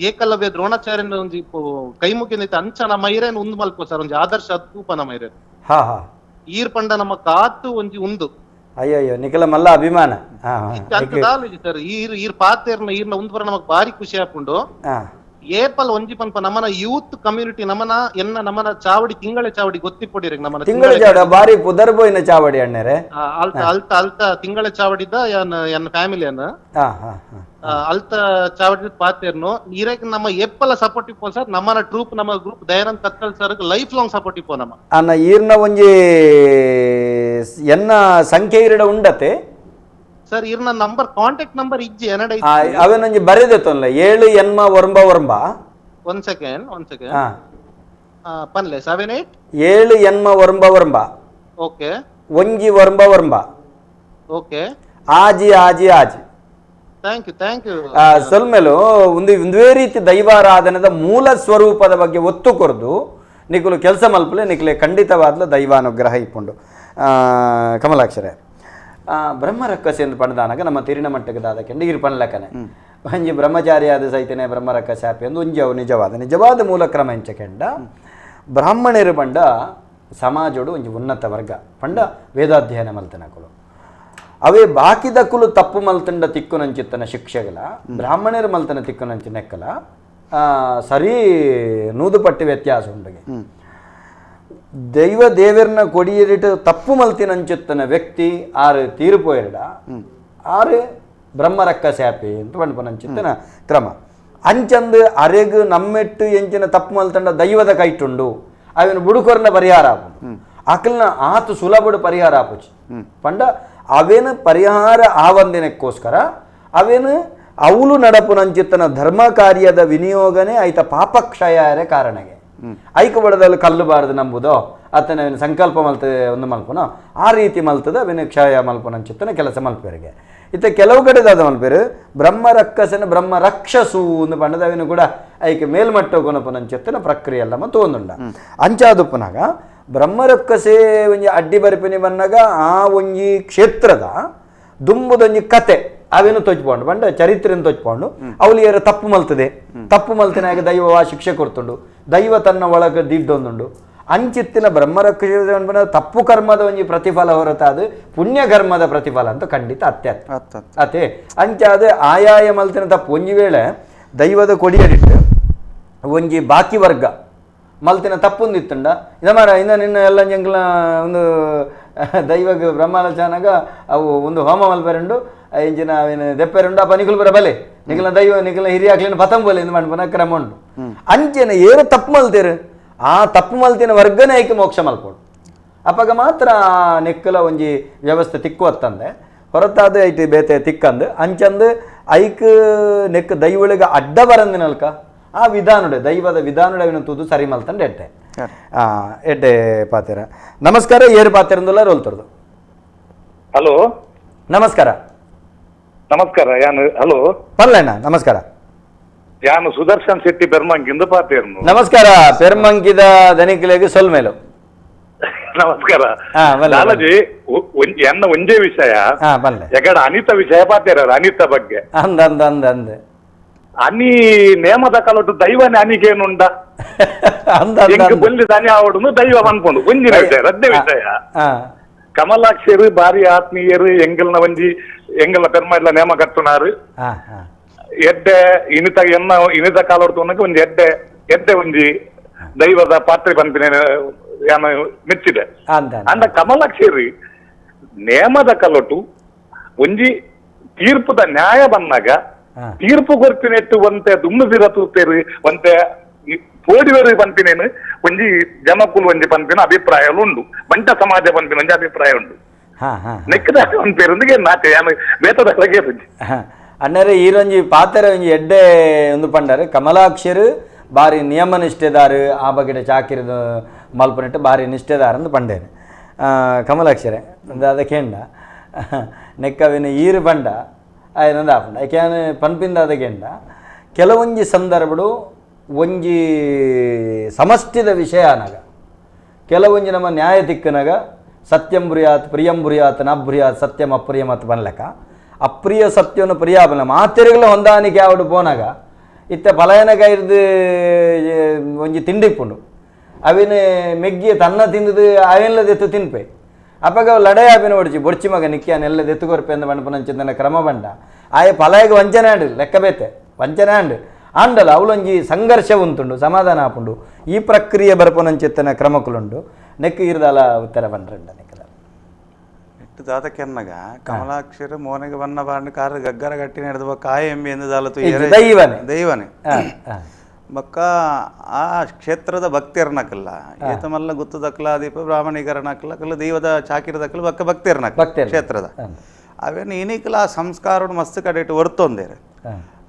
ಏಕಲವ್ಯ ದ್ರೋಣಾಚಾರ್ಯನ ಒಂಜಿ ಕೈ ಮುಗಿನ ಅಂಚ ನಮ್ಮ ಏರಿಯನ್ ಉಂದು ಮಲ್ಪು ಸರ್, ಒಂಜಿ ಆದರ್ಶ ತೂಪ ನಮ್ಮ ಏರಿಯನ್ ಈರ್ ಪಂಡ ನಮ್ಮ ಕಾತು ಒಂಜಿ ಉಂದು. ಅಯ್ಯೋ ನಿಖಲ ಮಲ್ಲ ಅಭಿಮಾನ ಸರ್. ಈರ್ ಈರ್ ಪಾತೇರ್ನ ಈರ್ನ ಉಂದು ಬರ ನಮಗ್ ಬಾರಿ ಖುಷಿ ಆಪುಂಡು. ಏಪಲ್ ಒಂಜಿ ಪನ್ಪ ನಮ್ಮನ ಯೂತ್ ಕಮ್ಯುನಿಟಿ ನಮನ ಎನ್ನ ನಮನ ಚಾವಡಿ ತಿಂಗಳ ಚಾವಡಿ ಗೊತ್ತಿಪ್ಪೊಡಿರಿ ನಮನ ತಿಂಗಳ ಚಾವಡಿ ಬಾರಿ ಪುದರ್ ಬೋಯಿನ ಚಾವಡಿ ಅಣ್ಣರೆ ಅಲ್ತ ಅಲ್ತ ಅಲ್ತ ತಿಂಗಳ ಚಾವಡಿದ ಎನ್ನ ಫ್ಯಾಮಿಲಿಯನ್ನ ಅಲ್ತ ಚಾವಡಿ ಪಾತೇರ್ನು ಈರಕ್ ನಮ್ಮ ಏಪಲ ಸಪೋರ್ಟ್ ಇಪ್ಪೋ ಸರ್. ನಮ್ಮನ ಟ್ರೂಪ್ ನಮ್ಮ group Dayanand Kattal sir life long support ಇಪ್ಪೋ ನಮ್ಮ ಅನ್ನ ಈರ್ನ ಒಂಜಿ ಎನ್ನ ಸಂಖ್ಯೆ ಇರಡ ಉಂಡತೆ ಸರ್. ಇರ್ನ number contact number ಇಜ್ಜಿ ಎನಡ ಅವೇನೊಂಜಿ ಬರೆದೆ ತೊನ್ಲೆ 7 ಎನ್ಮ 9 9 1 ಸೆಕೆಂಡ್ 1 ಸೆಕೆಂಡ್ ಪನ್ಲೆ 7 8 7 ಎನ್ಮ 9 9 ಓಕೆ ಒಂಜಿ 9 9 ಓಕೆ ಆಜಿ ಆಜಿ ಆಜಿ. Thank you thank you. ಸೊಲ್ಮೆಲು ಒಂದು ಒಂದೇ ರೀತಿ ದೈವಾರಾಧನೆದ ಮೂಲ ಸ್ವರೂಪದ ಬಗ್ಗೆ ಒತ್ತು ಕೊರ್ದು ನಿಕುಲು ಕೆಲಸ ಮಲ್ಪಲೆ ನಿಕಲೆ ಖಂಡಿತವಾದ್ಲ ದೈವಾನುಗ್ರಹ ಇಪ್ಪುಂಡು. ಕಮಲಾಕ್ಷರೇ, ಬ್ರಹ್ಮರಕ್ಕಸೆ ಎಂದು ಪಂಡದಾನಾಗ ನಮ್ಮ ತಿರಿನ ಮಟ್ಟಕ್ಕೆ ದಾದಕೆಂಡು ಇರು ಪಣ್ಲಕನೆ ಒಂಜಿ ಬ್ರಹ್ಮಚಾರಿಯಾದ ಸೈತನೆ ಬ್ರಹ್ಮರಕ್ಕಸೆ ಆಪಿ ಎಂದು ಒಂಜಿ ಅವು ನಿಜವಾದ ನಿಜವಾದ ಮೂಲ ಕ್ರಮ ಎಂಚಕೆಂಡ ಬ್ರಾಹ್ಮಣರು ಪಂಡ ಸಮಾಜೋಡು ಒಂಜಿ ಉನ್ನತ ವರ್ಗ ಪಂಡ ವೇದಾಧ್ಯಯನ ಮಲ್ತನಕುಲು ಅವೇ ಬಾಕಿದಕ್ಕುಲು ತಪ್ಪು ಮಲ್ತಂಡ ತಿಕ್ಕುನಂಚಿತ್ತನ ಶಿಕ್ಷೆಗಳ ಬ್ರಾಹ್ಮಣರು ಮಲ್ತನ ತಿಕ್ಕುನಂಚಿ ನೆಕ್ಕಲ ಸರಿ ನೂದುಪಟ್ಟಿ ವ್ಯತ್ಯಾಸ ಉಂಡುಗೆ. ದೈವ ದೇವರನ್ನ ಕೊಡಿಯರಿಟ್ಟು ತಪ್ಪು ಮಲ್ತಿನಂಚುತ್ತನ ವ್ಯಕ್ತಿ ಆರು ತೀರ್ಪೋಯರಡ ಆರು ಬ್ರಹ್ಮರಕ್ಕಸೆ ಆಪಿ ಅಂತ ಪಂಡ್ಪನಂಚಿತ್ತನ ಕ್ರಮ ಅಂಚಂದು ಅರೆಗು ನಮ್ಮೆಟ್ಟು ಎಂಚಿನ ತಪ್ಪು ಮಲ್ತಂಡ ದೈವದ ಕೈಟುಂಡು ಅವನ ಬುಡುಕೊರ್ನ ಪರಿಹಾರ ಆಪುಂಡು ಅಕಲ್ನ ಆತು ಸುಲಭಡು ಪರಿಹಾರ ಆಪುಚಿ ಪಂಡ ಅವೇನು ಪರಿಹಾರ ಆವಂದಿನಕ್ಕೋಸ್ಕರ ಅವೇನು ಅವಳು ನಡಪುನಂಚಿತ್ತನ ಧರ್ಮ ಕಾರ್ಯದ ವಿನಿಯೋಗನೇ ಆಯ್ತ ಪಾಪಕ್ಷಯರೇ ಕಾರಣಗೆ ಐಕ ಬಡದಲ್ಲಿ ಕಲ್ಲು ಬಾರದು ನಂಬುದೋ ಆತನ ಅವನ ಸಂಕಲ್ಪ ಮಲ್ತ ಒಂದು ಮಲ್ಪನೋ ಆ ರೀತಿ ಮಲ್ತದ ಅವನ ಕ್ಷಯ ಮಲ್ಪನಂಚಿತ್ತನ ಕೆಲಸ ಮಲ್ಪೇರಿಗೆ. ಇತ್ತ ಕೆಲವು ಕಡೆದಾದ ಮಲ್ಪೇರು ಬ್ರಹ್ಮರಕ್ಕಸನ ಬ್ರಹ್ಮ ರಕ್ಷಸು ಒಂದು ಬಣ್ಣದ ಅವನು ಕೂಡ ಐಕೆ ಮೇಲ್ಮಟ್ಟ ಕೊನಪನಂಚಿತ್ತನ ಪ್ರಕ್ರಿಯೆ ಎಲ್ಲ ಮತ್ತು ಒಂದುಂಡ ಅಂಚಾದುಪ್ಪನಾಗ ಬ್ರಹ್ಮರಕ್ಕಸೆ ಒಂಜಿ ಅಡ್ಡಿ ಬರಿಪಿನಿ ಬನ್ನಾಗ ಆ ಒಂಜಿ ಕ್ಷೇತ್ರದ ದುಂಬುದೊಂಜಿ ಕತೆ ಅವೇನು ತೊಚ್ಕೊಂಡು ಬಂಡ ಚರಿತ್ರೆಯನ್ನು ತೊಚ್ಕೊಂಡು ಅವಳು ಏರ ತಪ್ಪು ಮಲ್ತದೆ, ತಪ್ಪು ಮಲ್ತಿನಾಗ ದೈವ ಶಿಕ್ಷೆ ಕೊಡ್ತುಂಡು, ದೈವ ತನ್ನ ಒಳಗೆ ದಿಡ್ಡೊಂದುಂಡು. ಅಂಚಿತ್ತಿನ ಬ್ರಹ್ಮರಕ್ಷ ತಪ್ಪು ಕರ್ಮದ ಒಂಜಿ ಪ್ರತಿಫಲ ಹೊರತಾದ ಪುಣ್ಯ ಕರ್ಮದ ಪ್ರತಿಫಲ ಅಂತ ಖಂಡಿತ ಅತ್ಯತ್ ಅತೆ. ಅಂಚಾದ ಆಯಾಯ ಮಲ್ತಿನ ತಪ್ಪು ಒಂಜಿ ವೇಳೆ ದೈವದ ಕೊಡಿಯಡಿಟ್ಟು ಒಂಜಿ ಬಾಕಿ ವರ್ಗ ಮಲ್ತಿನ ತಪ್ಪೊಂದಿತ್ತುಂಡ ಇದ ಮಾರ ಇನ್ನ ನಿನ್ನ ಎಲ್ಲ ಜಂಗ್ಲ ಒಂದು ದೈವಗ ಬ್ರಹ್ಮಾಲೋಚನಾಗ ಅವು ಒಂದು ಹೋಮ ಮಲ್ಪೆರುಂಡು ಇಂಚಿನ ಅವೇನು ದೆಪ್ಪೆರುಂಡು ಅಪ್ಪ ನಿಖಲ್ ಬರ ಬಲೆ ನಿಖಲ ದೈವ ನಿಖಲ ಹಿರಿಯಾಕ್ಲಿನ ಪತಂಬಲೆ ಎಂದು ಮಣ್ಪನ ಕ್ರಮ ಉಂಡು. ಅಂಚೆನ ಏನು ತಪ್ಪು ಮಲ್ತೇರು ಆ ತಪ್ಪು ಮಲ್ತಿನ ವರ್ಗನೇ ಐಕೆ ಮೋಕ್ಷ ಮಲ್ಪೋಡು ಅಪ್ಪಗ ಮಾತ್ರ ಆ ನೆಕ್ಕಲ ಒಂಜಿ ವ್ಯವಸ್ಥೆ ತಿಕ್ಕುವತ್ತಂದೆ ಹೊರತಾದ ಐತಿ ಬೇತೆ ತಿಕ್ಕಂದು ಅಂಚಂದು ಐಕ್ ನೆಕ್ ದೈವಳಿಗೆ ಅಡ್ಡ ಬರಂದಿನಲ್ಕ ಆ ವಿಧಾನುಡೆ ದೈವದ ವಿಧಾನುಡೆ ತೂದು ಸರಿ ಮಲ್ತಂಡು ಎಡ್ಡೆ ಎಡ್ಡೆ ಪಾತೆರ. ನಮಸ್ಕಾರ, ಏರು ಪಾತೆರಂದುಲ್ಲ ರೋಲ್ತರ್ದು. ಹಲೋ, ನಮಸ್ಕಾರ. ನಮಸ್ಕಾರ, ಯಾನು ಹಲೋ ಪಲ್ಲಣ್ಣ ನಮಸ್ಕಾರ. ಯಾನು ಸುದರ್ಶನ್ ಶೆಟ್ಟಿ ಪೆರ್ಮಂಕಿಂದ ಪಾತೇರ್ನು. ನಮಸ್ಕಾರ, ಪೆರ್ಮಂಕಿದ ದನಿಕಲೆಗೆ ಸೊಲ್ಮೇಲು. ನಮಸ್ಕಾರ ಲಾಲಾಜಿ, ಎನ್ನ ಒಂದೇ ವಿಷಯ ಯಾಕಂದ್ರೆ ಅನಿತ ವಿಷಯ ಪಾತೇರ, ಅನಿತ ಬಗ್ಗೆ ಅಂದ ಅಂದ ಅಂದ ಅಂದ ಅನಿ ನೇಮದ ಕಲೊಟ್ಟು ದೈವನೇ ಅನಿಗೇನುಂಡ ಬಲ್ಲಿ ದನಿ ಆವಡುನು ದೈವ ಅನ್ಕೊಂಡು ಒಂಜಿನ ವಿಷಯ. ರದ್ದೇ ವಿಷಯ ಕಮಲಾಕ್ಷರು ಬಾರಿ ಆತ್ಮೀಯರು, ಎಂಗಲ್ನ ಒಂಜಿ ಎಂಗಲ್ನ ಪೆರ್ಮ ನೇಮ ಕಟ್ಟುನಾರು ಎಡ್ಡೆ ಇನಿತ ಎನ್ನ ಇನಿತ ಕಾಲೊಡ್ತು ಒಂಜಿ ಎಡ್ಡೆ ಎಡ್ಡೆ ಒಂಜಿ ದೈವದ ಪಾತ್ರೆ ಪನ್ಪಿನ ಮೆಚ್ಚಿದೆ. ಅಂದ ಕಮಲಾಕ್ಷರಿ ನೇಮದ ಕಲೊಟ್ಟು ಒಂಜಿ ತೀರ್ಪುದ ನ್ಯಾಯ ಬಂದಾಗ ತೀರ್ಪು ಕೊರ್ಪಿನೆಟ್ಟು ಒಂತೆ ದುಮ್ಮು ತೂತೇರು ಒಂತೆ ಪೋಡಿವೇರು ಪನ್ಪಿನೇನು ಒಂಜಿ ಜನಕುಲು ಒಂಜಿ ಪನ್ಪಿನ ಅಭಿಪ್ರಾಯ ಉಂಡು, ಬಂಟ ಸಮಾಜ ಪನ್ಪಿನ ಒಂಜಿ ಅಭಿಪ್ರಾಯ ಉಂಡು. ನೆಕ್ಕದ ಒಂದ್ ಪೇರೊಂದಿಗೆ ನಾತೆ ಬೇತದ ಅಣ್ಣರೇ ಈರೊಂಜಿ ಪಾತೆರ ಒಂಜಿ ಎಡ್ಡೆ ಒಂದು ಪಂಡಾರೆ ಕಮಲಾಕ್ಷರು ಬಾರಿ ನಿಯಮ ನಿಷ್ಠೆದಾರು ಆ ಬಗೆಡೆ ಚಾಕಿರದ ಮಲ್ಪನಿಟ್ಟು ಬಾರಿ ನಿಷ್ಠೆದಾರ ಅಂದು ಪಂಡೇರು ಕಮಲಾಕ್ಷರೇ ಅದಕ್ಕೇಂಡ ನೆಕ್ಕವಿನ ಈರು ಪಂಡ ಆಯ್ನಂದು ಆಪಂಡ ಯಾಕೆ ಪನ್ಪಿಂದ ಅದಕ್ಕೇಂಡ ಕೆಲವೊಂಜಿ ಸಂದರ್ಭಡು ಒಂಜಿ ಸಮಷ್ಟಿದ ವಿಷಯ ಅನಾಗ ಕೆಲವೊಂಜಿ ನಮ್ಮ ನ್ಯಾಯ ತಿಕ್ಕನಾಗ ಸತ್ಯಂ ಬ್ರುಯಾತ್ ಪ್ರಿಯಂ ಬ್ರುಯಾತ್ ನ ಬ್ರುಯಾತ್ ಸತ್ಯಂ ಅಪ್ರಿಯಂ ಅತ್ ಬನ್ಲಕ ಅಪ್ರಿಯ ಸತ್ಯವನ್ನು ಪ್ರಿಯ ಬಲ್ಲ ಮಾತೆರೆಗಳ ಹೊಂದಾಣಿಕೆ ಆವಡು ಪೋನಾಗ ಇತ್ತ ಫಲಯನಗ ಇರ್ದು ಒಂಜಿ ತಿಂಡಿಪ್ಪುಂಡು ಅವಿನ ಮೆಗ್ಗಿ ತನ್ನ ತಿಂದದು ಅವೆಲ್ಲದೆತ್ತು ತಿನ್ಪೆ ಅಪ್ಪಗ ಲಡಾಯಿ ಆಪಿನ ಒಡಿಚಿ ಬೊಡ್ಚಿ ಮಗ ನಿಕ್ಕಿಯಾನ ಎಲ್ಲ ದೆತ್ತುಕೊರ್ಪೆ ಅಂದ ಬಂಡ ಕ್ರಮ ಬಂಡ ಆಯ ಫಲಯಗ ವಂಚನೆ ಆಂಡು ಲೆಕ್ಕ ಬೇತೆ ವಂಚನೆ ಆಂಡು ಆಂಡಲ ಅವಳೊಂಜಿ ಸಂಘರ್ಷ ಉಂಟುಂಡು ಸಮಾಧಾನ ಆಪುಂಡು ಈ ಪ್ರಕ್ರಿಯೆ ಬರ್ಪನಂಚಿತ್ತನ ಕ್ರಮಕುಲುಂಡು ನೆಕ್ ಇರ್ದಾಲ ಉತ್ತರ ಬಂಡ್ರಂಡ ನೆಕ್ಕದ ದಾತಕೆನ್ನಗ ಕಮಲಾಕ್ಷರ ಮೋನೆಗೆ ಬನ್ನ ಬಾಂಡು ಕಾರು ಗಗ್ಗರ ಗಟ್ಟಿ ನಡೆದ ಕಾಯ ಎಂಬಿ ಎಂದು ದಾಲತು ದೈವನೆ ದೈವನೆ ಬಕ್ಕ ಆ ಕ್ಷೇತ್ರದ ಭಕ್ತಿಯರ್ನಕಲ್ಲ ಏತಮಲ್ಲ ಗುತ್ತದಕ್ಕಲ ದೀಪ ಬ್ರಾಹ್ಮಣೀಕರಣಕ್ಕಲ್ಲ ಕಲ್ಲ ದೈವದ ಚಾಕಿರದಕ್ಕಲ್ಲ ಬಕ್ಕ ಭಕ್ತಿಯರ್ನಕ ಕ್ಷೇತ್ರದ ಅವೇನು ಏನಿಕಲ ಆ ಸಂಸ್ಕಾರ ಮಸ್ತ್ ಕಡೆ ಇಟ್ಟು ಹೊರ್ತೊಂದೇರು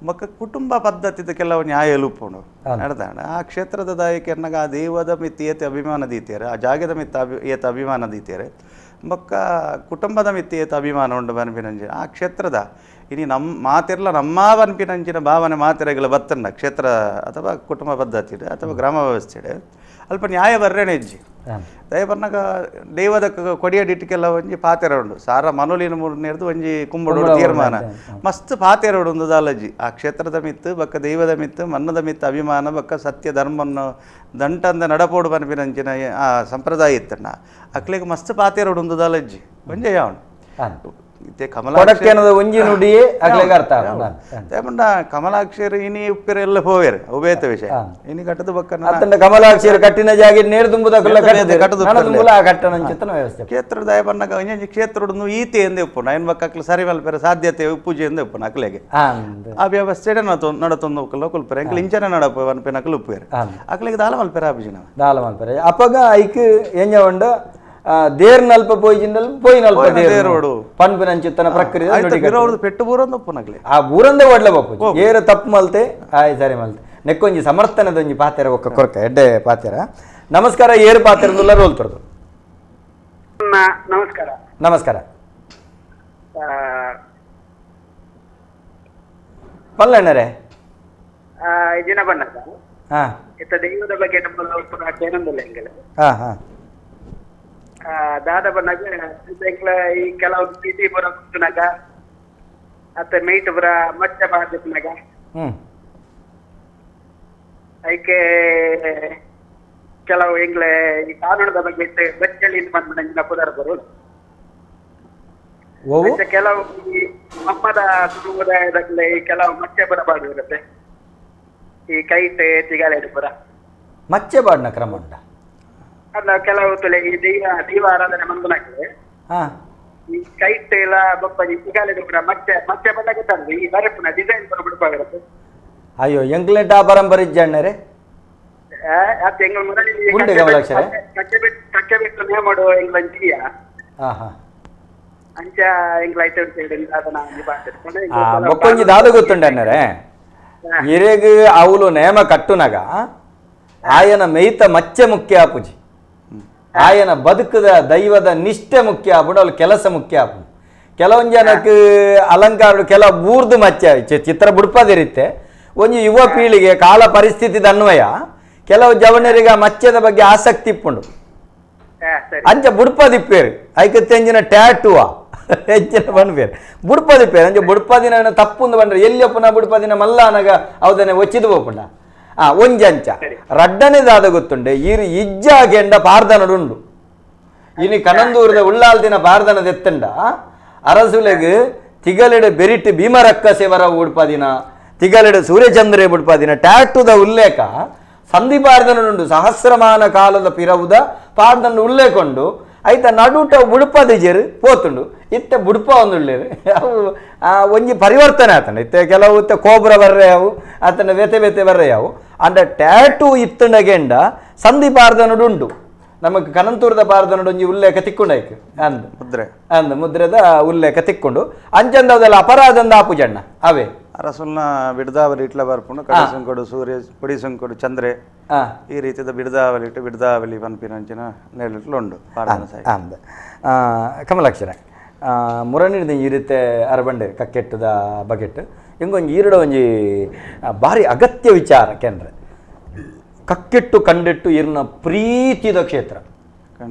ಬಕ್ಕ ಕುಟುಂಬ ಪದ್ಧತಿದ ಕೆಲವು ನ್ಯಾಯ ಎಲುಪುಂಡು ನಡ್ದಾಣ ಆ ಕ್ಷೇತ್ರದ ದಾಯಕರ್ನಾಗ ಆ ದೈವದ ಮಿತ್ತ ಏತ ಅಭಿಮಾನ ದೀತಿಯರು ಆ ಜಾಗದ ಮಿತ್ತ ಏತ ಅಭಿಮಾನ ದೀತಿಯರು ಬಕ್ಕ ಕುಟುಂಬದ ಮಿತ್ತ ಏತ ಅಭಿಮಾನ ಉಂಡು ಬನ್ಪಿನಂಚಿನ ಆ ಕ್ಷೇತ್ರದ ಇನಿ ನಮ್ಮ ಮಾತಿರಲ ನಮ್ಮ ಬನ್ಪಿನಂಚಿನ ಭಾವನೆ ಮಾತಿರಗಳ ಬತ್ತಂಡ ಕ್ಷೇತ್ರ ಅಥವಾ ಕುಟುಂಬ ಪದ್ಧತಿ ಅಥವಾ ಗ್ರಾಮ ವ್ಯವಸ್ಥೆ ಅಲ್ಪ ನ್ಯಾಯ ಬರ್ರೇನೆ ಇಜ್ಜಿ ದಯ ಬರ್ನಾಗ ದೈವದ ಕೊಡಿಯಡಿಟ್ಟಕ್ಕೆಲ್ಲ ಒಂಜಿ ಪಾತೆರ ಉಂಡು ಸಾರ ಮನೋಲಿನ ಮೂರನೇರ್ದು ಒಂಜಿ ಕುಂಬಡು ತೀರ್ಮಾನ ಮಸ್ತ್ ಪಾತೆರ ಉಂಡು ದಾಲಜ್ಜಿ ಆ ಕ್ಷೇತ್ರದ ಮಿತ್ತು ಬಕ್ಕ ದೈವದ ಮಿತ್ತು ಮನ್ನದ ಮಿತ್ತು ಅಭಿಮಾನ ಬಕ್ಕ ಸತ್ಯ ಧರ್ಮನ್ನು ದಂಟಂದ ನಡಪೋಡು ಬನ್ಪಿನಂಚಿನ ಆ ಸಂಪ್ರದಾಯ ಇತ್ತಣ್ಣ ಅಕ್ಲಿಗೆ ಮಸ್ತ್ ಪಾತೆರ ಉಂಡು ದಾಲಜ್ಜಿ ಒಂಜೆ ಯಾವನು ಕಮಲಾಕ್ಷರ ಇನಿ ಉಪ್ಪಿರ ಎಲ್ಲ ಹೋವೇರು ಉಬೇತ ವಿಷಯ ಇನಿ ಕಟ್ಟದ ಬಕ್ಕ ಕಮಲಾಕ್ಷರ ಕಟ್ಟಿನ ಜಾಗ ನೇರು ತುಂಬುದ ಕ್ಷೇತ್ರ ದಯ ಬನ್ನಗ ಒಂಜಿ ಕ್ಷೇತ್ರ ಈತೆ ಎಂದೇ ಉಪ್ಪು ನೈನ್ ಬಕ್ಕಕ್ಲು ಸರಿ ಮಲ್ಪೆರ ಸಾಧ್ಯತೆ ಪೂಜೆ ಎಂದೇ ಉಪ್ಪು ಅಕ್ಲೆಗೆ ಆ ವ್ಯವಸ್ಥೆ ನಡತೊಂದು ಕುಲ್ಪೆರೆ ಅಂಕಲ್ ಇಂಚನೆ ನಡಪ ವನ್ಪೆ ನಕಲು ಉಪ್ಪೇರು ಅಕ್ಲೆಗೆ ದಾಲ ಮಲ್ಪೆರ ಆಪಿಜಿನ ದಾಲ ಮಲ್ಪೆರ ಅಪ್ಪಗ ಐಕ್ ಎಂಜ ಉಂಡು there ನಲ್ಪ ಪೋಯಿಜಿಂಡಲ್ ಪೋಯಿ ನಲ್ಪ ದೇರೋಡು ಪನ್ಪಿನಂಚಿತ್ತನ ಪ್ರಕ್ರಿಯೆ ಪೆಟ್ಟು ಬೂರಂದ ಉಪ್ಪುನಗ್ಲೆ ಆ ಬೂರಂದ ಒಡ್ಲೆ ಬಾಪು ಏರು ತಪ್ಪು ಮಲ್ತೆ ಆಯ್ ಸರಿ ಮಲ್ತೆ ನೆಕ್ಕೊಂಜಿ ಸಮರ್ಥನದ ಒಂಜಿ ಪಾತೆರ ಒಕ್ಕ ಕೊರಕ ಎಡ್ಡೆ ಪಾತೆರ. ನಮಸ್ಕಾರ, ಏರು ಪಾತೆರದುಲ್ಲ ರೋಲ್ ತರದು. ನಮಸ್ಕಾರ. ನಮಸ್ಕಾರ ಪಲ್ಲಣ್ಣರೇ ದಿನ ಬಣ್ಣದ ದೈವದ ಬಗ್ಗೆ ಹಾ ಹಾ ದಾದ ಬಣ್ಣಗ ಈ ಕೆಲವು ಪ್ರೀತಿ ಬರೋ ಕೂತುನಾಗ ಅತ್ತೆ ಮೈಟ್ ಪುರ ಮಚ್ಚ ಬಾರ್ದಿಪ್ಪುನಗ ಐಕೆ ಕೆಲವು ಎಂಗ್ಲೆ ಈ ಕಾನೂನದ ಬಗ್ಗೆ ಇತ್ತೆ ಬಚ್ಚಳಿ ಪನ್ಪುನ ಪುದರ್ ಬರು ಕೆಲವು ಈ ಮಮ್ಮದ ಸಮುದಾಯದಕ್ಲೆ ಈ ಕೆಲವು ಮಚ್ಚೆ ಪುರ ಬಾಡಿರುತ್ತೆ ಈ ಕೈಟೆ ತಿಗಾಲೆ ಪುರ ಮಚ್ಚೆ ಬಾಡಿನ ಕ್ರಮ ಉಂಟ ಅಲ್ಲ ಕೆಲವು ತುಲೆ ಈ ದೈವ ದೈವ ಆರಾಧನೆ ಮಂದನಾಗ್ತದೆ ಈ ಕೈಟ್ ಎಲ್ಲ ಬೊಕ್ಕ ಈ ತಿಗಾಲೆ ಪುರ ಮಚ್ಚೆ ಮಚ್ಚೆ ಬಂದಾಗ ತಂದು ಈ ಬರಪುನ ಡಿಸೈನ್ ಪುರ ಬಿಡುಪಾಗಿರುತ್ತೆ. ಅಯ್ಯೋ ಎಂಕ್ಲೆಂಟ್ ಆ ಪರಂಪರೆ ಇಜ್ಜಣ್ಣರೇ ಕಕ್ಕೆ ಬಿಟ್ಟು ನೇಮಡು ಎಂಗ್ಲಂಚಿಯ ಅಂಚ ಎಂಗ್ಲ ಬೊಕ್ಕೊಂಜಿ ದಾದ ಗೊತ್ತುಂಡ ಅಣ್ಣರೇ ಇರೆಗ್ ಅವಲು ನೇಮ ಕಟ್ಟುನಗ ಆಯನ ಮೇಯ್ತ ಮಚ್ಚೆ ಮುಖ್ಯ ಆಪುಜಿ ಆಯನ ಬದುಕದ ದೈವದ ನಿಷ್ಠೆ ಮುಖ್ಯ ಆಪುಂಡು ಅವಳು ಕೆಲಸ ಮುಖ್ಯ ಆಪುಂಡು. ಕೆಲವೊಂದು ಜನಕ್ಕೆ ಅಲಂಕಾರ ಕೆಲ ಬೂರ್ದು ಮಚ್ಚೆ ಚಿತ್ರ ಬುಡ್ಪದಿರುತ್ತೆ ಒಂಜಿ ಯುವ ಪೀಳಿಗೆ ಕಾಲ ಪರಿಸ್ಥಿತಿದ ಅನ್ವಯ ಕೆಲವು ಜವನರಿಗೆ ಆ ಮಚ್ಚದ ಬಗ್ಗೆ ಆಸಕ್ತಿ ಇಪ್ಪುಂಡು ಅಂಚ ಬುಡ್ಪದಿಪ್ಪೇರು ಐಕತ್ತೆ ಅಂಜಿನ ಟ್ಯಾಟುವ ಹೆಚ್ಚಿನ ಬಣ್ಪೇರು ಬುಡ್ಪದಿಪ್ಪೇರು ಅಂಚ ಬುಡ್ಪದಿನ ತಪ್ಪುಂದು ಬಂದ್ರೆ ಎಲ್ಲಿ ಪುನಃ ಬುಡ್ಪದಿನ ಮಲ್ಲ ಅನಗ ಅವದನೆ ಒಚ್ಚಿದು ಪೋಪುಂಡ ಆ ಒಂಜಿ ಅಂಚ ರಡ್ಡನೇದಾದ ಗೊತ್ತುಂಡೆ ಈರು ಇಜ್ಜಾಗೆಂಡ ಪಾರ್ದನಡುಂಡು ಇನಿ ಕನಂದೂರದ ಉಳ್ಳಾಲ್ದಿನ ಪಾರ್ದನದೆತ್ತಂಡ ಅರಸುಲೆಗ್ ತಿಗಲೆಡೆ ಬೆರಿಟ್ ಭೀಮರಕ್ಕಸೆ ವರ ಉಡ್ಪದಿನ ತಿಗಲೆಡೆ ಸೂರ್ಯಚಂದ್ರೆ ಬುಡ್ಪದಿನ ಟ್ಯಾಟುದ ಉಲ್ಲೇಖ ಸಂಧಿ ಪಾರ್ದನುಂಡು ಸಹಸ್ರಮಾನ ಕಾಲದ ಪಿರವುದ ಪಾರ್ದನ ಉಲ್ಲೇಖ ಐತ ನಡುಟ ಬುಡ್ಪದಿಜೆರು ಪೋತುಂಡು ಇತ್ತೆ ಬುಡ್ಪ ಒಂದುಳ್ಳೇರು ಅವು ಒಂಜಿ ಪರಿವರ್ತನೆ ಆತನ ಇತ್ತೆ ಕೆಲವು ಇತ್ತೆ ಕೋಬ್ರ ಬರ್ರೆ ಅವು ಆತನ ಬೇತೆ ಬೇತೆ ಬರ್ರೆ ಅವು ಅಂಡ ಟ್ಯಾಟು ಇತ್ತುಂಡಗೆಂಡ ಸಂಧಿ ಪಾರ್ದನುಡುಂಡು ನಮಗೆ ಕನಂತೂರದ ಪಾರ್ದನುಡು ಒಂಜಿ ಉಲ್ಲೇಖ ತಿಕ್ಕೊಂಡಾಯ್ತು ಅಂದ್ ಮುದ್ರೆ ಅಂದ್ ಮುದ್ರೆದ ಉಲ್ಲೇಖ ತಿಕ್ಕೊಂಡು ಅಂಚಂದದೆಲ್ಲ ಅಪರಾಧಂದ ಆಪುಜಣ್ಣ ಅವೇ ಅರಸುಲ್ನ ಬಿಡ್ದಾವಲಿ ಇಟ್ಲ ಬರ್ಪುಂಡು ಕಡೆ ಸೂರ್ಯ ಪೊಡಿ ಸಂಕೊಡು ಚಂದ್ರೆ ಈ ರೀತಿಯ ಬಿಡ್ದಾವಲಿ ಇಟ್ಟು ಬಿಡ್ದಾವಲಿ ಪನ್ಪಿನಂಚಿನ ನೆಲೆಟ್ಲು ಉಂಡು ಅಂದ ಕಮಲಾಕ್ಷರ ಮುರಣಿದ ಈ ರೀತಿ ಅರಬಂಡೆ ಕಕ್ಕೆಟ್ಟದ ಬಗೆಟ್ ಹಿಂಗೊಂಜಿ ಈರಡ ಒಂಜಿ ಭಾರಿ ಅಗತ್ಯ ವಿಚಾರ ಕೇಂದ್ರ ಕಕ್ಕೆಟ್ಟು ಕಂಡೆಟ್ಟು ಇರ್ನ ಪ್ರೀತಿದ ಕ್ಷೇತ್ರ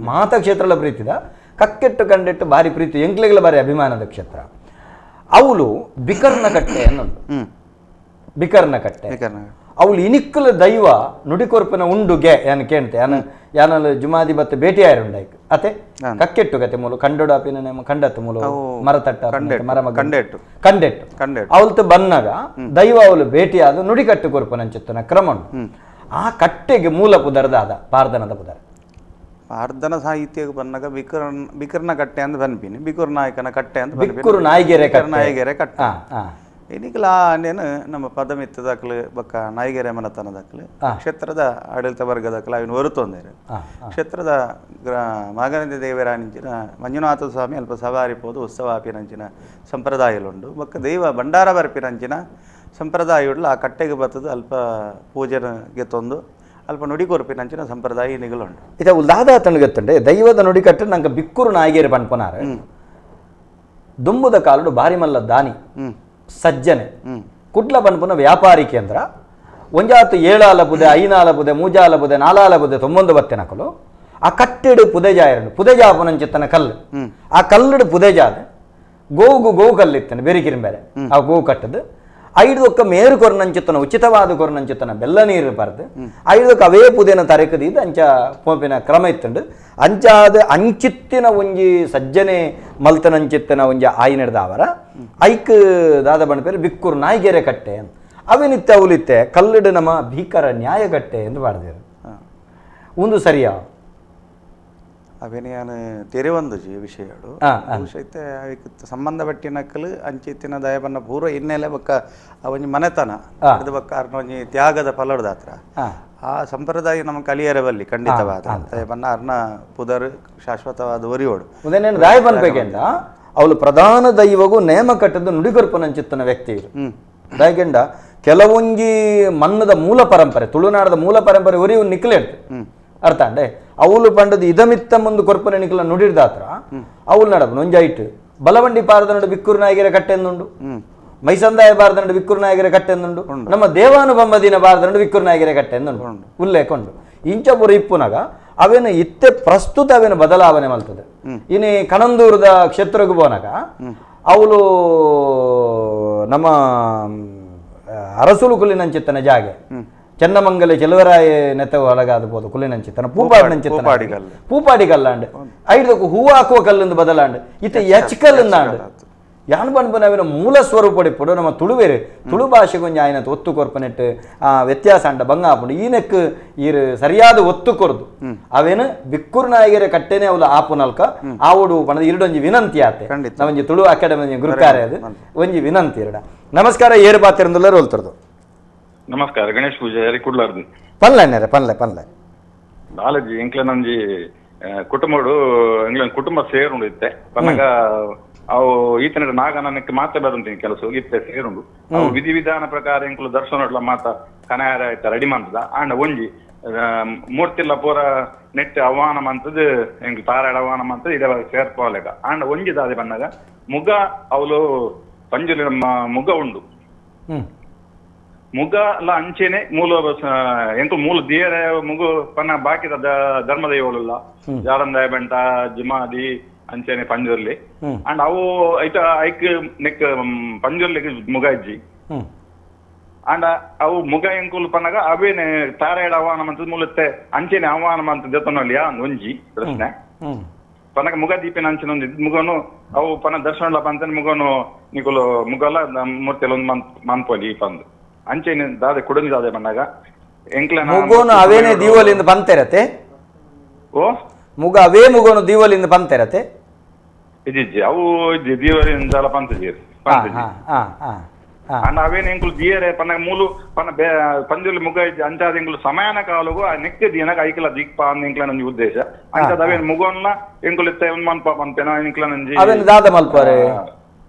ಮಾತಾ ಕ್ಷೇತ್ರಲ ಪ್ರೀತಿದ ಕಕ್ಕೆಟ್ಟು ಕಂಡೆಟ್ಟು ಭಾರಿ ಪ್ರೀತಿ ಎಂಕ್ಲೆಗಳ ಭಾರಿ ಅಭಿಮಾನದ ಕ್ಷೇತ್ರ. ಅವಳು ಬಿಕರ್ನ ಕಟ್ಟೆ ಅನ್ನೋದು ಬಿಕರ್ನ ಕಟ್ಟೆ ಅವಳು ಇನಿಕ್ಕಲ ದೈವ ನುಡಿಕೊರ್ಪಿನ ಉಂಡುಗೆ ಯಾನ್ ಕೇಳ್ತೆ ಯಾನ ಯಾನಲ್ಲ ಜುಮಾದಿ ಬತ್ತೆ ಭೇಟಿ ಆಯ್ರುಂಡಾಯ್ತು ಅತೆ ಕಕ್ಕೆಟ್ಟು ಕತೆ ಮೂಲ ಕಂಡೋಡಾಪಿನ ನೇಮ ಕಂಡತ್ತು ಮೂಲ ಮರತಟ್ಟ ಮರ ಕಂಡೆಟ್ಟು ಕಂಡೆಟ್ಟು ಕಂಡೆಟ್ಟು ಅವಳ್ತು ಬನ್ನಾಗ ದೈವ ಅವಳು ಭೇಟಿಯಾದ ನುಡಿಕಟ್ಟು ಕೊರ್ಪನಂಚಿತ್ತನ ಕ್ರಮ ಆ ಕಟ್ಟೆಗೆ ಮೂಲ ಪುದರ್ದ ಆದ ಪಾರ್ದನದ ಪುದರ್ ಪಾರ್ದನ ಸಾಹಿತ್ಯಕ್ಕೆ ಬಂದಾಗ ಬಿಕರ್ನ ಕಟ್ಟೆ ಅಂತ ಬನ್ಪಿನಿ ಬಿಕುರ್ ನಾಯಕನ ಕಟ್ಟೆ ಅಂತ ಬಿಕ್ಕುರು ನಾಯಿಗೆರೆ ನಾಯಿಗೆರೆ ಕಟ್ಟೆ ಇನ್ನಿಕಲ ನೇನು ನಮ್ಮ ಪದಮಿತ್ತ ದಾಖಲು ಬಕ್ಕ ನಾಯಿಗೆರೆ ಮನತನ ದಾಖಲು ಕ್ಷೇತ್ರದ ಆಡಳಿತ ವರ್ಗ ದಾಖಲು ಅವನು ಹೊರತೊಂದರೆ ಕ್ಷೇತ್ರದ ಮಾಗನದಿ ದೇವರಾನಿಂಚಿನ ಮಂಜುನಾಥ ಸ್ವಾಮಿ ಅಲ್ಪ ಸವಾರಿ ಪೋದು ಉತ್ಸವ ಆಪಿನಂಚಿನ ಸಂಪ್ರದಾಯಲುಂಡು ಬಕ್ಕ ದೈವ ಭಂಡಾರ ಬರ್ಪಿನಂಚಿನ ಸಂಪ್ರದಾಯ ಆ ಕಟ್ಟೆಗೆ ಬರ್ತದೆ ಅಲ್ಪ ಪೂಜೆಗೆ ತಂದು ಅಲ್ಪ ನುಡಿ ಕೊರ್ಪಿನಂಚಿನ ಸಂಪ್ರದಾಯ ನಿಗಲುಂಡು ಇದು ದಾದ ತಣಗತ್ತಂಡೆ ದೈವದ ನುಡಿಕಟ್ಟು ನಂಗೆ ಬಿಕ್ಕುರು ನಾಯಿಗೆರೆ ಪನ್ಪನಾರ ದುಂಬುದ ಕಾಲುಡು ಬಾರಿಮಲ್ಲ ದಾನಿ ಸಜ್ಜನೆ ಕುಡ್ಲ ಪನ್ಪುನ ವ್ಯಾಪಾರಿ ಕೇಂದ್ರ ಒಂಜಾತು ಏಳಾಲ ಪುದೆ ಐನಾಲ ಪುದೆ ಮೂಜಾಲ ಪುದೆ ನಾಲಾಲ ಪುದೆ ತೊಂಬೊಂದು ಬತ್ತೆನಕಲು ಆ ಕಟ್ಟೆಡು ಪುದೆಜಾಯರನು ಪುದೆಜಾಪುನಂಚಿತ್ತನ ಕಲ್ಲು ಆ ಕಲ್ಲುಡು ಪುದೆಜಾದ ಗೋವುಗು ಗೋವು ಕಲ್ಲಿತ್ತನೆ ಬೆರಿಕಿರಿನ ಬೇರೆ ಆ ಗೋವು ಕಟ್ಟದು ಐದೊಕ್ಕ ಮೇರು ಕೊರ್ನಂಚಿತ್ತನ ಉಚಿತವಾದ ಕೊರ್ನಂಚಿತ್ತನ ಬೆಲ್ಲ ನೀರು ಬರ್ದು ಐದೊಕ್ಕ ಅವೇ ಪುದೆನ ತರಕದಿದ್ದು ಅಂಚ ಪೋಪಿನ ಕ್ರಮ ಇತ್ತುಂಡು ಅಂಚಾದ ಅಂಚಿತ್ತಿನ ಒಂಜಿ ಸಜ್ಜನೆ ಮಲ್ತನಂಚಿತ್ತನ ಒಂಜಿ ಆಯಿನಡ್ದ ಅವರ ಐಕ್ ದಾದ ಬಣ್ಣ ಪೇರು ಬಿಕ್ಕೂರು ನಾಯಿಗೆರೆ ಕಟ್ಟೆ ಅಂತ ಅವೇನಿತ್ತೆ ಅವಲಿತ್ತೆ ಕಲ್ಲಿಡು ನಮ್ಮ ಭೀಕರ ನ್ಯಾಯಗಟ್ಟೆ ಎಂದು ಮಾಡಿದರು ಒಂದು ಸರಿಯಾ ಅವೇನು ತೆರೆವಂದು ವಿಷಯಗಳು ಬಹುಶಃ ಅವಕ್ಕೆ ಸಂಬಂಧಪಟ್ಟಿನಕ್ಕಲು ಅಂಚಿತ್ತಿನ ದಯಬನ್ನ ಪೂರ್ವ ಹಿನ್ನೆಲೆ ಬಕ್ಕ ಒಂಜಿ ಮನೆತನ ಅದು ಬಕ್ಕ ಅರ್ನ ಒಂಜಿ ತ್ಯಾಗದ ಫಲದಾತ್ರ ಆ ಸಂಪ್ರದಾಯ ನಮ್ಮ ಕಲಿಯರೆ ಬಲ್ಲಿ ಖಂಡಿತವಾದ ದಯಬನ್ನ ಅರ್ನ ಪುದರ್ ಶಾಶ್ವತವಾದ ಒರಿಯೋಡು ಉದಯನೇನು ದಾಯ ಬನ್ಬೇಕೆಂದ ಅವಳು ಪ್ರಧಾನ ದೈವಗೂ ನೇಮ ಕಟ್ಟದ್ದು ನುಡಿಗೊರ್ಪನಂಚಿತ್ತನ ವ್ಯಕ್ತಿ ದಯಗೆಂಡ ಕೆಲವೊಂಜಿ ಮನ್ನದ ಮೂಲ ಪರಂಪರೆ ತುಳುನಾಡದ ಮೂಲ ಪರಂಪರೆ ಒರಿಯು ನಿಕ್ಲೇಡ್ತು ಅರ್ಥ ಅಂಡೆ ಅವಳು ಪಂಡದ ಇದಮಿತ್ತ ಮುಂದು ಕೊರ್ಪನೆ ನಿಕ್ಲ ನುಡಿರ್ದಾತ್ರ ಅವಳು ನಡಬ ಒಂಜಾಯಿಟ್ಟು ಬಲವಂಡಿ ಪಾರದ ನಡು ಬಿಕ್ಕೂರು ನಾಯಕರ ಕಟ್ಟೆಂದುಂಡು ಮೈಸಂದಾಯ ಬಾರದ ನಡು ಬಿಕ್ಕೂರು ನಾಯಕರ ಕಟ್ಟೆಂದುಂಡು ನಮ್ಮ ದೇವಾನುಬಂಬದಿನ ಬಾರದ ನಡು ಬಿಕ್ಕೂರು ನಾಯಕರ ಕಟ್ಟೆಂದುಂಡು ಉಲ್ಲೇಖ ಉಂಡು ಇಂಚಪುರ ಇಪ್ಪುನಾಗ ಅವೇನು ಇತ್ತೆ ಪ್ರಸ್ತುತ ಅವೇನು ಬದಲಾವಣೆ ಮಲ್ತದೆ ಇನ್ನು ಕಣಂದೂರದ ಕ್ಷೇತ್ರಕ್ಕೆ ಹೋನಾಗ ಅವಳು ನಮ್ಮ ಅರಸುಲು ಕುಲಿನಂಚಿತ್ತನ ಜಾಗೆ ಚೆನ್ನಮಂಗಲ ಚೆಲುವರಾಯ ನೆತ್ತ ಒಳಗಾದ ಪೋದು ಕುಲಿನಂಚಿತ್ತನ ಪೂಪಾಡಿನಂಚಿತ್ತನ ಪೂಪಾಡಿಗಲ್ಲಾಂಡ್ ಐದಕ್ಕೂ ಹೂವು ಹಾಕುವ ಕಲ್ಲಿಂದ ಬದಲಾಂಡ್ ಇತ್ತ ಎಚ್ ಕಲ್ಲಿಂದಾಂಡ್ ಯಾನ್ ಪನ್ಪುನವಿನ ಮೂಲ ಸ್ವರೂಪ ಇಪ್ಪುಡು ನಮ್ಮ ತುಳುವೇರು ತುಳು ಭಾಷೆಗೊಂಜಿ ಆಯ್ನತ್ ಒತ್ತು ಕೊರ್ಪನೆಟ್ಟು ಆ ವ್ಯತ್ಯಾಸ ಅಂಡ ಬಂಗ ಆಪುಂಡು ಈನಕ್ ಈರು ಸರಿಯಾದ ಒತ್ತು ಕೊರ್ದು ಅವೇನು ಬಿಕ್ಕುರ್ ನಾಯಕರ ಕಟ್ಟೆನೆ ಅವಳು ಆಪುನಲ್ಕ ಆವಡು ಪಣದ ಇರಡೊಂಜಿ ವಿನಂತಿ ಆತೆ ನಮ್ಮೊಂಜಿ ತುಳು ಅಕಾಡೆಮಿ ಗುರುಕಾರ್ಯ ಅದು ಒಂಜಿ ವಿನಂತಿ ಇರಡ. ನಮಸ್ಕಾರ, ಏರು ಬಾತಿರಂದುಲ್ಲ ರೋಲ್ತರದು. ನಮಸ್ಕಾರ, ಗಣೇಶ್ ಪೂಜಾರಿ ಕುಡ್ಲಾರ್ದು. ಪನ್ಲೆ ಅಣ್ಣರೇ, ಪನ್ಲೆ ಪನ್ಲೆ. ನಾಲಜಿ ಎಂಕ್ಲನೊಂಜಿ ಕುಟುಂಬಡು ಎಂಕ್ಲನ ಕುಟುಂಬ ಸೇರುಂಡು ಇತ್ತೆ ಪನ್ನಗ ಅವು ಈತನ ನಾಗ ನನಕ್ಕೆ ಮಾತ್ರ ಬರುಂತೀನಿ ಕೆಲಸ ಇತ್ತೆ ಸೇರುಂಡು ಅವು ವಿಧಿ ವಿಧಾನ ಪ್ರಕಾರ ಎಂಕುಲು ದರ್ಶನ ಮಾತ ಕನಾರ ಆಯ್ತ ರೆಡಿ ಮಂತದ ಆಂಡ ಒಂಜಿ ಮೂರ್ತಿಲ್ಲ ಪೂರ ನೆಟ್ ಆಹ್ವಾನ ಮಂತದ್ದು ಎಂಕ್ ತಾರಾಡ ಆಹ್ವಾನ ಮಂತದ್ದು ಇದೇ ಸೇರ್ಪೋಲೆಗ ಆಂಡ ಒಂಜಿ ದಾದೆ ಬಂದಾಗ ಮುಗ ಅವಳು ಪಂಜುಲಿ ನಮ್ಮ ಮುಗ ಉಂಡು ಮುಗ ಅಲ್ಲ ಅಂಚೆನೆ ಮೂಲ ಎಂಕು ಮೂಲ ದೇರ ಮುಗು ಪನ್ನ ಬಾಕಿದ ಧರ್ಮದೈವಗಳೆಲ್ಲ ಜಾರಂದಾಯ ಬಂಟ ಜುಮಾದಿ ಅಂಚೆನೆ ಪಂಜುರ್ಲಿ ಅಂಡ್ ಅವು ಐತ ಐಕ್ ನೆಕ್ ಪಂಜುರ್ಲಿಗೆ ಮುಗ ಇಜ್ಜಿ ಅಂಡ್ ಅವು ಮುಗ ಎಂಕುಲು ಪನ್ನಗ ಅವೇನೆ ತಾರಾಯಡ ಆಹ್ವಾನ ಮಂತದ ಮೂಲತ್ತೆ ಅಂಚೆನೆ ಆಹ್ವಾನ ಮಂತದ ದೇತನಲ್ಲಿಯಾ ಒಂಜಿ ಪ್ರಶ್ನೆ ಪನಗ ಮುಗ ದೀಪಿನ ಅಂಚಿನ ಒಂದು ಮುಗನು ಅವು ಪನ ದರ್ಶನ ಬಂತ ಮುಗನು ನಿಕುಲು ಮುಗಲ ಮೂರ್ತಿಯಲ್ಲಿ ಒಂದು ಮನ್ಪೊಲಿ ಪಂದು ಅಂಚೆನೆ ದಾದೆ ಕುಡಂಜಿ ದಾದೆ ಬಂದಾಗ ಎಂಕ್ಲ ಮುಗೋನು ಅವೇನೆ ದೀವಲಿಂದ ಬಂತಿರತ್ತೆ. ಓ ಮುಗ ಅವೇ ಮುಗೋನು ದೀವಲಿಂದ ಬಂತಿರತ್ತೆ ಇಜ್ಜಿ ಅವು ಇಜ್ಜಿ ದೀವಲಿಂದ ಅಲ್ಲ ಪಂತಜಿ ಅಂಡ್ ಅವೇನು ಎಂಕುಲು ದಿಯರೆ ಪನ್ನ ಮೂಲು ಪನ್ನ ಪಂಜುಲಿ ಮುಗ ಇಜ್ಜಿ ಅಂಚಾದ ಎಂಕುಲು ಸಮಯನ ಕಾಲಗು ಆ ನೆಕ್ಸ್ಟ್ ದಿನಕ ಐಕಲ ದೀಪ ಅಂದ್ ಎಂಕ್ಲ ನಂಜಿ ಉದ್ದೇಶ ಅಂಚಾದ ಅವೇನು ಮುಗೋನ್ನ ಎಂಕುಲು ಇತ್ತೆ ಮನ್ಪ ಪನ್ಪೇನ ಎಂಕ್ಲ ನಂಜಿ ಅವೇನು ದಾದ ಮಲ್ಪರೆ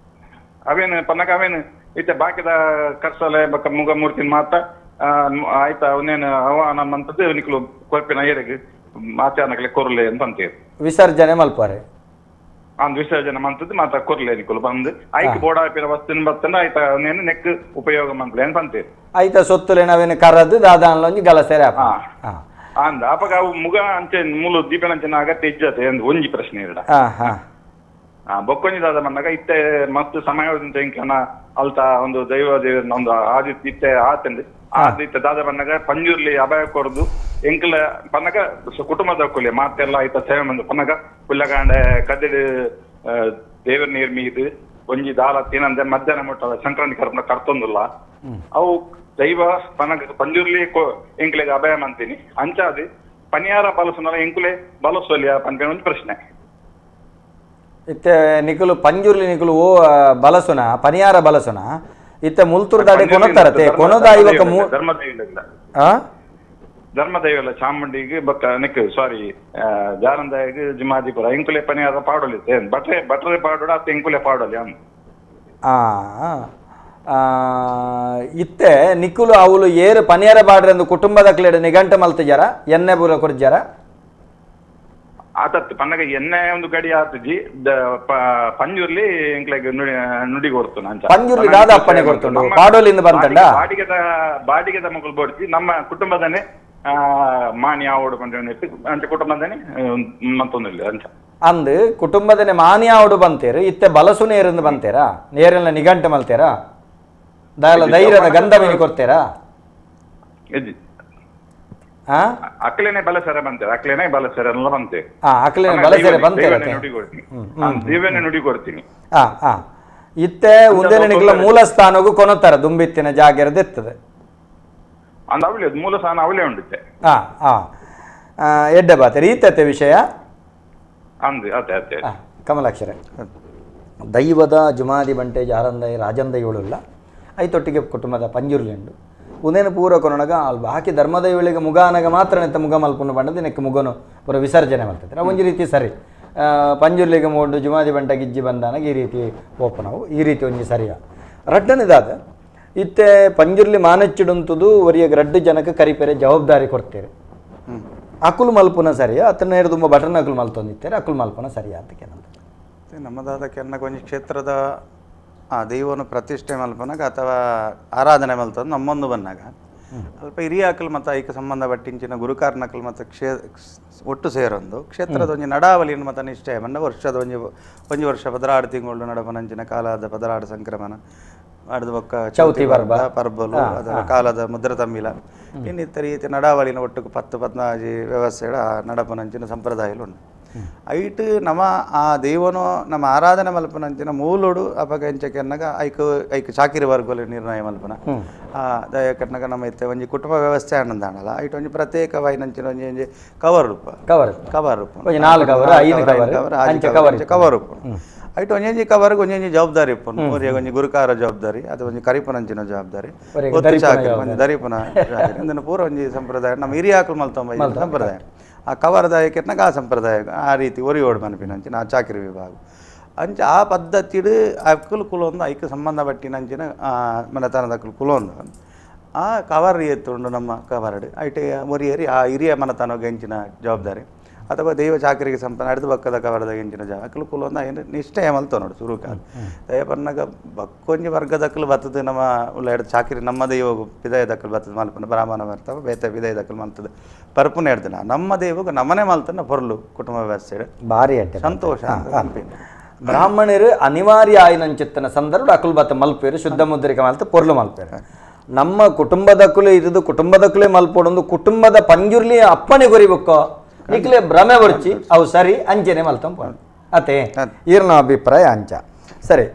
ಅವೇನು ಪನ್ನಕ ಅವೇನು ಇತ್ತೆ ಬಾಕಿದ ಕರ್ಸಲೆ ಬಕ್ಕ ಮುಗ ಮೂರ್ತಿನ ಮಾತ ಆಯ್ತಾ ಅವನೇನು ಆಹ್ವಾನ ಮಂತದ್ದು ನಿಕ್ಲು ಕೊರ್ಪಿನ ಏರಿಗೆ ಆಚರಣೆಗೆ ಕೊರ್ಲೆ ಅಂತ ಅಂತೀರಿ ವಿಸರ್ಜನೆ ಮಲ್ಪರೆ ಅಂದ್ ವಿಸರ್ಜನೆ ಮಂತದ್ದು ಮಾತ ಕೊರ್ಲೆ ನಿಕುಲು ಬಂದು ಐಕ್ ಬೋಡ ವಸ್ತುನ ಬತ್ತಂಡ ಆಯ್ತಾ ಅವನೇನು ನೆಕ್ ಉಪಯೋಗ ಮಂತ್ಲೆ ಅಂತ ಅಂತೀರಿ ಆಯ್ತಾ ಸೊತ್ತುಲೆ ನಾವೇನು ಕರದು ದಾದಾನ್ಲೊಂಜಿ ಗಲಸೆರೆ ಅಂದ ಅಪಗ ಅವು ಮುಗ ಅಂಚೆ ಮೂಲ ದೀಪನಂಚಿನ ಅಗತ್ಯ ಇಜ್ಜತೆ ಅಂದ್ ಒಂಜಿ ಪ್ರಶ್ನೆ ಇರಡ. ಬೊಕ್ಕೊಂಜಿ ದಾದ ಬಂದಾಗ ಇತ್ತೆ ಮಸ್ತ್ ಸಮಯ ಎಂಕನ ಅಲ್ತ ಒಂದು ದೈವ ದೇವರನ್ನ ಒಂದು ಆದಿ ಇತ್ತೆ ಆತಂದೆ ಆದ ಇತ್ತೆ ದಾದ ಬಂದಾಗ ಪಂಜುರ್ಲಿ ಅಭಯ ಕೊರ್ದು ಎಂಕಲ ಪನ್ನಗ ಕುಟುಂಬದ ಕೊಲೆ ಮಾತೆಲ್ಲ ಆಯ್ತ ಸೇವೆ ಬಂದು ಪನ್ನಗ ಪುಲ್ಲಗಾಂಡೆ ಕದಿಡು ದೇವರ ನೀರ್ ಮೀದು ಒಂಜಿ ದಾಲ ತಿನ್ನಂದೆ ಮಧ್ಯಾಹ್ನ ಮುಟ್ಟ ಸಂಕ್ರಾಂತಿ ಕರ್ಪಣ ಕರ್ತೊಂದುಲ್ಲ ಅವು ದೈವ ಪನ್ನಗ ಪಂಜುರ್ಲಿ ಎಂಕ್ಲೆಗ್ ಅಭಯ ಮಂತೀನಿ ಅಂಚಾದಿ ಪನಿಯಾರ ಬಲಸುನಲ್ಲ ಎಂಕುಲೆ ಬಲಸೊಲಿಯ ಪನ್ಪೇನ ಒಂದು ಪ್ರಶ್ನೆ. ಇತ್ತೆ ನಿಕುಲು ಪಂಜುರ್ಲಿ ನಿಕುಲು ಓ ಬಲಸುನ ಪನಿಯಾರ ಬಲಸುನ ಇತ್ತೆ ಮುಲ್ತೂರು ದಾಡೆ ಕೊನೊತ್ತರತೆ ಕೊನೊದ ಇವಾಗ ಧರ್ಮದೈವಲ್ಲ ಚಾಮುಂಡಿಗೆ ಬಕ್ಕ ನೆಕ್ ಸಾರಿ ಜಾರಂದಾಯಿಗೆ ಜುಮಾದಿಪುರ ಎಂಕುಲೆ ಪನಿಯಾರ ಪಾಡೊಲಿ ಬಟ್ರೆ ಬಟ್ರೆ ಪಾಡೋಡ ಅತ್ತ ಎಂಕುಲೆ ಪಾಡೊಲಿ ಅಂದ್ ಇತ್ತೆ ನಿಕುಲು ಅವಳು ಏರು ಪನಿಯಾರ ಪಾಡ್ರೆ ಅಂದು ಕುಟುಂಬದ ಕ್ಲೇಡ್ ನಿಘಂಟು ಮಲ್ತಿಜಾರ ಎಣ್ಣೆ ಬೂರ ಕೊರ್ಜಾರ ಆತತ್ತು ಪನ್ನಗ ಎಣ್ಣೆ ಒಂದು ಗಡಿ ಆತಜಿ ಪಂಜುರ್ಲಿ ಎಂಕ್ಲೆಗ್ ನುಡಿ ಕೊಡ್ತು ಅಂಚ ಪಂಜುರ್ಲಿ ದಾದ ಅಪ್ಪಣೆ ಕೊಡ್ತುಂಡು ಪಾಡೋಲಿಂದ ಬಂತಂಡ ಬಾಡಿಗೆದ ಬಾಡಿಗೆದ ಮಗಳು ಬೋಡ್ತಿ ನಮ್ಮ ಕುಟುಂಬದನೆ ಮಾನಿ ಆವಡು ಪಂಜ ಅಂಚ ಕುಟುಂಬದನೆ ಮತ್ತೊಂದಿಲ್ಲ ಅಂಚ ಅಂದು ಕುಟುಂಬದನೆ ಮಾನಿ ಆವಡು ಬಂತೇರು ಇತ್ತೆ ಬಲಸು ನೇರಿಂದ ಬಂತೇರಾ ನೇರೆಲ್ಲ ನಿಘಂಟು ಮಲ್ತೇರಾ ದಾಲ ಧೈರ್ಯದ ಗಂಧ ಮೀನು ಕೊಡ್ತೇರಾ ಅಕ್ಲೇನೆ ಬಲಸೆರೆ ಬಂತೇವೆ ಅಕ್ಲೇನೆ ಬಲಸೆರೆ ಎಲ್ಲ ಬಂತೇವೆ ಅಕ್ಲೇನೆ ಬಲಸೆರೆ ಬಂತೇವೆ ದೇವನೇ ನುಡಿ ಕೊಡ್ತೀನಿ. ಇತ್ತೆ ಉಂದೇನೆ ನಿಕಲ ಮೂಲ ಸ್ಥಾನಗೂ ಕೊನೊತ್ತರ ದುಂಬಿತ್ತಿನ ಜಾಗೆರದಿರ್ತದೆ ಅಂದ್ ಅವಳಿ ಮೂಲ ಸ್ಥಾನ ಅವಳೇ ಉಂಡುತ್ತೆ. ಎಡ್ಡೆ ಬಾತೆ ರೀತತೆ ವಿಷಯ ಅಂದ್ ಅದೇ ಅದೇ ಕಮಲಾಕ್ಷರ ದೈವದ ಜುಮಾದಿ ಬಂಟೆ ಜಾರಂದೈ ರಾಜಂದೈವಳುಲ್ಲ ಐತೊಟ್ಟಿಗೆ ಕುಟುಂಬದ ಪಂಜುರ್ಲಿ ಉಂಡು ಉಂದೇನು ಪೂರ ಕೊನೊಣಗ ಅಲ್ ಬಾಕಿ ಧರ್ಮದೈವಳಿಗೆ ಮುಗ ಅನಗ ಮಾತ್ರ ನೆತ್ತ ಮುಗ ಮಲ್ಪುನು ಬಂಡದ ನೆಕ್ ಮುಗನು ಪೂರ ವಿಸರ್ಜನೆ ಮಲ್ತದೆ ಒಂಜಿ ರೀತಿ ಸರಿ ಪಂಜುರ್ಲಿಗೆ ಮೋಂಡು ಜುಮಾದಿ ಬಂಟ ಗಿಜ್ಜಿ ಬಂದಾನಾಗ ಈ ರೀತಿ ಓಪನವು ಈ ರೀತಿ ಒಂಜಿ ಸರಿಯ ರಡ್ಡನಿದಾದ ಇತ್ತೆ ಪಂಜುರ್ಲಿ ಮಾನಚ್ಚಿಡುಂತುದು ಒರಿಯಗ್ ರಡ್ಡು ಜನಕ್ಕೆ ಕರಿಪೆರೆ ಜವಾಬ್ದಾರಿ ಕೊಡ್ತೇವೆ ಅಕುಲು ಮಲ್ಪುನ ಸರಿಯಾ ಅತನ ತುಂಬ ಬಟನ್ ಅಕುಲು ಮಲ್ತೊಂದಿತ್ತೇರೆ ಅಕುಲು ಮಲ್ಪುನ ಸರಿಯಾ ಅಂತ ಕೆನಂತ ನಮ್ಮದಾದ ಕೆನ್ನಗ ಒಂಜಿ ಕ್ಷೇತ್ರದ ಆ ದೈವವನ್ನು ಪ್ರತಿಷ್ಠೆ ಮಲ್ಪನಾಗ ಅಥವಾ ಆರಾಧನೆ ಮಲ್ತದ್ದು ನಮ್ಮೊಂದು ಬಂದಾಗ ಅಲ್ಪ ಹಿರಿಯ ಅಕಲ್ ಮತ್ತು ಐಕ ಸಂಬಂಧಪಟ್ಟಿಂಚಿನ ಗುರುಕಾರನಕಲ್ ಮತ್ತು ಒಟ್ಟು ಸೇರೊಂದು ಕ್ಷೇತ್ರದ ಒಂಜಿ ನಡಾವಲಿಯನ್ನು ಮತ್ತು ನಿಷ್ಠೆ ಬಂದ ವರ್ಷದ ಒಂಜಿ ಒಂಜಿ ವರ್ಷ 16 ತಿಂಗಳು ನಡಪನಂಚಿನ ಕಾಲದ 16 ಸಂಕ್ರಮಣ ಅಡ್ದು ಬೊಕ್ಕ ಚೌತಿ ಪರ್ಬ ಪರ್ಬಲು ಅದರ ಕಾಲದ ಮುದ್ರ ತಮ್ಮಿಲ ಇನ್ನಿತರ ರೀತಿ ನಡಾವಳಿನ ಒಟ್ಟುಕು 10 14 ವ್ಯವಸ್ಥೆಗಳ ನಡಪನಂಚಿನ ಸಂಪ್ರದಾಯಲು ಉಂಡು. ಐಟ್ ನಮ್ಮ ಆ ದೈವನೋ ನಮ್ಮ ಆರಾಧನೆ ಮಲ್ಪನಂಚಿನ ಮೂಲೋಡು ಅಪಗ ಎಂಚಕೆನ್ನಗ ಐಕ್ ಐಕ್ ಚಾಕಿರಿ ವರ್ಗಲು ನಿರ್ಣಯ ಮಲ್ಪನ ಆ ದಯಕನ್ನಗ ನಮ್ಮ ಇತ್ತೆ ಒಂಜಿ ಕುಟುಂಬ ವ್ಯವಸ್ಥೆ ಆನಂದಾಣಲ್ಲ ಐಟ್ ಒಂಜಿ ಪ್ರತ್ಯೇಕವಾಯಿನಂಚಿನ ಒಂಜಿ ಒಂಜಿ ಕವರ್ ರೂಪ ಕವರ್ ಕವರ್ ರೂಪ 4 ಕವರ್ 5 ಕವರ್ 5 cover cover ರೂಪ ಐಟ್ ಒಂಜೊಂಜಿ ಕವರ್ಗೆ ಒಂಜೊಂಜಿ ಜವಾಬ್ದಾರಿ ಇಪ್ಪುನು. ಒಂಜಿ ಗುರುಕಾರ ಜವಾಬ್ದಾರಿ ಅಥವಾ ಒಂಜಿ ಕರಿಪನಂಚಿನ ಜವಾಬ್ದಾರಿ ಒಂಜಿ ದರಿಪನ ಇಂದನ್ನು ಪೂರ ಒಂಜಿ ಸಂಪ್ರದಾಯ ನಮ್ಮ ಹಿರಿಯಾಕಲು ಮಲ್ತೊಂಬ ಸಂಪ್ರದಾಯ ಆ ಕವರ್ದಾಯಕೆಟ್ನಾಗ ಆ ಸಂಪ್ರದಾಯ ಆ ರೀತಿ ಒರಿಯೋಡು ಮನಪಿನಂಚಿನ ಆ ಚಾಕಿರಿ ವಿಭಾಗ ಅಂಚ ಆ ಪದ್ಧತಿಡು ಅಕ್ಕಲು ಕುಲೊಂದು ಐಕ್ ಸಂಬಂಧಪಟ್ಟಿನಂಚಿನ ಮನೆತನದ ಅಕ್ಕಲು ಕುಲೊಂದು ಆ ಕವರ್ ಎತ್ತುಂಡು ನಮ್ಮ ಕವರ್ಡ್ ಐಟ್ ಒರಿಯರಿ ಆ ಹಿರಿಯ ಮನೆತನಗೆ ಹೆಂಚಿನ ಜವಾಬ್ದಾರಿ ಅಥವಾ ದೈವ ಚಾಕರಿಗೆ ಸಂಪನ್ನ ಅಡ್ದು ಬಕ್ಕದ ಕವರದ ಎಂಚಿನ ಜಾಗ ಅಕ್ಕಲು ಕುಲೊಂದು ಏನು ನಿಷ್ಠೆಯ ಮಲ್ತೋ ನೋಡು ಸುರುಕ ದಯಪನ್ನಾಗ ಬಕ್ಕೊಂಜಿ ವರ್ಗದಕ್ಕಲು ಬತ್ತದ ನಮ್ಮ ಉಲ್ಲ ಎಡ್ದು ಚಾಕಿರಿ ನಮ್ಮ ದೈವ ಪಿದಯ ದಕ್ಕಲು ಬತ್ತದ ಮಲ್ಪನ ಬ್ರಾಹ್ಮಣ ಬರ್ತವ ಬೇತ ಪಿದಯ ದಕ್ಕಲು ಮಲ್ತದ ಪರ್ಪುನ ಎಡ್ದಿನ ನಮ್ಮ ದೈವಗ ನಮ್ಮನೆ ಮಲ್ತನ ಪೊರ್ಲು ಕುಟುಂಬ ವ್ಯವಸ್ಥೆ ಭಾರಿ ಸಂತೋಷ. ಬ್ರಾಹ್ಮಣರು ಅನಿವಾರ್ಯ ಆಯ್ನಂಚಿತ್ತನ ಸಂದರ್ಭ ಅಕುಲು ಬತ್ತ ಮಲ್ಪೇರು ಶುದ್ಧ ಮುದ್ರಿಕ ಮಲ್ತ ಪೊರ್ಲು ಮಲ್ಪೇರು. ನಮ್ಮ ಕುಟುಂಬದಕ್ಕಲು ಇದ್ದು ಕುಟುಂಬದಕ್ಕಲೇ ಮಲ್ಪೊಡೊಂದು ಕುಟುಂಬದ ಪಂಜುರ್ಲಿ ಅಪ್ಪಣೆ ಗೊರಿಬೇಕೋ ನಿಕ್ಲೆ ಭ್ರಮೆ ಬರ್ಚಿ ಅವು ಸರಿ ಅಂಚೆನೆ ಮಲ್ತಂಪ ಅತೆ ಈರ್ನ ಅಭಿಪ್ರಾಯ ಅಂಚ. ಸರಿ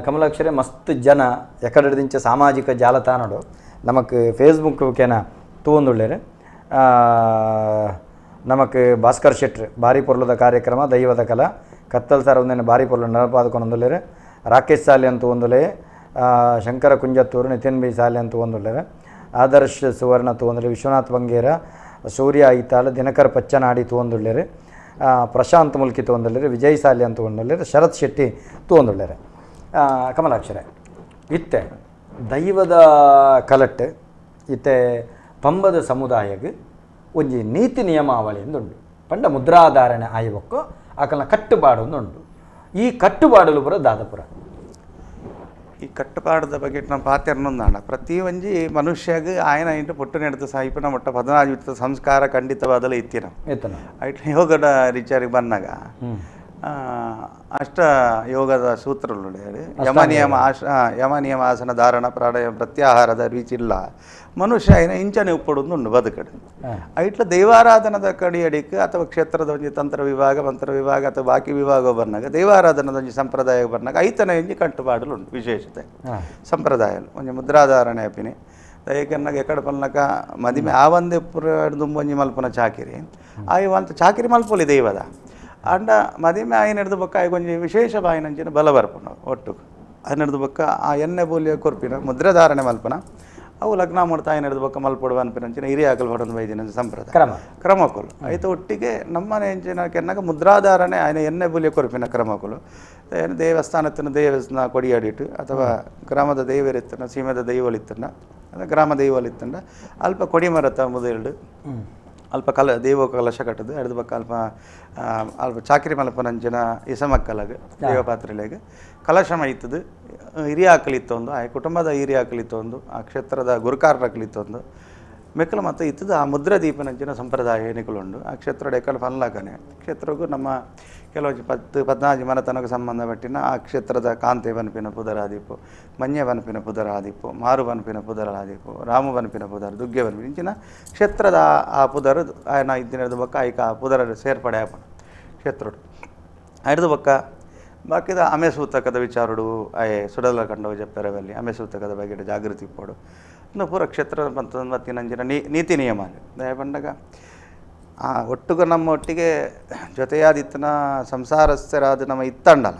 ಕಮಲಾಕ್ಷರೇ, ಮಸ್ತ್ ಜನ ಎಕಡೆದಿಂಚ ಸಾಮಾಜಿಕ ಜಾಲತಾಣಡು ನಮಕ್ ಫೇಸ್ಬುಕ್ ಕೇನ ತೂಂದುಳ್ಳೇರು. ನಮಕ್ ಭಾಸ್ಕರ್ ಶೆಟ್ರು ಭಾರಿ ಪೊರ್ಲದ ಕಾರ್ಯಕ್ರಮ ದೈವದ ಕಲಾ ಕತ್ತಲ್ ಸಾರ ಒಂದೇನು ಭಾರಿ ಪೊರ್ಲು ನಡಪಾದುಕೊಂಡೊಂದುಳ್ಳೇರು. ರಾಕೇಶ್ ಸಾಲಿ ಅಂತ ಒಂದುಲೇ, ಶಂಕರ ಕುಂಜತ್ತೂರು, ನಿತಿನ್ ಬಿ ಸಾಲಿ ಅಂತ ಒಂದುಳ್ಳೇರು, ಆದರ್ಶ್ ಸುವರ್ಣ ತೂಂದುಳ್ಳೆ, ವಿಶ್ವನಾಥ್ ಬಂಗೇರ, ಸೂರ್ಯ ಐತಾಲ್, ದಿನಕರ್ ಪಚ್ಚನಾಡಿ ತೂಂದುಳ್ಳೇರು, ಪ್ರಶಾಂತ್ ಮುಲ್ಕಿ ತೂಂದುಳ್ಳೇರು, ವಿಜಯ್ ಸಾಲಿ ಅಂತ ಒಂದುಳ್ಳೇರು, ಶರತ್ ಶೆಟ್ಟಿ ತೂಂದುಳ್ಳೇರು. ಕಮಲಾಕ್ಷರೇ, ಇತ್ತೆ ದೈವದ ಕಲಟ್ಟು ಇತ್ತೆ ಪಂಬದ ಸಮುದಾಯಕ್ಕೆ ಒಂಜಿ ನೀತಿ ನಿಯಮಾವಳಿ ಎಂದುಂಡು ಪಂಡ ಮುದ್ರಾಧಾರಣೆ ಆಯ್ಬಕ್ಕು ಆಕಲ್ನ ಕಟ್ಟುಪಾಡು ಉಂಟು. ಈ ಕಟ್ಟುಪಾಡಲು ಪುರ ದಾದಪುರ ಈ ಕಟ್ಟುಪಾಡದ ಬಗ್ಗೆ ನಮ್ಮ ಪಾತ್ರನೊಂದಾಣ ಪ್ರತಿ ಒಂಜಿ ಮನುಷ್ಯಗೆ ಆಯನ ಇಂಟು ಪುಟ್ಟು ನೆಡ್ತ ಸಾಯಿಪನ ಮೊಟ್ಟ 14 ಸಂಸ್ಕಾರ ಖಂಡಿತವಾದಲೇ ಇತ್ತಿನ ಐಟ್ ಯೋಗದ ವಿಚಾರಕ್ಕೆ ಬಂದಾಗ ಅಷ್ಟ ಯೋಗದ ಸೂತ್ರಗಳು ಯಮ ನಿಯಮ ಯಮ ನಿಯಮ ಆಸನ ಧಾರಣ ಪ್ರಾಣಾಯಾಮ ಪ್ರತ್ಯಾಹಾರದ ರೀತಿಲ್ಲ ಮನುಷ್ಯ ಏನ ಇಂಚನೆ ಉಪ್ಪಡೊಂದು ಬದುಕಡೆ ಐಟ್ಲ ದೈವಾರಾಧನದ ಕಡಿಯಡಿಕ್ ಅಥವಾ ಕ್ಷೇತ್ರದ ಒಂಜಿ ತಂತ್ರ ವಿಭಾಗ ಮಂತ್ರ ವಿಭಾಗ ಅಥವಾ ಬಾಕಿ ವಿಭಾಗ ಬಂದಾಗ ದೈವಾರಾಧನದ ಒಂಜಿ ಸಂಪ್ರದಾಯ ಬಂದಾಗ ಐತನ ಒಂಜಿ ಕಟ್ಟುಪಾಡಲು ಉಂಟು ವಿಶೇಷತೆ ಸಂಪ್ರದಾಯ ಒಂಜಿ ಮುದ್ರಾಧಾರಣೆ ಅಪಿನಿ ದಯಕನ್ನಾಗ ಎಕಡೆ ಪಲ್ನಕ ಮದಿಮೆ ಆ ಒಂದೇ ಪುರ ಒಂಜಿ ಮಲ್ಪನ ಚಾಕಿರಿ ಆ ಅಂತ ಚಾಕಿರಿ ಮಲ್ಪೊಲಿ ದೈವದ ಅಂಡ ಮದಿಮೆ ಆಯ್ನ ಹಿಡ್ದು ಬೊಕ್ಕ ಆಯ್ಕೊಂಜಿ ವಿಶೇಷ ಬಾಯಿನಂಚಿನ ಬಲ ಬರ್ಪುನ ಒಟ್ಟು ಅದನ್ನ ಹಿಡ್ದು ಬೊಕ್ಕ ಆ ಎಣ್ಣೆ ಬೋಲಿಯ ಕೊರ್ಪಿನ ಮುದ್ರಧಾರಣೆ ಮಲ್ಪನ ಅವು ಲಗ್ನ ಮಾಡ್ತಾ ಆಯ್ನ ಹಿಡ್ದು ಬೊಕ್ಕ ಮಲ್ಪಡುವ ಅನ್ಪಿನಂಚಿನ ಹಿರಿಯ ಹಾಕಲು ಹೊಡೊಂದು ಬೈದಿನ ಸಂಪ್ರದಾಯ ಕ್ರಮ ಕ್ರಮಕೊಲು ಆಯ್ತು. ಒಟ್ಟಿಗೆ ನಮ್ಮನೆ ಎಂಚಿನ ಕೆನ್ನಾಗ ಮುದ್ರಾಧಾರಣೆ ಆಯ್ನ ಎಣ್ಣೆ ಬೋಲಿಯ ಕೊರ್ಪಿನ ಕ್ರಮಕೊಲು ಏನು ದೇವಸ್ಥಾನತ್ತಿನ ದೇವಸ್ಥಾನ ಕೊಡಿಯಾಡಿಟ್ಟು ಅಥವಾ ಗ್ರಾಮದ ದೈವರಿತ್ತನ ಸೀಮೆದ ದೈವಲಿತ್ತನ ಗ್ರಾಮ ದೈವಲಿತ್ತಂಡ ಅಲ್ಪ ಕೊಡಿಮರತ ಮೊದಲು ಅಲ್ಪ ಕಲ ದೇವ ಕಲಶ ಕಟ್ಟದು ಅಡ್ದು ಬಕ್ಕ ಅಲ್ಪ ಅಲ್ಪ ಚಾಕ್ರಿ ಮಲ್ಪನಂಚಿನ ಇಸಮಕ್ಕಲಗ ದೇವಪಾತ್ರೆಲೆಗ್ ಕಲಶ ಮೈತದು ಹಿರಿಯ ಹಾಕಲಿತ್ತೊಂದು ಆ ಕುಟುಂಬದ ಹಿರಿಯ ಹಾಕಲಿತ್ತೊಂದು ಆ ಕ್ಷೇತ್ರದ ಗುರುಕಾರರಾಕಲಿತ್ತೊಂದು ಮೆಕ್ಕಲು ಮತ್ತು ಇತ್ತದು ಆ ಮುದ್ರ ದೀಪನಂಚಿನ ಸಂಪ್ರದಾಯ ಎನಿಕಲುಂಡು ಆ ಕ್ಷೇತ್ರದ ಎಕ್ಕಲು ಫನ್ಲಾಕನೆ ಕ್ಷೇತ್ರಕ್ಕೂ ನಮ್ಮ ಕೆಲವು 10 14 ಮನೆತನಕ್ಕೆ ಸಂಬಂಧಪಟ್ಟಿನ ಆ ಕ್ಷೇತ್ರದ ಕಾಂತೆ ಬನ್ಪಿನ ಪುದರಾದೀಪು, ಮಂಜೆ ಬನ್ಪಿನ ಪುದರಾದೀಪು, ಮಾರು ಬನ್ಪಿನ ಪುದರಾದೀಪು, ರಾಮು ಬನ್ಪಿನ ಪುದರ್, ದುಗ್ಗೆ ಬನ್ಪಿನ ಇಂಚಿನ ಕ್ಷೇತ್ರದ ಆ ಪುದರ್ ಆಯನ ಇದ್ದಿನ ಬೊಕ್ಕ ಐಕ ಆ ಪುದರ ಸೇರ್ಪಡೆ ಆಪಣ ಕ್ಷೇತ್ರಡು ಹಿಡ್ದು ಬೊಕ್ಕ ಬಾಕಿದ ಅಮೆ ಸೂತಕದ ವಿಚಾರಡು ಆಯೆ ಸುಡಲ ಕಂಡವು ಜಪ್ಪೆರವಲ್ಲಿ ಅಮೆ ಸೂತಕದ ಬಗ್ಗೆ ಜಾಗೃತಿ ಪೋಡು ಇನ್ನು ಪೂರ ಕ್ಷೇತ್ರ ಮತ್ತಿನಂಚಿನ ನೀತಿ ನಿಯಮ ದಯ ಪಂಡಗ ಆ ಒಟ್ಟುಗ ನಮ್ಮ ಒಟ್ಟಿಗೆ ಜೊತೆಯಾದಿತ್ತನ ಸಂಸಾರಸ್ಥರಾದ ನಮ್ಮ ಇತ್ತಂಡಲ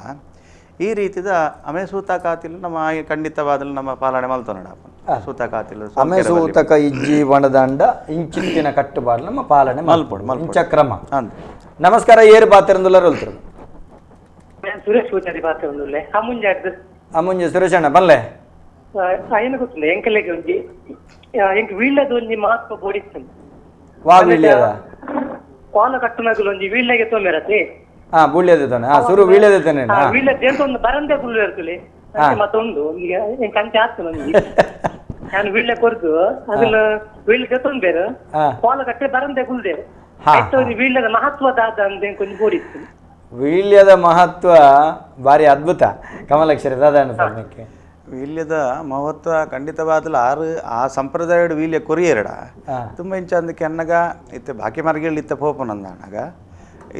ಈ ರೀತಿದ ಅಮೆ ಸೂತಕಾತಿಲ್ಲ ನಮ್ಮ ಖಂಡಿತವಾದಲು ನಮ್ಮ ಪಾಲನೆ ಮಲ್ತೋನಡ ಸೂತಕಾತಿಲ್ಲ ಅಮೆ ಸೂತಕ ಇಜ್ಜಿ ಬಣದಂಡ ಇಂಚಿತ್ತಿನ ಕಟ್ಟುಪಾಡು ನಮ್ಮ ಪಾಲನೆ ಮಲ್ಪೊಡು ಇಂಚ ಕ್ರಮ. ನಮಸ್ಕಾರ, ಏರು ಪಾತಿರಂದುಲ್ಲರು ಹೇಳ್ತಿರು ಸುರೇಶ್ ಪೂಜಾರಿ ಪಾತಿರಂದುಲ್ಲೆ ಅಮುಂಜಾಡ್ದು ಅಮುಂಜೆ ಸುರೇಶ್ ಅಣ್ಣ ಬಲ್ಲೆ ಏನು ಗೊತ್ತಿಲ್ಲ ಎಂಕಲೆಗೆ ಒಂಜಿ ಎಂಕ್ ವೀಳ್ಯದ ಒಂಜಿ ಮಹತ್ವ ಬೋಡಿಸ್ತೇನೆ ವಾ ವೀಳ್ಯದ ಕೋಲ ಕಟ್ಟುನಾಗಲು ಒಂಜಿ ವೀಳ್ಯಗೆ ತೊಂದರೆ ಹಾ ಬುಳ್ಯದ ತಾನೆ ಹಾ ಸುರು ವೀಳ್ಯದ ತಾನೆ ವೀಳ್ಯದ ಎಂತ ಒಂದು ಬರಂದೆ ಗುಳ್ಳು ಇರ್ತದೆ ಮತ್ತೊಂದು ಎಂಕ್ ಅಂಚೆ ಆಗ್ತದೆ ಒಂಜಿ ನಾನು ವೀಳ್ಯ ಕೊರ್ದು ಅದನ್ನ ವೀಳ್ಯಗೆ ತೊಂದರೆ ಕೋಲ ಕಟ್ಟೆ ಬರಂದೆ ಗುಲ್ದೇರು ವೀಳ್ಯದ ಮಹತ್ವದಾದ ಅಂದ ಎಂಕೊಂಜಿ ಬೋಡಿಸ್ತೇನೆ. ವೀಳ್ಯದ ಮಹತ್ವ ಭಾರಿ ಅದ್ಭುತ ಕಮಲಕ್ಷರ ದಾದಾನ ಸರ್. ವೀಲ್ಯದ ಮಹತ್ವ ಖಂಡಿತವಾದಲ ಆರು ಆ ಸಂಪ್ರದಾಯಡು ವೀಲ್ಯ ಕೊರಿಯರಡ ತುಂಬ ಇಂಚ ಅನ್ನಗ ಇತ್ತೆ ಬಾಕಿ ಮಾರ್ಗಗಳು ಇತ್ತ ಪೋಪನಂದಾಣಗ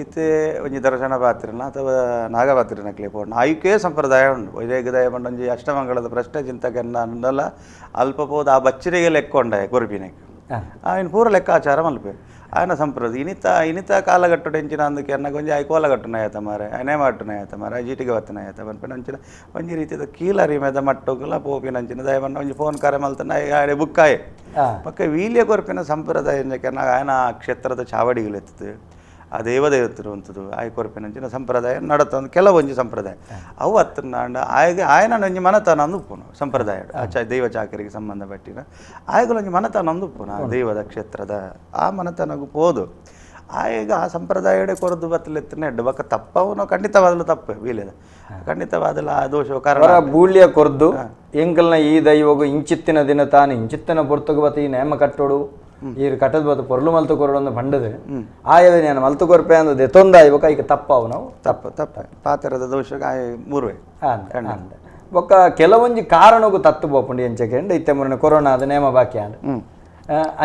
ಇತ್ತೆ ಒಂಜಿ ದರ್ಶನ ಪಾತ್ರನ ಅಥವಾ ನಾಗಪಾತ್ರನಕ್ಲೆ ಪೋಣ ಆಯ್ಕೆ ಸಂಪ್ರದಾಯ ಉಂಡು ವೈದೇಗದಾಯ ಪಂಡ ಒಂಜಿ ಅಷ್ಟಮಂಗಳದ ಪ್ರಶ್ನೆ ಚಿಂತಕನ್ನ ಅಂದಲ್ಲ ಅಲ್ಪ ಪೋದ ಆ ಬಚ್ಚರಿಗೆ ಲೆಕ್ಕೊಂಡ ಕೊರ್ಪಿನಕ್ಕೆ ఆయన ಪೂರ ಲೆಕ್ಕಾಚಾರ ಮಲ್ಪೆ ఆయన ಸಂಪ್ರದಾಯ ಇನಿತ ಇನಿತ ಕಾಲಗಟ್ಟುಡು ಎಂಚಿನ ಅಂದಕ್ಕೆ ಅನ್ನ ಒಂಜಿ ಆಯ್ ಕೋಲಗಟ್ಟುನಾಯತ ಮಾರೆ ಆಯ್ನೇ ಮಾಟುನಾಯತ ಮಾರೆ ಜೀಟಿಗೆ ಬತ್ತನಾಯತ ಪನ್ಪಿನ ಅಂಚಿನ ಒಂಜಿ ರೀತಿದ ಕೀಲರಿ ಮೇದ ಮಟ್ಟೋಗುಲ ಪೋಪಿನ ಅಂಚಿನ ದಯಪಂಡ ಒಂಜಿ ಫೋನ್ ಕರೆ ಮಲ್ತನ ಆಯೆ ಬುಕ್ಕಾಯೆ ಪಕ್ಕ ವೀಲ್ಯ ಕೊರ್ಪಿನ ಸಂಪ್ರದಾಯ ಎಂಜಕ್ಕೆ ఆయన ಕ್ಷೇತ್ರದ ಚಾವಡಿಗಳು ಎತ್ತದು ಆ ದೇವದೇವತಿರುವಂಥದ್ದು ಆಯ್ ಕೊರ್ಪಿನ ಅಂಚಿನ ಸಂಪ್ರದಾಯ ನಡತೊಂದು ಕೆಲವೊಂಜಿ ಸಂಪ್ರದಾಯ ಅವು ಅತ್ತನಾಂಡ ಆಯ್ಗೆ ಆಯನ ಒಂಜಿ ಮನತನ ಅಂದು ಉಪ್ಪುನು ಸಂಪ್ರದಾಯ ಆ ದೈವ ಚಾಕರಿಗೆ ಸಂಬಂಧಪಟ್ಟಿನ ಆಯ್ಗಳೊಂಜಿ ಮನತನ ಅಂದು ಉಪ್ಪುನು ಆ ದೈವದ ಕ್ಷೇತ್ರದ ಆ ಮನತನಗೂ ಪೋದು ಆಯಗ ಆ ಸಂಪ್ರದಾಯಡೆ ಕೊರದು ಬತ್ತಲೆತ್ತನೆ ಎಡ್ಡು ಬಕ್ಕ ತಪ್ಪವನು ಖಂಡಿತವಾದಲು ತಪ್ಪು ವೀಲ್ಯದ ಖಂಡಿತವಾದಲು ಆ ದೋಷ ಕಾರಣ ಬೂಳ್ಯ ಕೊರ್ದು ಎಂಕಲ್ನ ಈ ದೈವಗು ಇಂಚಿತ್ತಿನ ದಿನ ತಾನು ಇಂಚಿತ್ತಿನ ಪೊರ್ತುಗು ಬತ್ತ ಈ ನೇಮ ಕಟ್ಟೋಡು ಈರು ಕಟ್ಟದ ಬತ್ತು ಪೊರ್ಲು ಮಲ್ತು ಕೊರಡು ಒಂದು ಬಂಡದು ಆಯವೆ ನಾನು ಮಲ್ತು ಕೊರ್ಪೆ ಅಂದ ದೆತೊಂದ ಇವಾಗ ಈಗ ತಪ್ಪವು ನಾವು ತಪ್ಪು ತಪ್ಪು ಪಾತ್ರದ ದೋಷಕ್ಕೆ ಆಯ ಮೂರುವೆ ಅಂದ ಬೊಕ್ಕ ಕೆಲವೊಂಜಿ ಕಾರಣಕ್ಕೂ ತತ್ತು ಬೋಪುಂಡು ಎಂಚಕೆಂಡು ಇತ್ತೆ ಮುರಣ ಕೊರೋನಾದ ನೇಮ ಬಾಕಿ ಅಂದ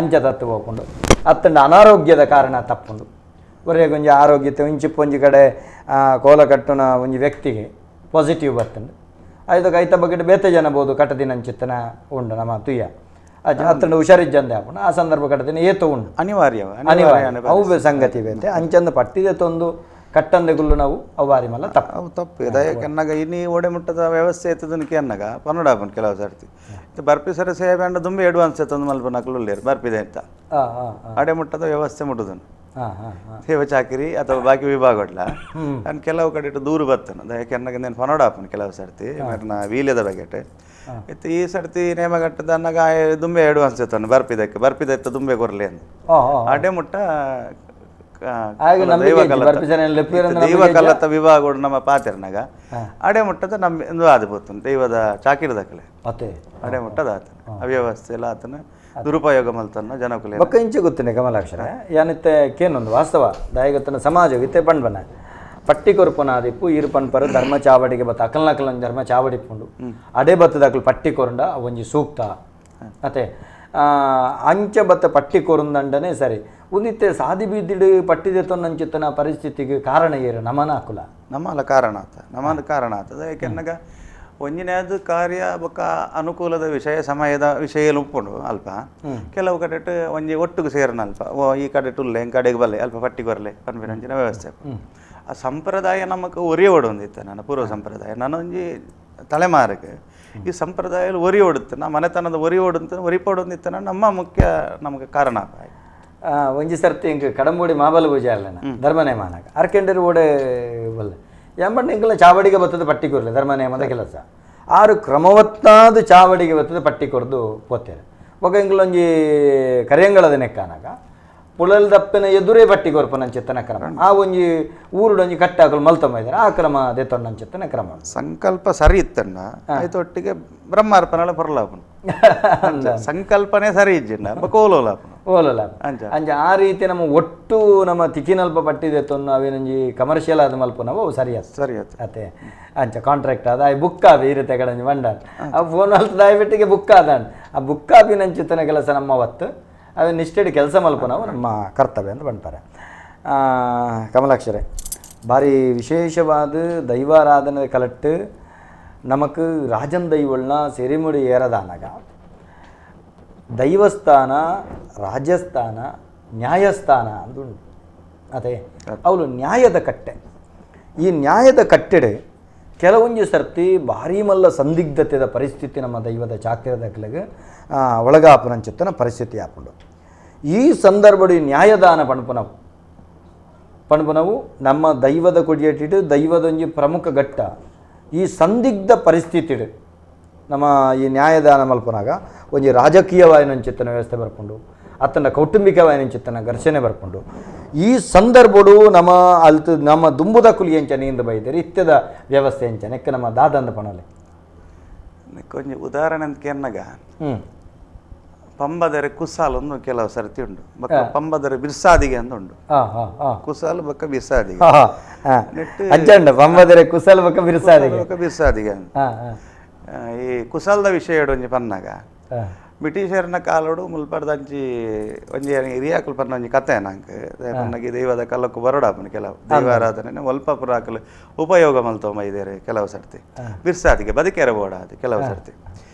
ಅಂಚ ತತ್ತು ಬೋಪುಂಡು ಅತ್ತಂಡ ಅನಾರೋಗ್ಯದ ಕಾರಣ ತಪ್ಪುಂಡು ಒರೇ ಒಂಜಿ ಆರೋಗ್ಯತೆ ಒಂಚಿಪ್ಪ ಒಂಜಿ ಕಡೆ ಕೋಲ ಕಟ್ಟುನ ಒಂಜಿ ವ್ಯಕ್ತಿಗೆ ಪಾಸಿಟಿವ್ ಬರ್ತಂಡು ಆಯ್ತು ಐತ ಬಗ್ಗೆ ಬೇತೆ ಜನ ಬೋದು ಕಟ್ಟದಿನ ಅಂಚಿತ್ತನ ಉಂಡು ನಮ್ಮ ತುಯ್ಯ ಅತ್ತಂಡ ಹುಷಾರಿಜ್ಜಂದೆ ಆಪುಂಡು ಆ ಸಂದರ್ಭ ಕಟ್ಟದಿನ ಏತು ಉಂಡು ಅನಿವಾರ್ಯ ಅನಿವಾರ್ಯ ಅವು ಸಂಗತಿ ಬೇತೆ ಅಂಚಂದ ಪಟ್ಟಿದೆ ತೊಂದು ಕಟ್ಟಂದೆ ಗುಲ್ಲು ನಾವು ಅವು ಮಲ್ಲ ತಪ್ಪು ಅವು ತಪ್ಪು ದಯಕ್ಕೆ ಇನ್ನಿ ಓಡೆ ಮುಟ್ಟದ ವ್ಯವಸ್ಥೆ ಇತ್ತದನಕ್ಕೆ ಅನ್ನಗ ಪನ್ನಡಾಪನ್ ಕೆಲವು ಸರ್ತಿ ಬರ್ಪಿ ಸರ ಸೇವೆ ಅಂಡ ದುಂಬೆ ಅಡ್ವಾನ್ಸ್ ತಂದು ಮಲ್ಪ ನಕಲು ಬರ್ಪಿದೆ ಅಂತ ಅಡೆ ಮುಟ್ಟದ ವ್ಯವಸ್ಥೆ ಮುಟ್ಟುದನ್ನು ಸೇವೆ ಚಾಕರಿ ಅಥವಾ ಬಾಕಿ ವಿಭಾಗಡ್ಲ ನಾನು ಕೆಲವು ಕಡೆ ಇಟ್ಟು ದೂರ ಬರ್ತಾನೆ ದಯಕ್ಕೆ ಅನ್ನಗ నేను ಪನ್ನಡಾಪನ್ ಕೆಲವು ಸರ್ತಿ ವೀಲ್ಯದ ಬಗೆಟೆ ಇತ್ತು ಈ ಸರ್ತಿ ನೇಮಗಟ್ಟದ ಅನ್ನಗ ದುಂಬೆ ಅಡ್ವಾನ್ಸ್ ಇತ್ತಾನೆ ಬರ್ಪಿದಕ್ಕೆ ಬರ್ಪಿದತ್ತ ದುಂಬೆ ಕೊರಲಿ ಅಂತ ಅಡೆ ಮುಟ್ಟ ದೈವ ಕಲತ ವಿಭಾಗ ನಮ್ಮ ಪಾತಿರ್ನಾಗ ಅಡೆ ಮುಟ್ಟದ ನಮ್ಮ ಅದು ಬೋತನ ದೈವದ ಚಾಕಿರದಕ್ಕಲೆ ಅಡೆ ಮುಟ್ಟದ ಆತನ ಅವ್ಯವಸ್ಥೆ ಎಲ್ಲ ಆತನ ದುರುಪಯೋಗ ಮಲ್ತನ್ನ ಜನಕುಲೆ ಬೊಕ್ಕ ಇಂಚೆ ಗೊತ್ತನೆ ಕಮಲಾಕ್ಷರ ಯಾನಿತ್ತೆ ಕೇನೊಂದು ವಾಸ್ತವ ದಾಯಗತ್ತನ ಸಮಾಜ ಇತ್ತೆ ಪಂಡ್ಬನ ಪಟ್ಟಿ ಕೊರ್ಪುನ ಆದಿಪ್ಪು ಈರು ಪನ್ಪರು ಧರ್ಮ ಚಾವಡಿಗೆ ಬತ್ತ ಅಕಲ್ನಕಲನ್ ಧರ್ಮ ಚಾವಡಿಪ್ಪುಂಡು ಅಡೆ ಬತ್ತದ ಅಕಲ್ ಪಟ್ಟಿ ಕೊರಂಡ ಒಂಜಿ ಸೂಕ್ತ ಅತ್ತೆ ಅಂಚ ಬತ್ತ ಪಟ್ಟಿ ಕೊರುಂದಂಡನೆ ಸರಿ ಉಂದಿತ್ತೆ ಸಾದಿ ಬೀದಿಡು ಪಟ್ಟಿದೆ ತೊನ್ನಂಚಿತ್ತನ ಪರಿಸ್ಥಿತಿಗೆ ಕಾರಣ ಏರು ನಮನ ಅಕುಲ ನಮ್ಮಲ್ಲ ಕಾರಣ ಆತ ನಮ್ಮನ ಕಾರಣ ಆತದ ಯಾಕೆನ್ನಗ ಒಂಜಿನೇದು ಕಾರ್ಯ ಬೊಕ್ಕ ಅನುಕೂಲದ ವಿಷಯ ಸಮಯದ ವಿಷಯ ಉಪ್ಪುಂಡು ಅಲ್ಪ ಕೆಲವು ಕಡೆ ಒಂಜಿ ಒಟ್ಟಿಗೆ ಸೇರನ ಅಲ್ಪ ಓ ಈ ಕಡೆ ಟುಲ್ಲೆ ಹಿಂಗೆ ಕಡೆಗೆ ಬಲ್ಲೆ ಅಲ್ಪ ಪಟ್ಟಿಗೆ ಬರಲೆ ಪನ್ಪಿನಂಚಿನ ವ್ಯವಸ್ಥೆ ಆ ಸಂಪ್ರದಾಯ ನಮಕ್ ಒರಿಯ ಓಡೊಂದಿತ್ತು ನನ್ನ ಪೂರ್ವ ಸಂಪ್ರದಾಯ ನಾನೊಂಜಿ ತಲೆಮಾರಿಗೆ ಈ ಸಂಪ್ರದಾಯ ಒರಿ ಓಡುತ್ತೆ ನಮ್ಮ ಮನೆತನದ ಒರಿ ಓಡುತ್ತ ಒರಿಪೋಡೊಂದಿತ್ತು ನಮ್ಮ ಮುಖ್ಯ ನಮಗೆ ಕಾರಣ. ಒಂಜಿ ಸರ್ತಿ ಇಂಕ್ ಕಡಂಬೂಡಿ ಮಾಬಲ ಪೂಜೆ ಅಲ್ಲನ ಧರ್ಮನೇಮಾನಾಗ ಅರ್ಕೆಂಡರು ಓಡೆ ಬಲ್ಲೆ ಎಂಬಣ್ಣ ಇಂಕಲ ಚಾವಡಿಗೆ ಬತ್ತದ ಪಟ್ಟಿ ಕೊರ್ಲೆ ಧರ್ಮನೇಮದ ಕೆಲಸ ಆರು ಕ್ರಮವತ್ತಾದ ಚಾವಡಿಗೆ ಬತ್ತದ ಪಟ್ಟಿ ಕೊರ್ದು ಪೋತೇರೆ ಬೊಕ ಇಂಕಲೊಂಜಿ ಕರಿಯಂಗಳದ ನೆಕ್ಕಾನಾಗ ಪುಳಲ್ ದಪ್ಪಿನ ಎದುರೇ ಪಟ್ಟಿ ಕೊರ್ಪನಂಚಿತ್ತನ ಕ್ರಮ ಆ ಒಂಜಿ ಊರುಡೊಂಜಿ ಕಟ್ಟಾಕಲು ಮಲ್ತೊಮ್ಮ ಇದ್ದಾರೆ ಆ ಕ್ರಮ ದೆತ್ತೊಂಡಂಚಿತ್ತನ ಕ್ರಮ ಸಂಕಲ್ಪ ಸರಿ ಇತ್ತಣ್ಣ ಆಯ್ತೊಟ್ಟಿಗೆ ಬ್ರಹ್ಮಾರ್ಪಣೆ ಪೊರ್ಲಾಪನ ಸಂಕಲ್ಪನೆ ಸರಿ ಇಜ್ಜಿಣ್ಣ ಕೋಲೋಲಾಪನ ಓಲೋಲ ಅಂಚ ಆ ರೀತಿ ನಮ್ಮ ಒಟ್ಟು ನಮ್ಮ ತಿಕ್ಕಿನಲ್ಪ ಪಟ್ಟಿದೆ ತೊನ್ನು ಅವೇನೊಂಜಿ ಕಮರ್ಷಿಯಲ್ ಆದ ಮಲ್ಪನವು ಸರಿ ಸರಿ ಅತ್ತೆ ಅಂಚ ಕಾಂಟ್ರಾಕ್ಟ್ ಆದ ಆಯ್ ಬುಕ್ ಆದ ಈ ರೀತಿ ಕಡಂಜಿ ಬಂಡ ಆ ಫೋನ್ ಅಲ್ತದ ಬುಕ್ ಆದ ಆ ಬುಕ್ ಆಪಿನಂಚಿತ್ತನ ಕೆಲಸ ನಮ್ಮ ಅವತ್ತು ಅವೇ ನಿಷ್ಠೆಡ್ ಕೆಲಸ ಮಲ್ಪನವು ನಮ್ಮ ಕರ್ತವ್ಯ ಅಂತ ಬಂಡ್ತಾರೆ. ಕಮಲಾಕ್ಷರೇ ಭಾರಿ ವಿಶೇಷವಾದ ದೈವಾರಾಧನೆ ಕಲಟ್ಟು ನಮಕ್ ರಾಜನ್ ದೈವಳ್ನ ಸಿರಿಮುಡಿ ಏರದಾನಾಗ ದೈವಸ್ಥಾನ ರಾಜಸ್ಥಾನ ನ್ಯಾಯಸ್ಥಾನ ಅಂದುಂಟು ಅದೇ ಅವಳು ನ್ಯಾಯದ ಕಟ್ಟೆ. ಈ ನ್ಯಾಯದ ಕಟ್ಟೆಡೆ ಕೆಲವೊಂದು ಸರ್ತಿ ಭಾರೀ ಮಲ್ಲ ಸಂದಿಗ್ಧತೆದ ಪರಿಸ್ಥಿತಿ ನಮ್ಮ ದೈವದ ಚಾಕ್ರದಕ್ಲೆಗೆ ಒಳಗಾಪನಂಚಿತ್ತನ ಪರಿಸ್ಥಿತಿ ಆಪುಂಡು. ಈ ಸಂದರ್ಭಡು ನ್ಯಾಯದಾನ ಪಣಪುನವು ಪಣಪುನವು ನಮ್ಮ ದೈವದ ಕೊಡಿಯಟ್ಟಿಟ್ಟು ದೈವದೊಂಜಿ ಪ್ರಮುಖ ಘಟ್ಟ. ಈ ಸಂದಿಗ್ಧ ಪರಿಸ್ಥಿತಿಡು ನಮ್ಮ ಈ ನ್ಯಾಯದಾನ ಮಲ್ಪನಾಗ ಒಂಜಿ ರಾಜಕೀಯವಾಯಿನಂಚಿತ್ತನ ವ್ಯವಸ್ಥೆ ಬರ್ಕೊಂಡು ಅತ್ತನ ಕೌಟುಂಬಿಕವಾಯಿನಂಚಿತ್ತನ ಘರ್ಷಣೆ ಬರ್ಕೊಂಡು ಈ ಸಂದರ್ಭಡು ನಮ್ಮ ಅಲ್ತು ನಮ್ಮ ದುಂಬುದ ಕುಲಿ ಎಂಚನೆ ಇಂದ ಬೈದರೆ ಇತ್ಯದ ವ್ಯವಸ್ಥೆ ಎಂಚನೆ ಎಕ್ಕ ನಮ್ಮ ದಾದಂದ ಪಣಲೆ ಕೊಂಚ ಉದಾಹರಣೆ ಅಂತ ಕೆನ್ನಗ ಪಂಬದರೆ ಕುಸಾಲ್ ಒಂದು ಕೆಲವು ಸರ್ತಿ ಉಂಟು, ಬಕ್ಕ ಪಂಬದರೆ ಬಿರ್ಸಾದಿಗೆ ಅಂತ ಉಂಟು, ಕುಸಾಲ್ ಬಕ್ಕ ಬಿರ್ಸಾದಿಗೆ ಅಜ್ಜಂಡ ಪಂಬದರೆ ಕುಸಾಲ್ ಬಕ್ಕ ಬಿರ್ಸಾದಿಗೆ ಬಕ್ಕ ಬಿರ್ಸಾದಿಗೆ ಅಂತ. ಈ ಕುಸಲ್ದ ವಿಷಯ ಒಂಜಿ ಪನ್ನಾಗ ಬ್ರಿಟಿಷರ್ನ ಕಾಲೋಡು ಮುಲ್ಪಡ್ದಂಚಿ ಒಂಜಿ ಹಿರಿಯಾಕುಲು ಪನ್ನ ಒಂಜಿ ಕತೆ ನಂಗೆ ಪನ್ನಗಿ ದೈವದ ಕಲ್ಲಕ್ಕು ಬರೋಡಾಪನ ಕೆಲವು ದೈವಾರಾಧನೆ ಒಲ್ಪ ಪುರಾಕಲು ಉಪಯೋಗ ಮಲ್ತೋಮ ಇದೇರೆ ಕೆಲವು ಸರ್ತಿ ಬಿರ್ಸಾದಿಗೆ ಬದುಕೇರ ಬೋಡಾದಿ ಕೆಲವು ಸರ್ತಿ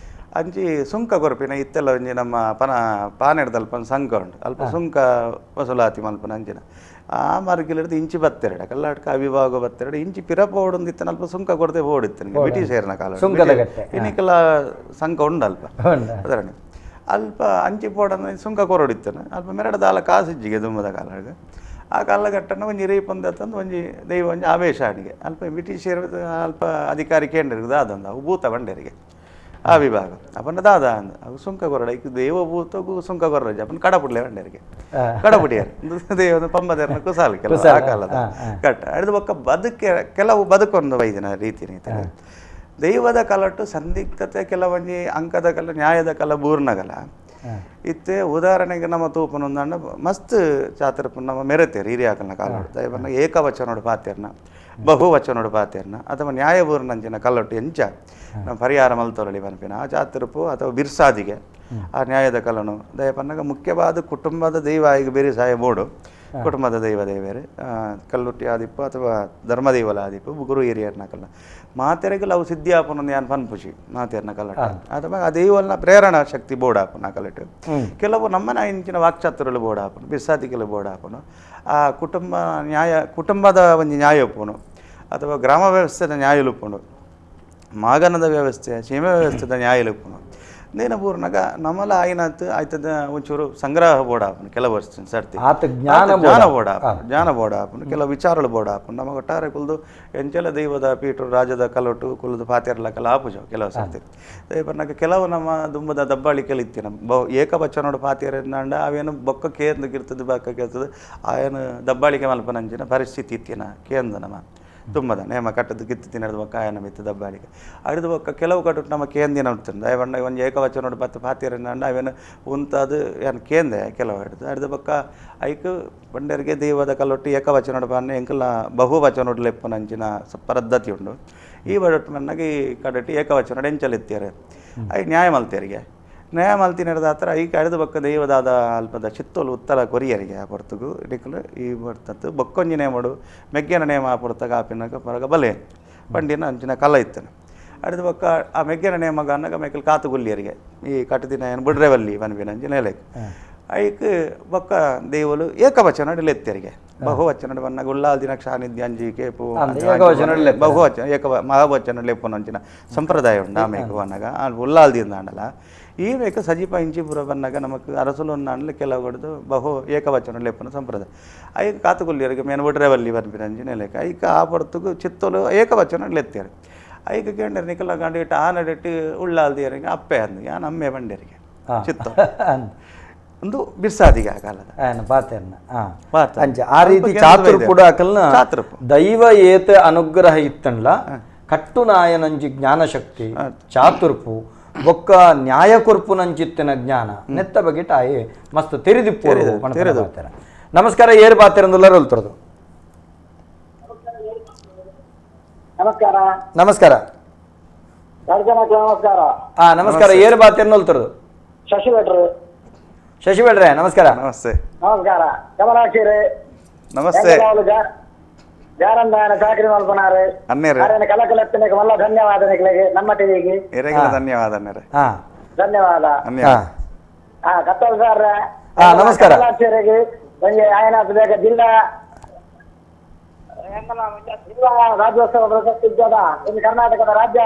ಅಂಚಿ ಸುಂಕ ಕೊರ್ಪಿನ ಇತ್ತೆಲ್ಲ ಒಂಜಿ ನಮ್ಮ ಪನ ಪಾನೆಡ್ದಲ್ಪ ಸಂಕ ಉಂಟು ಅಲ್ಪ ಸುಂಕ ವಸೂಲಾತಿ ಮಲ್ಪನ ಅಂಚಿನ ಆ ಮಾರ್ಗಿಲಿಡ್ದು ಇಂಚಿ ಬತ್ತೆರಡ ಕಲ್ಲಾಟಕ ಅವಿಭಾಗ ಬತ್ತೆರಡು ಇಂಚಿ ಪಿರಪ ಓಡೊಂದಿತ್ತನ ಅಲ್ಪ ಸುಂಕ ಕೊಡದೆ ಓಡಿತ್ತು ಬ್ರಿಟಿಷರ್ನ ಕಾಲ ಇನ್ನಿಕೆಲ್ಲ ಸಂಕ ಉಂಡು ಅಲ್ಪ ಅದರಣೆ ಅಲ್ಪ ಅಂಚಿ ಪೋಡಂದ ಸುಂಕ ಕೊರಡಿತ್ತಾನೆ ಅಲ್ಪ ಮೆರಡ ದಾಲ ಕಾಸಿಜ್ಜಿಗೆ ದುಮ್ಮದ ಕಾಲಗ ಆ ಕಾಲಘಟ್ಟನ ಒಂಜಿ ರೇಪಂದತ್ತಂದು ಒಂಜಿ ದೈವ ಒಂಜಿ ಆವೇಶ ಅಣಿಗೆ ಅಲ್ಪ ಬ್ರಿಟಿಷರ್ ಅಲ್ಪ ಅಧಿಕಾರಿ ಕೇಂದ್ರಿಗೆ ದಾದಂದ ಅವು ಭೂತ ಬಂಡೇರಿಗೆ ಆ ವಿಭಾಗ ಅಪನ ದಾದ ಅಂದ ಅವು ಸುಂಕ ಕೊರಡ ಈಗ ದೇವ ಭೂತಗೂ ಸುಂಕ ಕೊರಜ ಅಪನ ಕಡಪುಡ್ಲೆ ಬಂಡೇರಿಗೆ ಕಡಪುಡಿಯಾರ ದೇವನ ಪಂಬದೇರ್ನ ಕುಸಾಲ ಕೆಲವು ಆ ಕಾಲದ ಕಟ್ಟ ಅಡ್ದು ಬೊಕ್ಕ ಬದುಕೆ ಕೆಲವು ಬದುಕೊಂದು ವೈದಿನ ರೀತಿ ದೈವದ ಕಲಟ್ಟು ಸಂದಿಗ್ಧತೆ ಕೆಲವೊಂಜಿ ಅಂಕದ ಕಲ ನ್ಯಾಯದ ಕಲ ಬೂರ್ನಗಲ ಇತ್ತೆ ಉದಾಹರಣೆಗೆ ನಮ್ಮ ತೂಪನೊಂದಂಡ ಮಸ್ತ್ ಚಾತ್ರಪ್ಪ ನಮ್ಮ ಮೆರೆತೇರು ಹಿರಿಯಾಕಲ್ನ ಕಾಲೊಡು ದೈವನ ಏಕವಚನೋಡು ಪಾತೇರ್ನ ಬಹುವಚನೋಡು ಪಾತೇರ್ನ ಅಥವಾ ನ್ಯಾಯಬೂರ್ನಂಚಿನ ಕಲ್ಲೊಟ್ಟು ಎಂಚ ನಮ್ಮ ಪರಿಹಾರ ಮಲ್ತೊರಳಿ ಪನ್ಪಿನ ಆ ಚಾತ್ರಪ್ಪು ಅಥವಾ ಬಿರ್ಸಾದಿಗೆ ಆ ನ್ಯಾಯದ ಕಲನು ದಯಪನ್ನಾಗ ಮುಖ್ಯವಾದ ಕುಟುಂಬದ ದೈವ ಈಗ ಬೇರೆ ಸಹಾಯ ಬೋಡು ಕುಟುಂಬದ ದೈವ ದೇವೇರು ಕಲ್ಲುಟ್ಟಿ ಆದಿಪ್ಪು ಅಥವಾ ಧರ್ಮದೈವಲ ಆದಿಪ್ಪು ಗುರು ಹಿರಿಯರ್ನ ಕಲ್ಲ ಮಾತೆರೆಗಲ ಅವು ಸಿದ್ಧಿಯಾಪನ ಯಾನ್ ಪನ್ಪುಷಿ ಮಾತೆರ್ನ ಕಲ್ಲಟ ಅಥವಾ ಆ ದೈವಲ್ನ ಪ್ರೇರಣಾ ಶಕ್ತಿ ಬೋಡಾಪನ ಕಲ್ಲಟ್ಟು ಕೆಲವು ನಮ್ಮನ ಇಂಚಿನ ವಾಕ್ಚಾತುರಲು ಬೋಡಾಪನು ಬಿರ್ಸಾದಿಗೆಲ್ಲ ಬೋಡಾಪನು ಆ ಕುಟುಂಬ ನ್ಯಾಯ ಕುಟುಂಬದ ಒಂಜಿ ನ್ಯಾಯ ಉಪ್ಪುನು ಅಥವಾ ಗ್ರಾಮ ವ್ಯವಸ್ಥೆದ ನ್ಯಾಯಲುಪ್ಪುನು ಮಾಗನದ ವ್ಯವಸ್ಥೆ ಸೀಮೆ ವ್ಯವಸ್ಥೆದ ನ್ಯಾಯಲುಪ್ಪುನು ನೇನ ಪೂರ್ಣಗ ನಮ್ಮಲ ಆಯ್ನಾತ್ ಆಯ್ತದ ಒಂಚೂರು ಸಂಗ್ರಹ ಬೋಡಾಪನು ಕೆಲವು ವರ್ಷ ಸರ್ತಿ ಜ್ಞಾನ ಬೋಡಾಪನು ಜ್ಞಾನ ಬೋಡಾಪನು ಕೆಲವು ವಿಚಾರಗಳು ಬೋಡಾಪನು ನಮಗೆ ಒಟ್ಟಾರೆ ಕುಲ್ದು ಎಂಚಲ ದೈವದ ಪೀಠ ರಾಜದ ಕಲೊಟ್ಟು ಕುಲ್ದು ಪಾತೆರ್ಲ ಕಲ ಆಪುಜ ಕೆಲವು ಸರ್ತಿ ದೈವನಾಗ ಕೆಲವು ನಮ್ಮ ದುಂಬದ ದಬ್ಬಾಳಿಕೆಲ್ಲ ಇತ್ತಿ ನಮ್ಮ ಬಹು ಏಕವಚನೋಡು ಪಾತೆರಂಡ ಅವೇನು ಬೊಕ್ಕ ಕೇಂದ್ರ ಗಿರ್ತದೆ ಬೊಕ್ಕ ಕೇರ್ತದೆ ಆಯನು ದಬ್ಬಾಳಿಕೆ ಮಲ್ಪನಂಚಿನ ಪರಿಸ್ಥಿತಿ ಇತ್ತಿನ ಕೇಂದ್ರ ನಮ್ಮ ತುಂಬದ ನೇಮ ಕಟ್ಟದ್ದು ಕಿತ್ತು ತಿನ್ನದು ಬೊಕ್ಕ ಆಯನ ಮಿತ್ತು ದಬ್ಬಾಳಿಕೆ ಅಡಿದು ಬೊಕ್ಕ ಕೆಲವು ಕಟ್ಟು ನಮ್ಮ ಕೇಂದಿನ ಉಂಟು ದಯಬಣ್ಣ ಒಂದು ಏಕವಚನ ಪತ್ತು ಪಾತಿರಂಡ ಅವೇನು ಉಂತಾದು ಏನು ಕೇಂದ್ರ ಕೆಲವು ಹಿಡಿದು ಅಡಿದು ಬೊಕ್ಕ ಐಕ್ ಬಂಡರಿಗೆ ದೈವದ ಕಲ್ಲೊಟ್ಟು ಏಕವಚನ ಪಾನೆ ಎಂಕಲ್ನ ಬಹುವಚನ ಲೆಪ್ಪನಂಚಿನ ಪದ್ಧತಿ ಉಂಡು ಈ ಬಡಟ್ಟು ಮನ್ನಾಗ ಈ ಕಡಟ್ಟು ಏಕವಚನ ಎಂಚಲೆತ್ತಾರೆ I ನ್ಯಾಯ ಮಲ್ತೇರಿಗೆ ನ್ಯಾಯ ಮಲ್ತಿ ನಡೆದ ಆತರ ಈ ಕಡಿದು ಬೊಕ್ಕ ದೈವದಾದ ಅಲ್ಪದ ಚಿತ್ತೋಲು ಉತ್ತರ ಕೊರಿಯರಿಗೆ ಆ ಪೊರ್ತುಗು ಇಡಿಕಲು ಈ ಬರ್ತತ್ತು ಬೊಕ್ಕೊಂಜಿ ನೇಮಡು ಮೆಗ್ಗೆನ ನೇಮ ಆ ಪೊರ್ತಗ ಆಪಿನಾಗ ಪರಗ ಬಲೆ ಪಂಡಿನ ಅಂಚಿನ ಕಲ್ಲ ಇತ್ತನು ಅಡಿದ ಬೊಕ್ಕ ಆ ಮೆಗ್ಗೆನ ನೇಮಗ ಅನ್ನಗ ಮೇಕಲ್ ಕಾತುಗುಲ್ಲಿಯರಿಗೆ ಈ ಕಟ್ಟದಿನ ಏನು ಬುಡ್ರೆವಲ್ಲಿ ಬನ್ಬಿನ ಅಂಚಿನ ಎಲೆಕ್ ಐಕ್ ಬೊಕ್ಕ ದೇವಲು ಏಕವಚನ ಎತ್ತರಿಗೆ ಬಹುವಚನ ಬನ್ನಾಗ ಉಲ್ಲಾಲ್ ದಿನ ಕ್ಷಾನಿಧ್ಯ ಅಂಜಿ ಕೇಪು ಬಹುವಚನ ಏಕ ಮಹಾವಚನ ಲೆಪ್ಪು ಅಂಚಿನ ಸಂಪ್ರದಾಯ ಉಂಟು ಆಮೇಕ ಬನ್ನಾಗ ಉಲ್ಲಾಲ್ ದಿನ ಅಂಡಲ ಈ ಮೇಕ ಸಜೀಪ ಇಂಚಿಪುರ ಬನ್ನಾಗ ನಮಕ್ ಅರಸುಲು ಅಂಡಲ ಕೆಲವು ಕೊಡ್ದು ಬಹು ಏಕವಚನ ಲೆಪ್ಪನ ಸಂಪ್ರದಾಯ ಐಕ ಕಾತುಗುಲ್ಲಿಯರಿಗೆ ಮೇನ್ ಬುಡ್ರೆವಲ್ಲಿ ಬನ್ಬಿನ ಅಂಚಿನ ಎಲೆಕ್ ಐಕ ಆ ಪೊರ್ತುಗು ಚಿತ್ತೋಲು ಏಕವಚನ ಲೆತ್ತೇರು ಐಕ ಕೇಂದ್ರ ನಿಕಲ ಗಂಡಿಟ್ಟು ಆ ನಡಿಟ್ಟು ಉಳ್ಳಾಲ್ದಿಯರಿಗೆ ಅಪ್ಪೆ ಅಂದು ಯಾನ್ ಅಮ್ಮೆ ಬಂಡೇರಿಗೆ ಚಿತ್ತ ಒಂದು ಬಿರ್ಸಾದಿಗೆ ಆ ಕಾಲದ ಅಂಚ ಆ ರೀತಿ ಚಾತುರ್ಪುಡು ಅಕಲ್ನ ದೈವ ಏತ ಅನುಗ್ರಹ ಇತ್ತನ್ಲ ಕಟ್ಟುನಾಯನಂಜಿ ಜ್ಞಾನಶಕ್ತಿ ಚಾತುರ್ಪು ಬೊಕ್ಕ ನ್ಯಾಯ ಕೊರ್ಪುನಂಚಿತ್ತಿನ ಜ್ಞಾನ ನೆತ್ತ ಬಗ್ಗೆ ತಾಯಿ ಮಸ್ತ್ ತೆರೆದಿಪ್ಪು. ನಮಸ್ಕಾರ, ಏರ್ ಬಾತಿರಂದುಲ್ಲ ರೋಲ್ತರದು. ನಮಸ್ಕಾರ. ನಮಸ್ಕಾರ ನಮಸ್ಕಾರ. ಹಾ ನಮಸ್ಕಾರ, ಏರ್ ಬಾತಿರನ್ನೋಲ್ತರದು. ಶಶಿ ಭಟ್ರು. ಶಶಿ ಭಟ್ರೆ ನಮಸ್ಕಾರ. ನಮಸ್ತೆ. ನಮಸ್ಕಾರ ಕಮಲಾಕ್ಷಿರೇ. ನಮಸ್ತೆ. ಜಾರಂದಾನ ಚಾಕ್ರಿ ಮಲ್ಪನಾರೆ ಕಲಕಲತ್ತನೆಗೆ ಮಲ್ಲ ಧನ್ಯವಾದ ನಿಕ್ಲೆಗೆ ನಮ್ಮ ಟಿವಿಗೆ ಧನ್ಯವಾದ. ಧನ್ಯವಾದ. ಹಾ ಕತ್ತಲ್ ಸರ್ ನಮಸ್ಕಾರ. ಕಮಲಾಕ್ಷಿರಿಗೆ ಒಂಜಿ ಆಯನಾಥ ಬೇಗ ಜಿಲ್ಲಾ ಜಿಲ್ಲಾ ರಾಜ್ಯೋತ್ಸವ ಪ್ರಶಸ್ತಿ ಇದ್ದದ ಇನ್ನು ಕರ್ನಾಟಕದ ರಾಜ್ಯ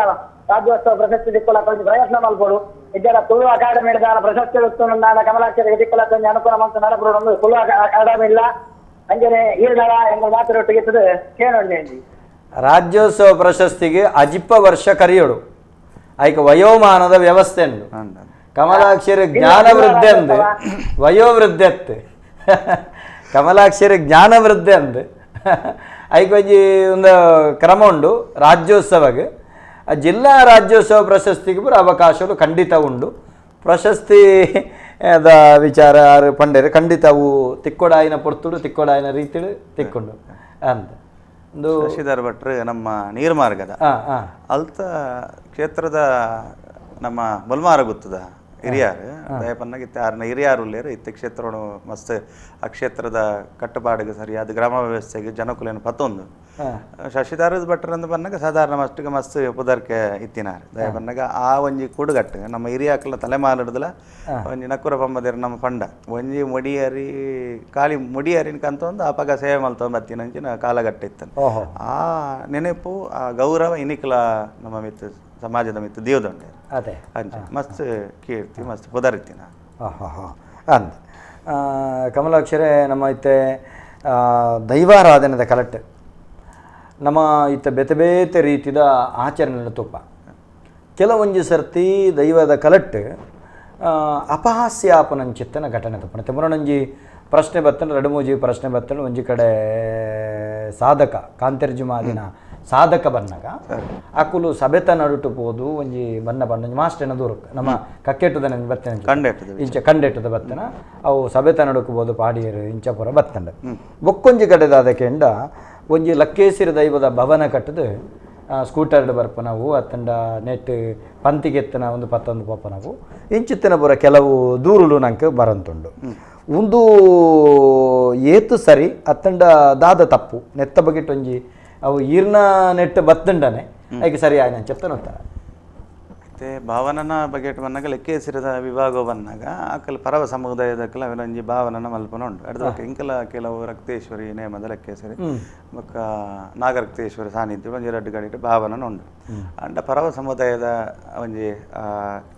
ರಾಜ್ಯೋತ್ಸವ ಪ್ರಶಸ್ತಿ ದಿಕ್ಕುಲ ಕೊಂಚ ಪ್ರಯತ್ನ ಮಲ್ಪಡು ಇದ್ದರ ತುಳು ಅಕಾಡೆಮಿ ಪ್ರಶಸ್ತಿ ಕಮಲಾಕ್ಷರಿಗೆ ದಿಕ್ಕುಲ ಕೊಂಚ ಅನುಕೂಲ ಮಂತ ನಡಪಡು ತುಳು ಅಕಾಡೆಮಿ ಇಲ್ಲ ಅಂಜನೆ ಈರ್ನಳ ಎಂಬ ಮಾತುರೊಟ್ಟಿಗೆ ಕೇಳೋಣ. ರಾಜ್ಯೋತ್ಸವ ಪ್ರಶಸ್ತಿಗೆ ಅಜಿಪ್ಪ ವರ್ಷ ಕರಿಯೋಡು ಐಕ ವಯೋಮಾನದ ವ್ಯವಸ್ಥೆ ಉಂಟು. ಕಮಲಾಕ್ಷರಿ ಜ್ಞಾನವೃದ್ಧಿ ಅಂದು ವಯೋವೃದ್ಧಿ ಅತ್ತೆ ಕಮಲಾಕ್ಷರಿ ಜ್ಞಾನವೃದ್ಧಿ ಅಂದು ಐಕ ಒಂಜಿ ಒಂದು ಕ್ರಮ ಉಂಡು ರಾಜ್ಯೋತ್ಸವಕ್ಕೆ. ಜಿಲ್ಲಾ ರಾಜ್ಯೋತ್ಸವ ಪ್ರಶಸ್ತಿಗೆ ಪೂರ ಅವಕಾಶಗಳು ಖಂಡಿತ ಉಂಡು. ಪ್ರಶಸ್ತಿ the ವಿಚಾರ ಪಂಡೇರು ಖಂಡಿತ ಅವು ತಿಕ್ಕೊಡಾಯಿನ ಪೊರ್ತುಡು ತಿಕ್ಕೊಡಾಯಿನ ರೀತಿಡು ತಿಕ್ಕೊಂಡು ಅಂತ. ಒಂದು ಶಶಿಧರ್ ಭಟ್ರು ನಮ್ಮ ನೀರ್ಮಾರ್ಗದ ಅಲ್ತ ಕ್ಷೇತ್ರದ ನಮ್ಮ ಬಲ್ಮಾರ ಗೊತ್ತದ ಹಿರಿಯಾರು ದಯಪನ್ನಾಗ ಇತ್ತೆ ಆರ್ನ ಹಿರಿಯಾರು ಉಲ್ಲೇರು ಇತ್ತೆ ಕ್ಷೇತ್ರನು ಮಸ್ತ್ ಆ ಕ್ಷೇತ್ರದ ಕಟ್ಟುಪಾಡಿಗೆ ಸರಿಯಾದ ಗ್ರಾಮ ವ್ಯವಸ್ಥೆಗೆ ಜನಕುಲೇನು ಪತ್ತೊಂದು ಶಶಿಧರ್ ಭಟ್ರಂದು ಬನ್ನಾಗ ಸಾಧಾರಣ ಮಸ್ಟಿಗೆ ಮಸ್ತ್ ಪುದರ್ಕೆ ಇತ್ತಿನಾರು ದಯಪನ್ನಾಗ ಆ ಒಂಜಿ ಕೂಡುಗಟ್ಟು ನಮ್ಮ ಹಿರಿಯಾಕಲ ತಲೆಮಾಲಿಡ್ದಲ ಒಂಜಿ ನಕ್ಕುರ ಪಂಬದಿರ ನಮ್ಮ ಪಂಡ ಒಂಜಿ ಮುಡಿಯರಿ ಖಾಲಿ ಮುಡಿಯರಿನ ಕಂತೊಂದು ಅಪಗ ಸೇವೆ ಮಲ್ತೊಂದು ಬತ್ತಿನಂಚಿನ ಕಾಲಗಟ್ಟ ಇತ್ತನು. ಆ ನೆನಪು ಆ ಗೌರವ ಇನಿಕಲ ನಮ್ಮ ಮಿತ್ತು ಸಮಾಜದ ಮಿತ್ತು ದೇವದೊಂಡೆ ಅದೇ ಅಂಚೆ ಮಸ್ತ್ ಕೀರ್ತಿ ಮಸ್ತ್ ಪುದರಿತ್ತಿನ. ಹಾಂ ಹಾಂ ಅಂದ ಕಮಲಾಕ್ಷರೇ ನಮ್ಮ ಇತ್ತೆ ದೈವಾರಾಧನೆದ ಕಲೆಕ್ಟ್ ನಮ್ಮ ಇತ್ತ ಬೇತೆ ಬೇತೆ ರೀತಿದ ಆಚರಣೆ ತುಪ್ಪ ಕೆಲವೊಂಜಿ ಸರ್ತಿ ದೈವದ ಕಲೆಕ್ಟ್ ಅಪಹಾಸ್ಯಾಪನಂಚಿತ್ತನ ಘಟನೆ ತುಪ್ಪನ ತೆಮುರಣಂಜಿ ಪ್ರಶ್ನೆ ಬತ್ತನ ಎರಡು ಮೂಜಿ ಪ್ರಶ್ನೆ ಬತ್ತನ ಒಂಜಿ ಕಡೆ ಸಾಧಕ ಕಾಂತರ್ಜುಮಾದಿನ ಸಾಧಕ ಬನ್ನಾಗ ಅಕುಲು ಸಬೆತ ನಡುಟು ಪೋದು ಒಂಜಿ ಬನ್ನ ಬಣ್ಣ ಮಾಸ್ಟರ್ನ ದೂರಕ್ಕೆ ನಮ್ಮ ಕಕ್ಕೆಟ್ಟದ ನಂಜಿ ಬತ್ತನ ಇಂಚ ಕಂಡೆಟ್ಟದ ಬತ್ತನ ಅವು ಸಬೆತ ನಡುಕು ಪಾಡಿಯರು ಇಂಚಪುರ ಬತ್ತಂಡ ಬೊಕ್ಕೊಂಜಿ ಕಡೆದಾದ ಕೆಂಡ ಒಂಜಿ ಲಕ್ಕೇಸಿರ ದೈವದ ಭವನ ಕಟ್ಟದು ಸ್ಕೂಟರ್ಡ್ ಬರ್ಪ ನಾವು ಅತ್ತಂಡ ನೆಟ್ ಪಂತಿಗೆತ್ತನ ಒಂದು ಪತ್ತೊಂದು ಪೋಪ ನಾವು ಇಂಚಿತ್ತಿನ ಪುರ ಕೆಲವು ದೂರುಲು ನಂಗೆ ಬರಂತುಂಡು ಒಂದು ಏತು ಸರಿ ಅತ್ತಂಡ ದಾದ ತಪ್ಪು ನೆತ್ತ ಬಗೆಟ್ ಒಂಜಿ ಅವು ಈರ್ನ ನೆಟ್ಟು ಬತ್ತಂಡನೆ ಅದಕ್ಕೆ ಸರಿ ಆಯ್ನ ಚೆಪ್ತಾನೆ ಹೋಗ್ತಾರೆ. ಮತ್ತು ಭಾವನನ ಬಗೆಟ್ ಬಂದಾಗ ಲೆಕ್ಕೇಸಿರದ ವಿಭಾಗ ಬಂದಾಗ ಆಕಲ್ ಪರವ ಸಮುದಾಯದಕ್ಕೆಲ್ಲ ಅವಿನೊಂಜಿ ಭಾವನನ ಮಲ್ಪನ ಉಂಟು. ಅಡ್ದ ಇಂಕಲ ಕೆಲವು ರಕ್ತೇಶ್ವರಿ ನೇಮದ ಲೆಕ್ಕೇಸರಿ ಬೊಕ್ಕ ನಾಗರಕ್ತೇಶ್ವರಿ ಸಾನ್ನಿಧ್ಯ ಒಂಜಿ ರಡ್ಡು ಗಡಿಟ್ ಭಾವನನ ಉಂಡು. ಅಂಡ ಪರವ ಸಮುದಾಯದ ಒಂಜಿ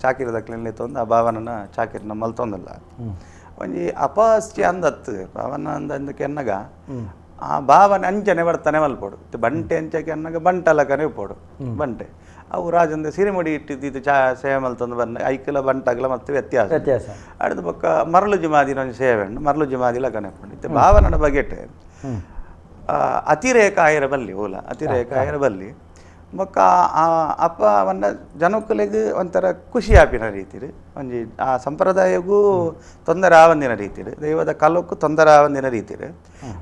ಚಾಕಿರದಕ್ಲೆಲ್ಲ ತೊಂದು ಆ ಭಾವನನ ಚಾಕಿರನ ಮಲ್ತೊಂದಿಲ್ಲ ಒಂಜಿ ಅಪಸ್ಟಿ ಅಂದತ್ತು ಭಾವನ ಅಂದ ಕೆನ್ನಗ ಆ ಭಾವನೆ ಅಂಚನೆ ಬರ್ತಾನೆ ಮಲ್ಪೋಡು ಬಂಟೆ ಅಂಚಕ್ಕೆ ಅನ್ನಾಗ ಬಂಟಲಕನೆ ಉಪ್ಪೋಡು ಬಂಟೆ ಅವು ರಾಜಂದ ಸಿರಿಮುಡಿ ಇಟ್ಟಿದ್ದು ಚಾ ಸೇವೆ ಮಲ್ತಂದು ಬಂದ ಐಕಲ ಬಂಟಾಗಲ ಮತ್ತೆ ವ್ಯತ್ಯಾಸ ವ್ಯತ್ಯಾಸ. അടുത്ത ಪಕ್ಕ ಮರಳು ಜುಮಾದಿನ ಒಂದು ಸೇವೆ ಉಂಟು ಮರಳು ಜುಮಾದಿಲ ಕನೆಪುಂಡು. ಇತ್ತೆ ಭಾವನನ ಬಗೆಟ್ ಅತಿರೇಕ ಆಯರ ಬಲ್ಲಿ ಓಲ ಅತಿರೇಕ ಆಯರ ಬಲ್ಲಿ ಬೊಕ್ಕ ಆ ಅಪ್ಪ ಅವನ್ನ ಜನಕ್ಕಲಿಗೆ ಒಂಥರ ಖುಷಿ ಆಪಿನ ರೀತಿಡು ಒಂಜಿ ಆ ಸಂಪ್ರದಾಯಗೂ ತೊಂದರೆ ಆವಂದಿನ ರೀತಿಡು ದೈವದ ಕಲಕ್ಕೂ ತೊಂದರೆ ಆವಂದಿನ ರೀತಿಡು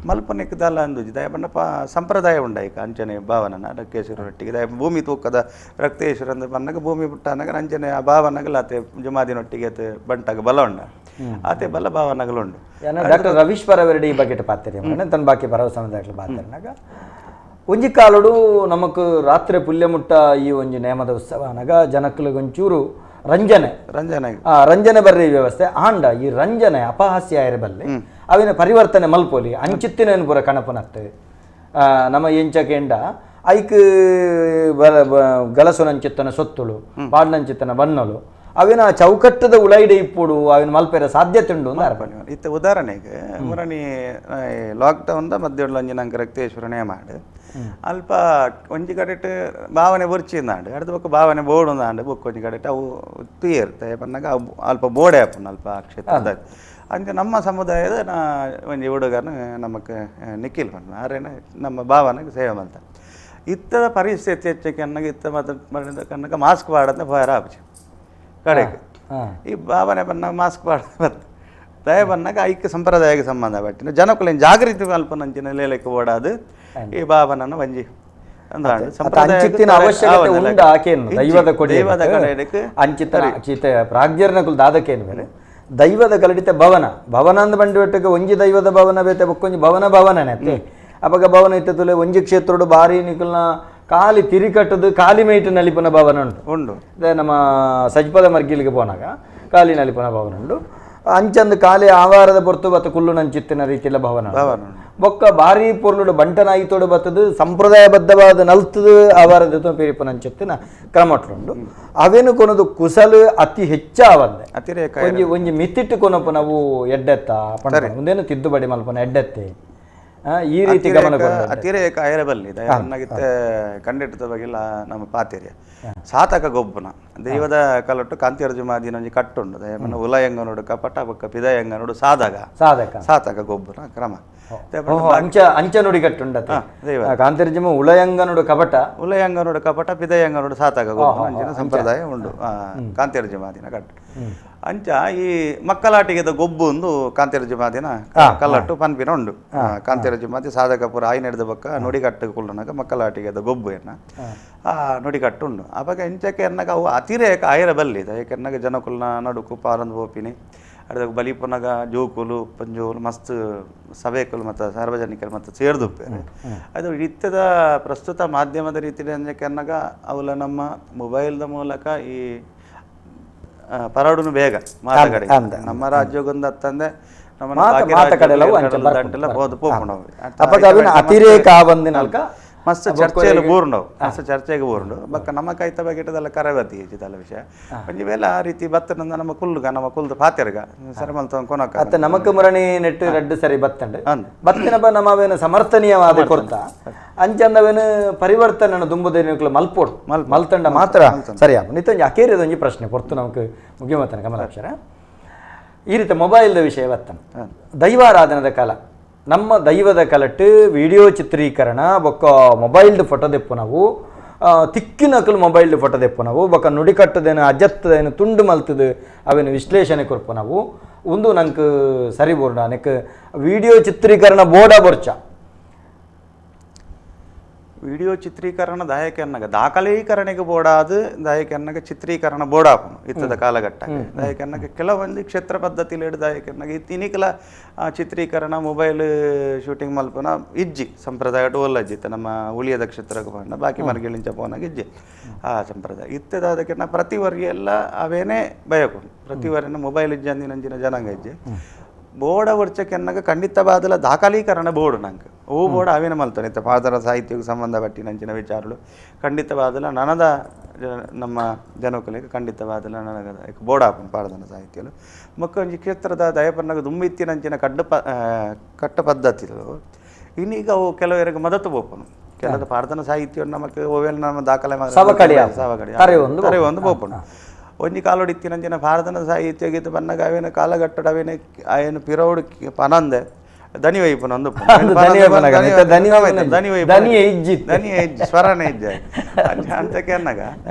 ಮಲ್ಪನೆಕ್ ದಲ್ಲ ಅಂದುಜಿ ದಯಪಂಡ ಪ ಸಂಪ್ರದಾಯ ಉಂಡಾಯ್ಕ ಅಂಚನೆ ಭಾವನನ ರಕ್ತೇಶ್ವರನೊಟ್ಟಿಗೆ ದಯ ಭೂಮಿ ತೂಕದ ರಕ್ತೇಶ್ವರ ಅಂದ ಬನ್ನಾಗ ಭೂಮಿ ಪುಟ್ಟನಾಗ ಅಂಚನೆ ಆ ಭಾವನಗಲ ಆತೆ ಜುಮಾದಿನೊಟ್ಟಿಗೆ ಆತೆ ಬಂಟಾಗ ಬಲ ಉಂಡ ಆತೆ ಬಲ ಭಾವನಗಲುಂಡು. ಡಾಕ್ಟರ್ ರವೀಶ್ ಪರವರೆಡಿ ಈ ಬಗ್ಗೆ ಪಾತ್ರೆ ತನ್ನ ಬಾಕಿ ಪರವ ಸಮುದಾಯಗಳ ಪಾತ್ರೆನಾಗ ಒಂಜಿ ಕಾಲಡು ನಮಕ್ ರಾತ್ರಿ ಪುಲ್ಯಮುಟ್ಟ ಈ ಒಂಜಿ ನೇಮದ ಉತ್ಸವ ಅನಗ ಜನಕ್ಕಲಿಗೊಂಚೂರು ರಂಜನೆ ರಂಜನೆ ರಂಜನೆ ಬರ್ರಿ ವ್ಯವಸ್ಥೆ ಆಂಡ ಈ ರಂಜನೆ ಅಪಹಾಸ್ಯ ಇರಬಲ್ಲಿ ಅವಿನ ಪರಿವರ್ತನೆ ಮಲ್ಪೋಲಿ ಅಂಚಿತ್ತಿನ ಪೂರ ಕಣಪನತ್ತೆ ನಮ್ಮ ಎಂಚಕೆಂಡ ಐಕ್ ಗಲಸುನಂಚಿತ್ತನ ಸೊತ್ತುಳು ಪಾಡ್ನಂಚಿತ್ತನ ಬಣ್ಣಲು ಅವಿನ ಚೌಕಟ್ಟದ ಉಳೈಡೆ ಇಪ್ಪುಡು ಅವಿನ ಮಲ್ಪೆರ ಸಾಧ್ಯತೆ ಉಂಡು ಅಂತ ಅರ್ಪಣೆ. ಇತ್ತ ಉದಾಹರಣೆಗೆ ಮುರಣಿ ಲಾಕ್ಡೌನ್ the ಮಧ್ಯ ಒಂಜಿ ನಂಗೆ ರಕ್ತೇಶ್ವರ ನೇಮ ಅಲ್ಪ ಒಂಜಿ ಕಡೆಟ್ ಭಾವನೆ ಬೊರ್ಚಿಂದಾಂಡು ಅಡ್ದ ಬೊಕ್ಕ ಭಾವನೆ ಬೋರ್ಡ್ ಉಂದಾಂಡು ಬೊಕ್ಕ ಒಂಜಿ ಕಡೆಟ್ ಅವು ತುಯೇರ್ ಪನ್ನಾಗ ಅವು ಅಲ್ಪ ಬೋಡೆ ಆಪುಂಡು ಅಲ್ಪ ಕ್ಷೇತ್ರದ ಅಂಚೆ ನಮ್ಮ ಸಮುದಾಯದ ನಾ ಒಂಜಿ ಹುಡುಗನ ನಮಕ್ ನಿಖಿಲ್ ಪನ್ಪ ಆರೇನ ನಮ್ಮ ಭಾವನೆಗೆ ಸೇವೆ ಮಲ್ತ ಇತ್ತದ ಪರಿಸ್ಥಿತಿ ಹೆಚ್ಚಕ್ಕೆ ಅನ್ನಾಗ ಇತ್ತ ಮಾತ್ರ ಕನ್ನಗ ಮಾಸ್ಕ್ ಪಾಡಂತ ಫಾಯರ್ ಆಪುಜಿ ಕಡೆಗೆ ಈ ಭಾವನೆ ಬನ್ನಾಗ ಮಾಸ್ಕ್ ಪಾಡ ಬತ್ತು ದಯ ಬನ್ನಾಗ ಐಕ್ಯ ಸಂಪ್ರದಾಯಕ್ಕೆ ಸಂಬಂಧ ಪಟ್ಟಿನ ಜನಕುಲೇನು ಜಾಗೃತಿ ಮಲ್ಪನಂಚಿನ ಲೇಲಕ್ಕೆ ಓಡಾದು ಈ ಭಾವನನ್ನು ಒಂಜಿ ಅಂಚಿತ್ತಿನ ಅವಶ್ಯಕತೆ ಉಂಡು ಆಕೇನು ದೈವದ ಕೊಡಿ ಅಂಚಿತ ಚಿತ್ತ ಪ್ರಾಗ್ಜರ್ನಕುಲು ದಾದಕೇನು ಬೇರೆ ದೈವದ ಕಲಡಿತ ಭವನ ಭವನ ಅಂದ ಬಂಡಿ ಒಂಜಿ ದೈವದ ಭವನ ಬೇತೆ ಬೊಕ್ಕೊಂಜಿ ಭವನ ಭವನನೆ ಅತ್ತೆ ಅಪಗ ಭವನ ಇತ್ತುಲೆ ಒಂಜಿ ಕ್ಷೇತ್ರಡು ಬಾರಿ ನಿಕುಲ್ನ ಖಾಲಿ ತಿರಿಕಟ್ಟದು ಖಾಲಿ ಮೈಟು ನಲಿಪುನ ಭವನ ಉಂಟು ಉಂಡು ನಮ್ಮ ಸಜ್ಪದ ಮರ್ಗಿಲಿಗೆ ಪೋನಾಗ ಖಾಲಿ ನಲಿಪುನ ಭವನ ಉಂಡು ಅಂಚಂದು ಖಾಲಿ ಆವಾರದ ಪೊರ್ತು ಬತ್ತ ಕುಲ್ಲು ನಂಚಿತ್ತಿನ ರೀತಿಯ ಭವನ ಬೊಕ್ಕ ಬಾರಿ ಪೊರ್ಲುಡು ಬಂಟನಾಯಿತೋಡು ಬತ್ತದು ಸಂಪ್ರದಾಯಬದ್ಧವಾದ ನಲ್ತದು ಆವಾರದ ಪೇರಿಪುನಂಚಿತ್ತಿನ ಕ್ರಮಟ್ಲುಂಡು ಅವೇನು ಕೊನದು ಕುಸಲು ಅತಿ ಹೆಚ್ಚಾವಂದೆ ಅತಿರೇಕ ಒಂಜಿ ಒಂಜಿ ಮಿತಿಟ್ಟು ಕೊನಪು ನಾವು ಎಡ್ಡೆತ್ತ ಒಂದೇನು ತಿದ್ದುಪಡಿ ಮಲ್ಪನ ಎಡ್ಡೆತ್ತೆ ಈ ರೀತಿ ಗಮನ ಅತಿರೇಕ ಐರಬಲ್ಲಿ ದಯನ್ನಾಗಿತ್ತೆ ಕಂಡಿಟ್ಟದ ಬಗೆಲ್ಲ ನಮ್ಮ ಪಾತೆರಿಯ ಸಾತಕ ಗೊಬ್ಬನ ದೈವದ ಕಲೊಟ್ಟು ಕಾಂತಿಯರ್ಜುಮಾದಿನ ಒಂಜಿ ಕಟ್ಟುಂಡು ದಯಮನ ಉಲಯಂಗ ನೋಡು ಕಪಟ ಬೊಕ್ಕ ಪಿದಯಂಗ ನೋಡು ಸಾಧಕ ಸಾಧಕ ಸಾತಕ ಗೊಬ್ಬನ ಕ್ರಮ. ಅಂಚ ಅಂಚ ನುಡಿಗಟ್ಟುಂಡತೆ ಕಾಂತೇರ್ಜಿಮ ಉಳಯಂಗನುಡು ಕಪಟ, ಉಳಯಂಗನುಡು ಕಪಟ, ಪಿದಯಂಗನುಡು ಸಾತಕ ಗೊಬ್ಬು ಅಂಚಿನ ಸಂಪ್ರದಾಯ ಉಂಡು ಕಾಂತೇರ್ಜಿಮಾದಿನ ಕಟ್ಟು. ಅಂಚ ಈ ಮಕ್ಕಲಾಟಿಗೆದ ಗೊಬ್ಬು ಒಂದು ಕಾಂತೇರ್ಜಿಮಾದಿನ ಕಲ್ಲಟ್ಟು ಪನ್ಪಿನ ಉಂಡು. ಕಾಂತೇರ್ಜಿಮಾದಿ ಸಾಧಕ ಪೂರ ಆಯಿ ನಡೆದ ಬಕ್ಕ ನುಡಿಗಟ್ಟು ಕುಲ್ಲನಾಗ ಮಕ್ಕಲಾಟಿಗೆದ ಗೊಬ್ಬು ಎನ್ನ ಆ ನುಡಿಗಟ್ಟು ಉಂಡು. ಅವಾಗ ಇಂಚಕ್ಕೆ ಎನ್ನಾಗ ಅವು ಅತಿರೇಕ ಆಯಿರ ಬಲ್ಲಿ ಏಕೆನ್ನಾಗ ಜನಕುಲ್ನ ನಡುಕು ಪಾರಂದು ಹೋಪಿನಿ ಅರ್ಧ ಬಲಿಪುನಗ ಜೋಕುಲು ಪಂಜೋಲು ಮಸ್ತ್ ಸಭೆಕುಲು ಮತ್ತು ಸಾರ್ವಜನಿಕರು ಮತ್ತು ಸೇರ್ದುಪ್ಪೇನೆ. ಅದು ಇತ್ತದ ಪ್ರಸ್ತುತ ಮಾಧ್ಯಮದ ರೀತಿಯಲ್ಲಿ ಅಂಜಕ್ಕೆನ್ನಾಗ ಅವಲ ನಮ್ಮ ಮೊಬೈಲ್ದ ಮೂಲಕ ಈ ಪರಡುನು ಬೇಗ ಮಾತುಕಡೆ ನಮ್ಮ ರಾಜ್ಯಕ್ಕೊಂದು ಅತ್ತಂದೆ ಅತಿರೇಕ ಬಂದಿನಲ್ಕ ಮಸ್ತ್ ಚರ್ಚೆಯಲ್ಲಿ ಬೋರ್ಂಡವು, ಮಸ್ತ್ ಚರ್ಚೆಗೆ ಬೋರ್ಂಡು. ಬಕ್ಕ ನಮ್ಮ ಕೈತ ಬಗೆಟದೆಲ್ಲ ಕರವತಿ ಹೆಚ್ಚಿದಲ್ಲ ವಿಷಯ ಒಂಜಿ ವೇಳೆ ಆ ರೀತಿ ಬತ್ತನಂದ ನಮ್ಮ ಕುಲ್ಲುಗ ನಮ್ಮ ಕುಲ್ದು ಪಾತೆರ್ಗ ಸರಿ ಮಲ್ತ ಕೊನಕ ಅತ್ತ ನಮಕ್ ಮುರಣಿ ನೆಟ್ಟು ರಡ್ಡು ಸರಿ ಬತ್ತಂಡು ಬತ್ತಿನಪ್ಪ ನಮ್ಮವೇನು ಸಮರ್ಥನೀಯವಾದ ಕೊರ್ತ ಅಂಚಂದವೇನು ಪರಿವರ್ತನೆ ದುಂಬುದೇನು ಮಲ್ಪೋಡು ಮಲ್ತಂಡ ಮಾತ್ರ ಸರಿ ನಿತ್ತೊಂಜಿ ಅಕೇರಿದೊಂಜಿ ಪ್ರಶ್ನೆ ಕೊರ್ತು ನಮಕ್ ಮುಗಿಯಮತ್ತನ ಕಮಲಾಕ್ಷರ. ಈ ರೀತಿ ಮೊಬೈಲ್ದ ವಿಷಯ ಬತ್ತನ ದೈವಾರಾಧನದ ಕಾಲ ನಮ್ಮ ದೈವದ ಕಲಟ್ಟು ವಿಡಿಯೋ ಚಿತ್ರೀಕರಣ ಬೊಕ್ಕ ಮೊಬೈಲ್ದು ಫೋಟೋ ದೆಪ್ಪು ನಾವು ತಿಕ್ಕಿನಕಲು ಮೊಬೈಲ್ದು ಫೋಟೋ ದೆಪ್ಪು ನಾವು ಬೊಕ್ಕ ನುಡಿಕಟ್ಟದೇನು ಅಜತ್ತದೇನು ತುಂಡು ಮಲ್ತದು ಅವೇನು ವಿಶ್ಲೇಷಣೆ ಕೊರ್ಪು ನಾವು ಒಂದು ನಂಗೆ ಸರಿ ಬೋರ್ಡ ನೆಕ್ ವಿಡಿಯೋ ಚಿತ್ರೀಕರಣ ಬೋರ್ಡ ಬೊರ್ಚ ವಿಡಿಯೋ ಚಿತ್ರೀಕರಣ ದಾಯಕನ್ನಾಗ ದಾಖಲೀಕರಣಕ್ಕೆ ಬೋಡಾದ ದಾಯಕನ್ನಾಗ ಚಿತ್ರೀಕರಣ ಬೋಡಾಪನು ಇತ್ತದ ಕಾಲಘಟ್ಟ ದಾಯಕನ್ನಾಗ ಕೆಲವೊಂದು ಕ್ಷೇತ್ರ ಪದ್ಧತಿಲಿ ದಾಯಕನ್ನಾಗ ಇನಿಕಲ ಚಿತ್ರೀಕರಣ ಮೊಬೈಲ್ ಶೂಟಿಂಗ್ ಮಲ್ಪನ ಇಜ್ಜಿ ಸಂಪ್ರದಾಯ ಟೋಲ್ ಅಜ್ಜಿತ್ತ ನಮ್ಮ ಉಳಿಯದ ಕ್ಷೇತ್ರಕ್ಕೆ ಪೋಂಡ ಬಾಕಿ ಮರ್ಗಿಳಿಂಚ ಪೋನಾಗ ಇಜ್ಜಿ ಆ ಸಂಪ್ರದಾಯ ಇತ್ತದ ಅದಕ್ಕೆ ಪ್ರತಿ ವರ್ಗ ಎಲ್ಲ ಅವೇನೇ ಬಯಕು ಪ್ರತಿ ವರ್ಗ ಮೊಬೈಲ್ ಇಜ್ಜಿ ಅಂದಿನಂಚಿನ ಜನಾಂಗ ಇಜ್ಜಿ ಬೋರ್ಡ ವರ್ಷಕ್ಕೆನ್ನಾಗ ಖಂಡಿತವಾದಲ ದಾಖಲೀಕರಣ ಬೋರ್ಡ್ ನಂಗೆ ಓ ಬೋರ್ಡ್ ಅವೇನ ಮಲ್ತಾನೆ ಇತ್ತ ಪಾದರ ಸಾಹಿತ್ಯಕ್ಕೆ ಸಂಬಂಧಪಟ್ಟಿನಂಚಿನ ವಿಚಾರಗಳು ಖಂಡಿತವಾದಲ ನನದ ನಮ್ಮ ಜನಕುಲಿಗೆ ಖಂಡಿತವಾದಲ ನನಗದ ಬೋರ್ಡ್ ಆಪನ್ ಪಾರದನ ಸಾಹಿತ್ಯಲು ಮಕ್ಕ ಒಂಜಿ ಕ್ಷೇತ್ರದ ದಯಪನ್ನಾಗ ದುಂಬಿತ್ತಿನಂಚಿನ ಕಡ್ಡು ಕಟ್ಟ ಪದ್ಧತಿಗಳು ಇನ್ನೀಗ ಅವು ಕೆಲವರಿಗೆ ಮದತು ಬೋಪನು ಕೆಲವು ಪಾರದನ ಸಾಹಿತ್ಯ ನಮಕ್ ಓವೆಲ್ಲ ನಮ್ಮ ದಾಖಲೆ ಸವಕಳಿ ಒಂದು ಬೋಪನು ಒಂಜಿ ಕಾಲೋಡು ಇತ್ತಿನಂಚಿನ ಭಾರತನ ಸಾಹಿತ್ಯ ಗೀತ ಬನ್ನಗ ಅವೇನು ಕಾಲಘಟ್ಟಡ ಅವೇನು ಆಯನು ಪಿರೋಡು ಪನಂದೆ ದನಿ ವೈಪನೊಂದು ದನಿ ಇಜ್ಜಿ ಸ್ವರನೇ ಇಜ್ಜಿ ಅಂತ ಕೆನ್ನಾಗ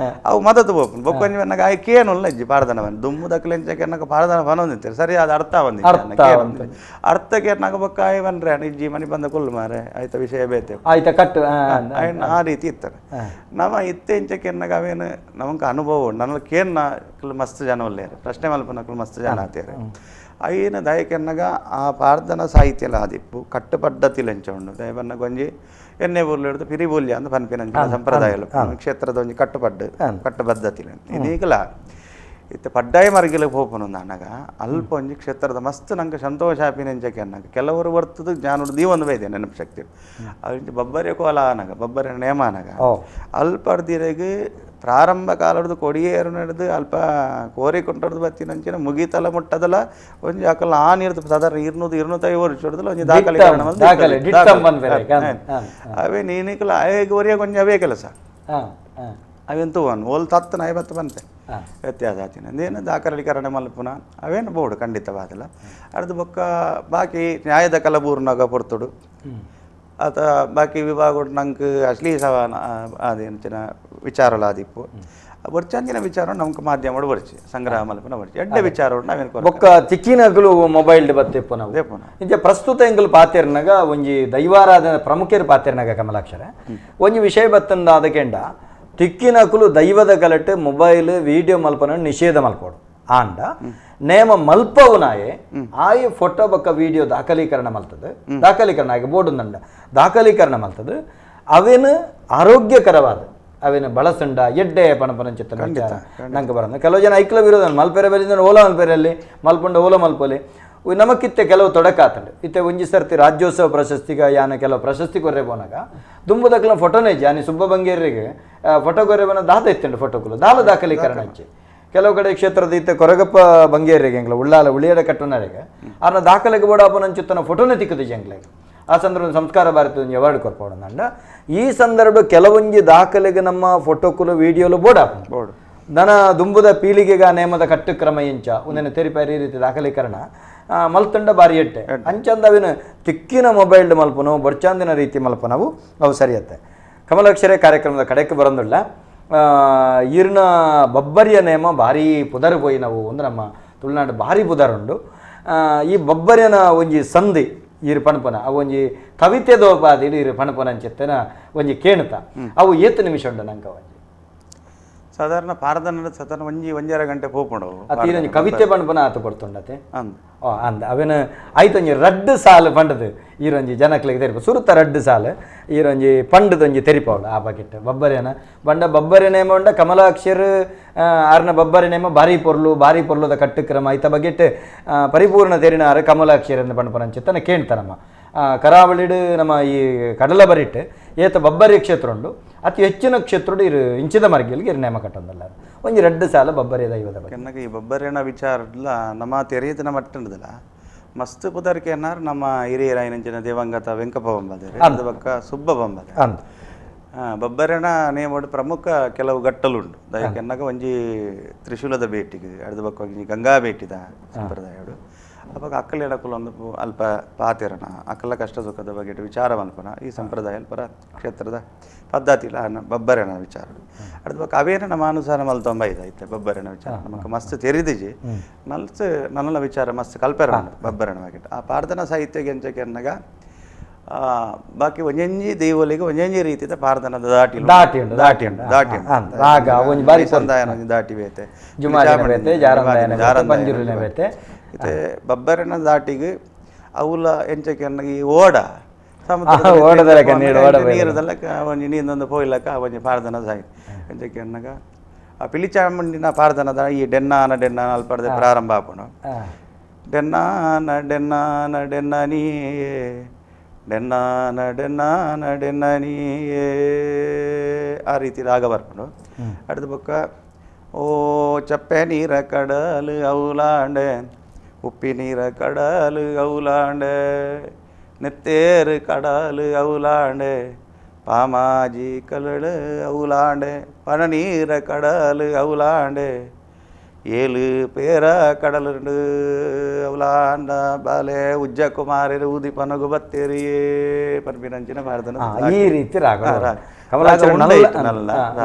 ಅವು ಮದತು ಬೋಪನ್ ಬೊಕ್ಕೊಂಜಿ ಬನ್ನಾಗ ಆಯ್ ಕೇನುಲ್ಲ ಇಜ್ಜಿ ಪಾರದನ ಬನ್ ದುಮ್ಮು ದಕ್ಲೆಂಚ ಕೆನ್ನಾಗ ಪಾರದನ ಬನೊಂದಿತ್ತಾರೆ ಸರಿ ಅದು ಅರ್ಥ ಬಂದಿತ್ತು ಅರ್ಥ ಕೆನ್ನಾಗ ಬೊಕ್ಕ ಆಯ್ ಬನ್ರೆ ಇಜ್ಜಿ ಮನೆ ಬಂದ ಕುಲ್ಲು ಮಾರೆ ಆಯ್ತ ವಿಷಯ ಬೇತೆ ಆಯ್ತ ಕಟ್ಟು ಆ ರೀತಿ ಇತ್ತಾರೆ ನಮ್ಮ ಇತ್ತೆ ಇಂಚ ಕೆನ್ನಾಗ ಅವೇನು ನಮಗ ಅನುಭವ ನನ್ನ ಕೇನ್ನ ಮಸ್ತ್ ಜನ ಒಲ್ಲೇರು ಪ್ರಶ್ನೆ ಮಲ್ಪನಕ್ಲು ಮಸ್ತ್ ಜನ ಆತೇರೆ అయిన ದಯಕೆನ್ನಗ ಆ ಪಾರ್ದನ ಸಾಹಿತ್ಯಲ ಆದಿಪ್ಪು ಕಟ್ಟು ಪದ್ಧತಿ ಲಂಚ ಉಂಡು ದಯಬನ್ನ ಗೊಂಜಿ ಎಣ್ಣೆ ಬೋರ್ಲು ಹಿಡಿದು ಪಿರಿಬೋಲ್ಯ ಅಂತ ಪನ್ಪಿನಂಚಿನ ಸಂಪ್ರದಾಯಲು ಕ್ಷೇತ್ರದ ಒಂಜಿ ಕಟ್ಟುಪಡ್ಡು ಕಟ್ಟು ಪದ್ಧತಿ ಇದೀಗಲ ಇತ್ತ ಪಡ್ಡಾಯ ಮರ್ಗಿಲ ಪೋಪನು ಅನ್ನಗ ಅಲ್ಪ ಒಂಜಿ ಕ್ಷೇತ್ರದ ಮಸ್ತ್ ನಂಗೆ ಸಂತೋಷ ಆಪಿನಂಚಕ್ಕೆ ಅನ್ನಗ ಕೆಲವರು ಬರ್ತದ ಜ್ಞಾನ ದೀವೊಂದು ಬೈದೆ ನೆನಪು ಶಕ್ತಿ ಅವಿಂಚ ಬಬ್ಬರೆ ಕೋಲ ಅನಗ ಬಬ್ಬರೆ ನೇಮ ಅನಗ ಅಲ್ಪ ಅರ್ದಿರೆಗ್ ಪ್ರಾರಂಭ ಕಾಲಡ್ದು ಕೊಡಿಯೇರು ನಡೆದು ಅಲ್ಪ ಕೋರಿ ಕೊಂಡಡ್ದು ಬತ್ತಿನಂಚಿನ ಮುಗಿತಲ ಮುಟ್ಟದಲ ಒಂಜಿ ಅಕಲ್ ಆ ನೀರ್ದು ಸಾಧಾರಣ 200 250 ವರ್ಷದಲ್ಲ ಒಂಜಿ ದಾಖಲೆ ಅವೇ ನೀನಿಕಲ ಆಯಗ್ ಒರಿಯ ಕೊಂಚ ಅವೇ ಕೆಲಸ ಅವೆಂತೂ ಓಲ್ ತತ್ತನ ಐವತ್ತು ಬಂತೆ ವ್ಯತ್ಯಾಸ ಆತಿನ ಅದೇನು ದಾಖಲೀಕರಣ ಮಲ್ಪುನ ಅವೇನು ಬೋರ್ಡು ಖಂಡಿತವಾದಲ್ಲ ಅರ್ಧ ಬೊಕ್ಕ ಬಾಕಿ ನ್ಯಾಯದ ಕಲಬೂರ್ನಾಗ ಪೊರ್ತುಡು ಅತ ಬಾಕಿ ವಿಭಾಗ ನಂಗೆ ಅಶ್ಲೀ ಸವಾನ ಅದೇನು ವಿಚಾರಲ ಆದಿಪ್ಪು ಬರ್ಚಂದಿನ ವಿಚಾರ ನಮ್ಗೆ ಮಾಧ್ಯಮ ಬರ್ಚಿ ಸಂಗ್ರಹ ಮಲ್ಪನ ಬರ್ಚಿ ಎಡ್ಡೆ ವಿಚಾರ ನಾವೇನು ಬೊಕ್ಕ ತಿಕ್ಕಿನಗಲು ಮೊಬೈಲ್ ಬತ್ತೆಪ್ಪು ನಾವು ಇಂಚ ಪ್ರಸ್ತುತ ಎಂಗಲು ಪಾತೆರ್ನಾಗ ಒಂಜಿ ದೈವಾರಾಧನೆ ಪ್ರಮುಖರು ಪಾತೆರ್ನಾಗ ಕಮಲಾಕ್ಷರ ಒಂಜಿ ವಿಷಯ ಬತ್ತಂದ ಅದಕ್ಕೆಂಡ ತಿಕ್ಕಿನಕುಲು ದೈವದ ಗಲಟೆ ಮೊಬೈಲ್ ವಿಡಿಯೋ ಮಲ್ಪನ ನಿಷೇಧ ಮಲ್ಪೋಡು ಆಂಡ ನೇಮ ಮಲ್ಪವುನಾಯೆ ಆಯ್ ಫೋಟೋ ಬಕ್ಕ ವಿಡಿಯೋ ದಾಖಲೀಕರಣ ಮಲ್ತದೆ ದಾಖಲೀಕರಣ ಆಗಿ ಬೋರ್ಡು ನಂಡ ದಾಖಲೀಕರಣ ಮಲ್ತದೆ ಅವೇನು ಆರೋಗ್ಯಕರವಾದ ಅವೇನು ಬಳಸಂಡ ಎಡ್ಡೆ ಪಣಪನ ಚಿತ್ತ ನಂಗೆ ಬರೋದು ಕೆಲವು ಜನ ಐಕ್ಲ ವಿರೋಧ ಮಲ್ಪೆರೆ ಬಲಿಂದ ಓಲಾ ಮಲ್ಪೆರೆಯಲ್ಲಿ ಮಲ್ಪಂಡ ಓಲಾ ಮಲ್ಪೊಲಿ ನಮಕ್ಕಿತ್ತೆ ಕೆಲವು ತೊಡಕಾತಂಡು ಇತ್ತೆ ಒಂಜಿ ಸರ್ತಿ ರಾಜ್ಯೋತ್ಸವ ಪ್ರಶಸ್ತಿಗ ಯಾನ ಕೆಲವು ಪ್ರಶಸ್ತಿ ಕೊರ್ರೆ ಪೋನಾಗ ದುಂಬುದಕ್ಲ ಫೋಟೋನೇ ಜಾನಿ ಸುಬ್ಬ ಬಂಗೇರಿಗೆ ಫೋಟೋ ಕೊರ್ರೆ ಬನ ದಾದ ಇತ್ತಂಡು ಫೋಟೋಕುಲು ದಾಲ ದಾಖಲೀಕರಣ ಹಚ್ಚಿ ಕೆಲವು ಕಡೆ ಕ್ಷೇತ್ರದ ಇತ್ತೆ ಕೊರಗಪ್ಪ ಬಂಗೇರಿಗೆ ಎಂಗ್ಲ ಉಳ್ಳಾಲ ಉಳಿಯಡ ಕಟ್ಟುನರಿಗೆ ಆರ್ನ ದಾಖಲೆಗೆ ಬೋಡಾಪನಂಚುತ್ತನ ಫೋಟೋನೇ ತಿಕ್ಕದು ಜಂಗ್ಲಾಗ ಆ ಸಂದರ್ಭ ಸಂಸ್ಕಾರ ಭಾರತದ ಒಂಜಿ ಅವಾರ್ಡ್ ಕೊರ್ಪೋಡ ಈ ಸಂದರ್ಭ ಕೆಲವೊಂಜಿ ದಾಖಲೆಗೆ ನಮ್ಮ ಫೋಟೋಕುಲು ವಿಡಿಯೋಲು ಬೋಡಾಪ ಬೋರ್ಡ್ ನನ ದುಂಬುದ ಪೀಳಿಗೆಗ ನೇಮದ ಕಟ್ಟುಕ್ರಮ ಎಂಚ ಒಂದನ್ನು ತೆರಿಪಾರಿ ಈ ರೀತಿ ದಾಖಲೀಕರಣ ಮಲ್ತುಂಡ ಬಾರಿ ಎಟ್ಟೆ ಅಂಚಂದ ಅವಿನ ತಿಕ್ಕಿನ ಮೊಬೈಲ್ ಮಲ್ಪನು ಬೊರ್ಚಾಂದಿನ ರೀತಿ ಮಲ್ಪನವು ಅವು ಸರಿಯತ್ತೆ. ಕಮಲಾಕ್ಷರೇ ಕಾರ್ಯಕ್ರಮದ ಕಡೆಗೆ ಬರೋದಿಲ್ಲ. ಈರ್ನ ಬಬ್ಬರಿಯ ನೇಮ ಭಾರಿ ಪುದರ್ ಪೋಯಿ ನಾವು ಒಂದು ನಮ್ಮ ತುಳುನಾಡು ಭಾರಿ ಪುದರುಂಡು. ಈ ಬಬ್ಬರಿಯನ ಒಂಜಿ ಸಂಧಿ ಈರು ಪಣಪನ ಅವು ಒಂಜಿ ಕವಿತೆ ದೋಪಾದಿಡು ಈರು ಪಣಪನ ಅಂಚೆತ್ತನ ಒಂಜಿ ಕೇಣುತ ಅವು ಏತು ನಿಮಿಷ ಉಂಡು ನಂಗೆ ಒಂಜಿ ಸಾಧಾರಣ ಪಾರದನ ಸಾಧಾರಣ ಒಂಜಿ ಒಂಜರ ಗಂಟೆ ಪೋಪುಂಡು ಅತಿ ಕವಿತೆ ಪಣಪನ ಆತ ಕೊಡ್ತುಂಡತೆ ಅಂದ ಅವೇನು ಆಯ್ತು ಒಂಜಿ ರಡ್ಡು ಸಾಲು ಪಂಡದು ಈರೊಂಜಿ ಜನಕ್ಲಿಗೆ ತೆರಿಪ ಸುರುತ ರಡ್ಡು ಸಾಲು ಈರೊಂಜಿ ಪಂಡದೊಂಜಿ ತೆರಿಪವಳು ಆ ಬಕೆಟ್ ಬಬ್ಬರೇನ ಬಂಡ ಬಬ್ಬರಿ ನೇಮ ಉಂಡ ಕಮಲಾಕ್ಷರ್ ಆರ್ನ ಬಬ್ಬರಿ ನೇಮ ಭಾರಿ ಪೊರ್ಲು ಭಾರಿ ಪೊರ್ಲುದ ಕಟ್ಟುಕ್ರಮ ಐತ ಬಗೆಟ್ ಪರಿಪೂರ್ಣ ತೆರಿನಾರು ಕಮಲಾಕ್ಷರ್ ಎಂದು ಪಂಡಪನ ಅಂಚಿತ್ತನ ಕೇಳ್ತಾರಮ್ಮ. ಕರಾವಳಿಡು ನಮ್ಮ ಈ ಕಡಲ ಬರಿಟ್ಟು ಏತ ಬಬ್ಬರಿ ಕ್ಷೇತ್ರ ಉಂಡು ಅತಿ ಹೆಚ್ಚಿನ ಕ್ಷೇತ್ರ ಇರು ಇಂಚಿದ ಮರ್ಗಿಲ್ಗೆ ಇರು ನೇಮ ಕಟ್ಟೊಂದಲ್ಲ ಒಂಜಿ ರಡ್ಡು ಸಾಲ ಬಬ್ಬರಿ ದೈವದ ಬಗ್ಗೆ. ಈ ಬಬ್ಬರಿನ ವಿಚಾರಲ್ಲ ನಮ್ಮ ತೆರೆಯತನ ಮಟ್ಟಂಡದಲ್ಲ ಮಸ್ತ್ ಪುದರ್ಕೆ ಅನ್ನಾರು ನಮ್ಮ ಹಿರಿಯರಾಯಿನಂಚಿನ ದೇವಂಗತ ವೆಂಕಪ್ಪ ಬಂಬಾದೇರು ಅದ ಪಕ್ಕ ಸುಬ್ಬ ಬಂಬಾದೆ ಅಂದ ಬಬ್ಬರನ ನೇಮಡು ಪ್ರಮುಖ ಕೆಲವು ಗಟ್ಟಲುಂಡು ದಯಕೆನ್ನಾಗ ಒಂಜಿ ತ್ರಿಶೂಲದ ಭೇಟಿಗೆ ಅರ್ಧ ಪಕ್ಕ ಒಂಜಿ ಗಂಗಾ ಭೇಟಿದ ಸಂಪ್ರದಾಯಡು ಅವಾಗ ಅಕ್ಕಲ ಎಡಕುಲ ಒಂದು ಅಲ್ಪ ಪಾತಿರಣ ಅಕ್ಕಲ ಕಷ್ಟ ಸುಖದ ಬಗ್ಗೆ ವಿಚಾರ ಮಲ್ಪನ ಈ ಸಂಪ್ರದಾಯ ಅಲ್ಪರ ಕ್ಷೇತ್ರದ ಪದ್ಧತಿ ಬಬ್ಬರನ ವಿಚಾರ ಅರ್ಧ ಪಕ್ಕ ಅವೇನ ನಮ್ಮ ಅನುಸಾರ ಮಲ್ತೊಂಬ ಇದಾಯ್ತೆ ಬಬ್ಬರನ ವಿಚಾರ ನಮಕ್ ಮಸ್ತ್ ತೆರಿದಿಜಿ ಮಲ್ತ್ ನನ್ನ ವಿಚಾರ ಮಸ್ತ್ ಕಲ್ಪೆರ ಬಬ್ಬರನ ಬಗ್ಗೆ ಆ ಪಾರ್ದನ ಸಾಹಿತ್ಯ ಎಂಚಕ್ಕೆ ಅನ್ನಗ ಬಾಕಿ ಒಂಜೊಂಜಿ ದೈವಲಿಗೆ ಒಂಜೊಂಜಿ ರೀತಿಯ ಪಾರ್ದನದ ದಾಟಿ ದಾಟಿ ದಾಟಿ ದಾಟಿ ರಾಗ ಒಂಜಿ ಬಾರಿ ಸಂದಾಯನ ಒಂಜಿ ದಾಟಿ ಬೇತೆ ಪಂಜುರ್ಲಿನ ಬೇತೆ ಇತ್ತೆ ಬಬ್ಬರನ ದಾಟಿಗೆ ಅವುಲ ಎಂಚಕ್ಕೆ ಈ ಓಡ ನೀರುದಲ್ಲ ಒಂಜಿ ನೀಂದೊಂದು ಪೋಯ್ಲಕ್ಕ ಒಂಜಿ ಪಾರ್ದನ ಸಾಯಿ ಎಂಚಕ್ಕೆ ಅನ್ನಗ ಆ ಪಿಲಿಚಾಮುಂಡಿನ ಪಾರ್ದನದ ಈ ಡೆನ್ನಾನ ಡೆನ್ನಾನ ಅಲ್ಪರ್ದೆ ಪ್ರಾರಂಭ ಆಪುಂಡು ಡೆನ್ನಾನ ಡೆನ್ನಾನ ಡೆನ್ನನಿಯೇ ಡೆನ್ನಾನ ಡೆನ್ನಾನ ಡೆನ್ನನಿಯೇ ಆ ರೀತಿ ರಾಗ ಬರ್ಪುಂಡು. അടുത്ത ಪಕ್ಕ ಓ ಚಪ್ಪೆ ನೀರ ಕಡಲು ಔಲಾಂಡೆ ಉಪ್ಪಿ ನೀರ ಕಡಲು ಔಲಾಂಡೆ ನೆತ್ತೇರು ಕಡಲು ಔಲಾಂಡೆ ಪಾಮಾಜಿ ಕಲಳು ಔಲಾಂಡೆ ಪಣನೀರ ಕಡಲು ಔಲಾಂಡೆ ಏಳು ಪೇರ ಕಡಲುಂಡು ಅವಲಾಂಡ ಬಾಲೆ ಉಜ್ಜ ಕುಮಾರರು ಊದಿ ಪನಗು ಬತ್ತೇರಿಯೇ ಪರ್ಬಿನಂಚಿನ ಭಾರತನ ಈ ರೀತಿ ರಾಗ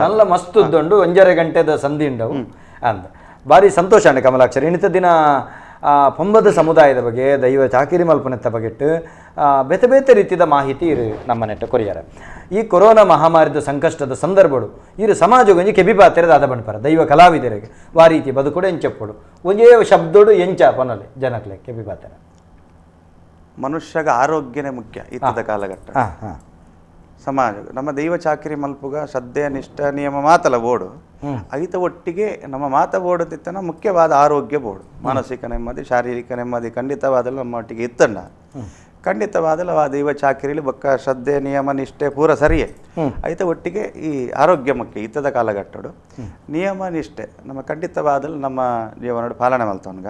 ನಲ್ಲ ಮಸ್ತ್ ಉದ್ದುಂಡು ಒಂಜರೆ ಗಂಟೆದ ಸಂಧಿ ಉಂಡವು ಅಂದ ಭಾರಿ ಸಂತೋಷ ಅಂಡ ಕಮಲಾಕ್ಷರ. ಇನ್ನಿತ ದಿನ ಪಂಬದ ಸಮುದಾಯದ ಬಗ್ಗೆ ದೈವ ಚಾಕಿರಿ ಮಲ್ಪನೆತ್ತ ಬಗೆಟ್ಟು ಬೇತೆ ಬೇತೆ ರೀತಿಯ ಮಾಹಿತಿ ಇರು ನಮ್ಮ ನೆಟ್ಟ ಕೊರಿಯಾರ. ಈ ಕೊರೋನಾ ಮಹಾಮಾರಿದ ಸಂಕಷ್ಟದ ಸಂದರ್ಭಡು ಇರು ಸಮಾಜಗೊಂಜಿ ಕೆಬಿ ಪಾತ್ರದ ಆದ ಬಂಡ್ಪಾರ ದೈವ ಕಲಾವಿದರಿಗೆ ವಾ ರೀತಿ ಬದುಕುಡು ಎಂಚಪ್ಪಡು ಒಂಜೇ ಶಬ್ದೋಡು ಎಂಚ ಪನಲೆ ಜನಕ್ಲೆ ಕೆಬಿ ಪಾತ್ರ. ಮನುಷ್ಯಗ ಆರೋಗ್ಯನೇ ಮುಖ್ಯ ಇತ್ತದ ಕಾಲಘಟ್ಟ ಸಮಾಜ ನಮ್ಮ ದೈವ ಚಾಕಿರಿ ಮಲ್ಪುಗ ಶ್ರದ್ಧೆ ನಿಷ್ಠ ನಿಯಮ ಮಾತಲ ಬೋಡು ಐತ ಒಟ್ಟಿಗೆ ನಮ್ಮ ಮಾತ ಬೋಡು ತಿತ್ತನ ಮುಖ್ಯವಾದ ಆರೋಗ್ಯ ಬೋಡು ಮಾನಸಿಕ ನೆಮ್ಮದಿ ಶಾರೀರಿಕ ನೆಮ್ಮದಿ ಖಂಡಿತವಾದಲ್ಲ ನಮ್ಮ ಒಟ್ಟಿಗೆ ಇತ್ತಣ್ಣ ಖಂಡಿತವಾದಲ್ಲ ಆ ದೈವ ಚಾಕಿರಿಲಿ ಬೊಕ್ಕ ಶ್ರದ್ಧೆ ನಿಯಮ ನಿಷ್ಠೆ ಪೂರ ಸರಿಯೇ ಐತ ಒಟ್ಟಿಗೆ ಈ ಆರೋಗ್ಯ ಮುಖ್ಯ ಇತ್ತದ ಕಾಲಘಟ್ಟಡು ನಿಯಮ ನಿಷ್ಠೆ ನಮ್ಮ ಖಂಡಿತವಾದಲ್ಲ ನಮ್ಮ ಜೀವನಡು ಪಾಲನೆ ಮಲ್ತವನ್ಗ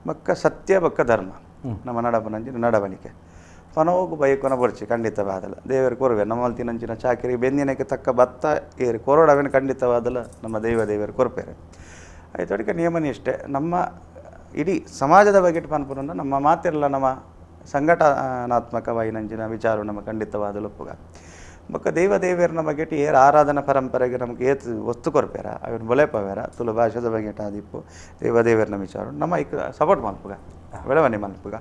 ಬೊಕ್ಕ ಸತ್ಯ ಬೊಕ್ಕ ಧರ್ಮ ನಮ್ಮ ನಡಪನಂಚಿನ ನಡವಳಿಕೆ ಪನೋಗು ಬೈಕೊನ ಬೊರ್ಚಿ ಖಂಡಿತವಾದಲ್ಲ ದೇವರು ಕೊರುವೆ ನಮ್ಮ ತಿನಂಚಿನ ಚಾಕಿರಿ ಬೆಂದಿನಕ್ಕೆ ತಕ್ಕ ಭತ್ತ ಏರಿ ಕೊರೋಡವೇನು ಖಂಡಿತವಾದಲ್ಲ ನಮ್ಮ ದೈವ ದೇವರು ಕೊರ್ಪೇರೆ ಆಯ್ತು. ನಿಯಮ ನಿಷ್ಠೆ ನಮ್ಮ ಇಡೀ ಸಮಾಜದ ಬಗ್ಗೆ ಪನ್ಪುನ ನಮ್ಮ ಮಾತಿರಲ್ಲ ನಮ್ಮ ಸಂಘಟನಾತ್ಮಕವಾಯಿನಂಚಿನ ವಿಚಾರ ನಮ್ಮ ಖಂಡಿತವಾದ ಒಪ್ಪುಗ ಬೊಕ್ಕ ದೈವ ದೇವಿಯರನ ಬಗ್ಗೆ ಏರ್ ಆರಾಧನಾ ಪರಂಪರೆಗೆ ನಮಗೆ ಏತ್ ವಸ್ತು ಕೊರ್ಪೇರ ಅವನ ಬೊಲೆಪವೇರ ತುಳು ಭಾಷೆದ ಬಗ್ಗೆ ಆದಿಪ್ಪು ದೈವ ದೇವಿಯರನ ವಿಚಾರ ನಮ್ಮ ಐಕ್ ಸಪೋರ್ಟ್ ಮಲ್ಪುಗ ಬೆಳವಣಿಗೆ ಮಲ್ಪುಗ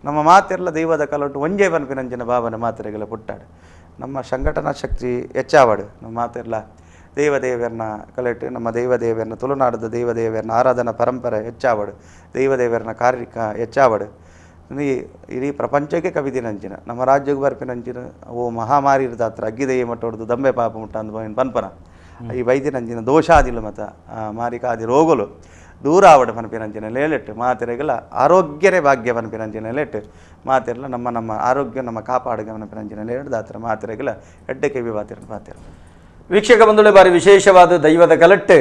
ನಮ್ಮ ಮಾತಿರಲ್ಲ ದೈವದ ಕಲೊಟ್ಟು ಒಂಜೇ ಪನ್ಪಿನಂಚಿನ ಭಾವನೆ ಮಾತಿರೆಗೆಲ್ಲ ಪುಟ್ಟಾಡು ನಮ್ಮ ಸಂಘಟನಾ ಶಕ್ತಿ ಹೆಚ್ಚಾವಡು ನಮ್ಮ ಮಾತಿರಲ್ಲ ದೈವ ದೇವಿಯರನ್ನ ಕಲೆಟ್ಟು ನಮ್ಮ ದೈವ ದೇವಿಯರನ್ನ ತುಳುನಾಡದ ದೈವ ದೇವಿಯರನ್ನ ಆರಾಧನಾ ಪರಂಪರೆ ಹೆಚ್ಚಾವಡು ದೈವ ದೇವಿಯರನ್ನ ಕಾರ್ಯಕ ಹೆಚ್ಚಾವಡು ಈ ಇಡೀ ಪ್ರಪಂಚಕ್ಕೆ ಕವಿದಿನಂಚಿನ ನಮ್ಮ ರಾಜ್ಯಕ್ಕೆ ಬರ್ಪಿನಂಚಿನ ಓ ಮಹಾಮಾರಿ ಇರ್ದಾತ್ರ ಅಗ್ಗಿದೆಯ ಮಟ್ಟ ಹೊಡೆದು ದಂಬೆ ಪಾಪ ಮುಟ್ಟ ಅಂದ್ ಪನ್ಪನ ಈ ವೈದ್ಯನಂಚಿನ ದೋಷಾದಿಲ್ಲ ಮತ ಮಾರಿಕಾದಿ ರೋಗಲು ದೂರ ಆವಡ ಪನ್ಪಿನಂಚಿನ ಲೇಲೆಟ್ಟು ಮಾತಿರೆಗೆಲ್ಲ ಆರೋಗ್ಯನೇ ಭಾಗ್ಯ ಪನ್ಪಿನಂಚಿನ ಲೇಟ್ ಮಾತಿರಲ್ಲ ನಮ್ಮ ನಮ್ಮ ಆರೋಗ್ಯ ನಮ್ಮ ಕಾಪಾಡುಗ ಪನ್ಪಿನಂಚಿನ ಲೇಟ್ ದಾತ್ರ ಮಾತಿರೆಗೆಲ್ಲ ಎಡ್ಡೆ ಕೆವಿ ಬಾತಿರ ಬಾತಿರ. ವೀಕ್ಷಕ ಬಂಧುಗಳೇ, ಬಾರಿ ವಿಶೇಷವಾದ ದೈವದ ಕಲಟ್ಟು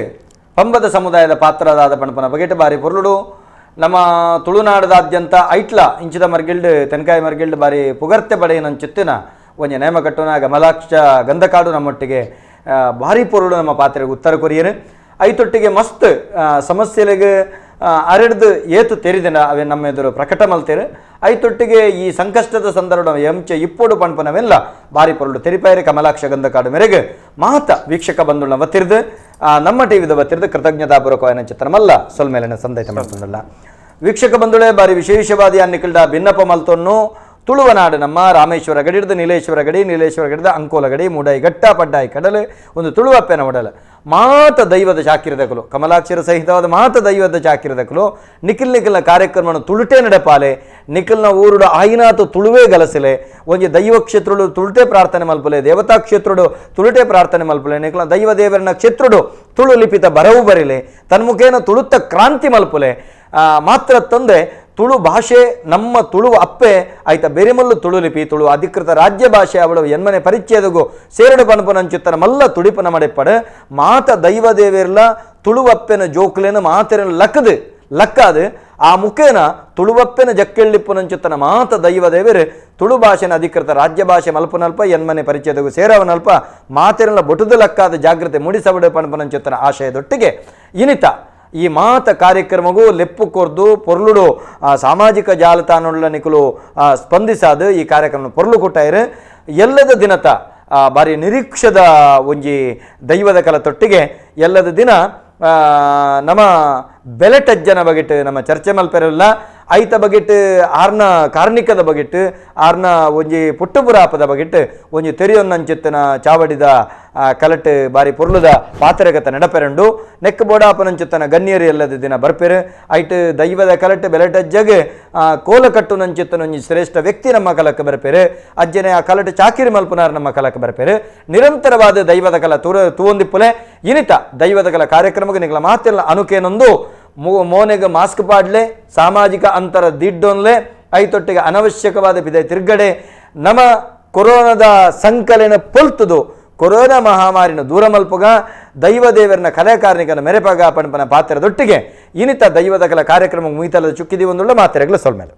ಪಂಬದ ಸಮುದಾಯದ ಪಾತ್ರದಾದ ಪಣಪನ ಬಗೆಟ ಬಾರಿ ಪೊರ್ಲುಡು ನಮ್ಮ ತುಳುನಾಡದಾದ್ಯಂತ ಐಟ್ಲ ಇಂಚಿದ ಮರ್ಗಿಲ್ಡ್ ತೆನ್ಕಾಯಿ ಮರ್ಗಿಲ್ಡ್ ಬಾರಿ ಪುಗರ್ತೆ ಬಡೆಯನಂಚಿತ್ತಿನ ಒಂಜಿ ನೇಮ ಕಟ್ಟುನ ಗಮಲಾಕ್ಷ ಗಂಧಕಾಡು ನಮ್ಮೊಟ್ಟಿಗೆ ಭಾರಿ ಪೊರುಳು ನಮ್ಮ ಪಾತ್ರೆಗೆ ಉತ್ತರ ಕೊರಿಯರು ಐತೊಟ್ಟಿಗೆ ಮಸ್ತ್ ಸಮಸ್ಯೆಲೆಗೆ ಅರೆಡ್ದು ಏತು ತೆರಿದಿನ ಅವೇ ನಮ್ಮ ಎದುರು ಪ್ರಕಟ ಮಲ್ತೇರು. ಐತೊಟ್ಟಿಗೆ ಈ ಸಂಕಷ್ಟದ ಸಂದರ್ಭ ಎಂಚೆ ಇಪ್ಪೋಡು ಪಣ್ಪನವೆಲ್ಲ ಬಾರಿ ಪೊರುಳು ತೆರಿಪಾಯರೆ ಕಮಲಾಕ್ಷ ಗಂಧಕಾಡು ಮೇರೆಗೆ ಮಾತ ವೀಕ್ಷಕ ಬಂಧುಗಳನ್ನ ವತ್ತಿರ್ದು ನಮ್ಮ ಟಿವಿದ ವತ್ತಿರ್ದು ಕೃತಜ್ಞತಾಪೂರ್ವಕವಾದ ಚಿತ್ರಮಲ್ಲ ಸೊಲ್ಮೇಲಿನ ಸಂದೈತ ಮಾಡ್ತಂದಲ್ಲ. ವೀಕ್ಷಕ ಬಂಧುಗಳೇ, ಬಾರಿ ವಿಶೇಷವಾದಿ ಅನ್ನಿಕಲ್ಡ ಭಿನ್ನಪ ಮಲ್ತೊನ್ನು ತುಳುವನಾಡು ನಮ್ಮ ರಾಮೇಶ್ವರ ಗಡಿಡ್ದು ನೀಲೇಶ್ವರ ಗಡಿ, ನೀಲೇಶ್ವರ ಗಡಿದ ಅಂಕೋಲ ಗಡಿ, ಮೂಡಾಯಿ ಘಟ್ಟ ಪಡ್ಡಾಯಿ ಕಡಲು ಒಂದು ತುಳುವಪ್ಪೆನ ಒಡಲು ಮಾತ ದೈವದ ಚಾಕಿರದಕಲು ಕಮಲಾಕ್ಷರ ಸಹಿತವಾದ ಮಾತ ದೈವದ ಚಾಕಿರದಕಲು ನಿಖಿಲ್ ನಿಖಿಲ್ನ ಕಾರ್ಯಕ್ರಮವನ್ನು ತುಳುಟೇ ನಡೆಪಾಲೆ, ನಿಖಿಲ್ನ ಊರುಡು ಆಯಿನಾತು ತುಳುವೇ ಗಲಸಲೆ, ಒಂಜಿ ದೈವ ಕ್ಷೇತ್ರಡು ತುಳುಟೇ ಪ್ರಾರ್ಥನೆ ಮಲ್ಪಲೆ, ದೇವತಾ ಕ್ಷೇತ್ರಡು ತುಳುಟೇ ಪ್ರಾರ್ಥನೆ ಮಲ್ಪಲೆ, ನಿಖಿಲ್ನ ದೈವ ದೇವರನ ಕ್ಷೇತ್ರಡು ತುಳು ಲಿಪಿತ ಬರವು ಬರಿಲೆ, ತನ್ಮುಖೇನ ತುಳುತ್ತ ಕ್ರಾಂತಿ ಮಲ್ಪಲೆ. ಮಾತ್ರ ತಂದೆ ತುಳು ಭಾಷೆ ನಮ್ಮ ತುಳು ಅಪ್ಪೆ ಆಯ್ತಾ ಬೇರೆಮಲ್ಲು ತುಳು ಲಿಪಿ ತುಳು ಅಧಿಕೃತ ರಾಜ್ಯ ಭಾಷೆ ಅವಳು ಎನ್ಮನೆ ಪರಿಚಯದಗು ಸೇರಡು ಪನಪನಂಚುತ್ತನ ಮಲ್ಲ ತುಡಿಪನ ಮಡೆಪಡು ಮಾತ ದೈವ ದೇವಿರ್ಲ ತುಳುವಪ್ಪೆನ ಜೋಕ್ಲೇನ ಮಾತೆರನ ಲಕ್ಕದು ಲಕ್ಕಾದು ಆ ಮುಖೇನ ತುಳುವಪ್ಪೆನ ಜಕ್ಕೆಳ್ಳಿಪ್ಪುನಂಚುತ್ತನ ಮಾತ ದೈವ ದೇವರು ತುಳು ಭಾಷೆನ ಅಧಿಕೃತ ರಾಜ್ಯ ಭಾಷೆ ಮಲ್ಪನಲ್ಪ ಎನ್ಮನೆ ಪರಿಚಯದಗು ಸೇರವನಲ್ಪ ಮಾತೆರನ ಬೊಟುದು ಲಕ್ಕಾದ ಜಾಗೃತಿ ಮೂಡಿಸಬಡು ಪನಪನಂಚುತ್ತನ ಆಶಯದೊಟ್ಟಿಗೆ ಇನಿತ ಈ ಮಾತ ಕಾರ್ಯಕ್ರಮಗೂ ಲೆಪ್ಪು ಕೊರ್ದು ಪೊರ್ಲುಡು ಸಾಮಾಜಿಕ ಜಾಲತಾಣಗಳ ನಿಕುಲು ಸ್ಪಂದಿಸಾದು ಈ ಕಾರ್ಯಕ್ರಮ ಪೊರ್ಲು ಕೊಟ್ಟಾಯಿರು. ಎಲ್ಲದ ದಿನತ ಬಾರಿ ನಿರೀಕ್ಷದ ಒಂಜಿ ದೈವದ ಕಲ ತೊಟ್ಟಿಗೆ ಎಲ್ಲದ ದಿನ ನಮ್ಮ ಬೆಲೆಟಜ್ಜನ ಬಗೆಟ್ ನಮ್ಮ ಚರ್ಚೆ ಮಲ್ಪೆರಲ್ಲ ಐತ ಬಗೆಟ್ ಆರ್ನ ಕಾರ್ಣಿಕದ ಬಗೆಟ್ ಆರ್ನ ಒಂಜಿ ಪುಟ್ಟುಪುರಾಪದ ಬಗೆಟ್ ಒಂಜಿ ತೆರಿಯೊನ್ನಂಚಿತ್ತನ ಚಾವಡಿದ ಕಲಟ್ ಬಾರಿ ಪೊರ್ಲುದ ಪಾತ್ರಗತ ನಡಪೆರಂಡು ನೆಕ್ ಬೋಡಾಪನಂಚಿತ್ತನ ಗಣ್ಯರು ಎಲ್ಲದ ದಿನ ಬರ್ಪೆರು. ಐಟ್ ದೈವದ ಕಲಟ್ ಬೆಲೆಟಜ್ಜಗೆ ಕೋಲಕಟ್ಟು ನಂಚಿತ್ತನ ಒಂಜಿ ಶ್ರೇಷ್ಠ ವ್ಯಕ್ತಿ ನಮ್ಮ ಕಲಕ್ಕೆ ಬರ್ಪೆರು. ಅಜ್ಜನೆ ಆ ಕಲಟ್ ಚಾಕಿರಿ ಮಲ್ಪುನಾರ್ ನಮ್ಮ ಕಲಕ್ಕೆ ಬರ್ಪೆರು. ನಿರಂತರವಾದ ದೈವದ ಕಲ ತೂವೊಂದಿಪ್ಪುಲೆ ಇನಿತ ದೈವದ ಕಲ ಕಾರ್ಯಕ್ರಮಕ್ಕೆ ನಿಗಳ ಮಾತೆಲ್ಲ ಅನುಕೇನೊಂದು ಮೋನೆಗೆ ಮಾಸ್ಕ್ ಪಾಡ್ಲೆ, ಸಾಮಾಜಿಕ ಅಂತರ ದಿಡ್ಡೊನ್ಲೆ, ಐತೊಟ್ಟಿಗೆ ಅನವಶ್ಯಕವಾದ ಬಿದೆ ತಿರ್ಗಡೆ ನಮ್ಮ ಕೊರೋನಾದ ಸಂಕಲನ ಪೊಲ್ತುದು ಕೊರೋನಾ ಮಹಾಮಾರಿನ ದೂರ ಮಲ್ಪುಗ ದೈವ ದೇವರನ ಕಲಾಕಾರ್ಣಿಕನ ಮೆರೆಪಗ ಪಣಪನ ಪಾತ್ರದೊಟ್ಟಿಗೆ ಇನಿತ ದೈವದ ಕಲ ಕಾರ್ಯಕ್ರಮ ಮುಗಿತಲದ ಚುಕ್ಕಿದಿ ಒಂದುಳ್ಳ ಮಾತೆರೆಗಳ ಸೊಲ್ಮೇಲೆ.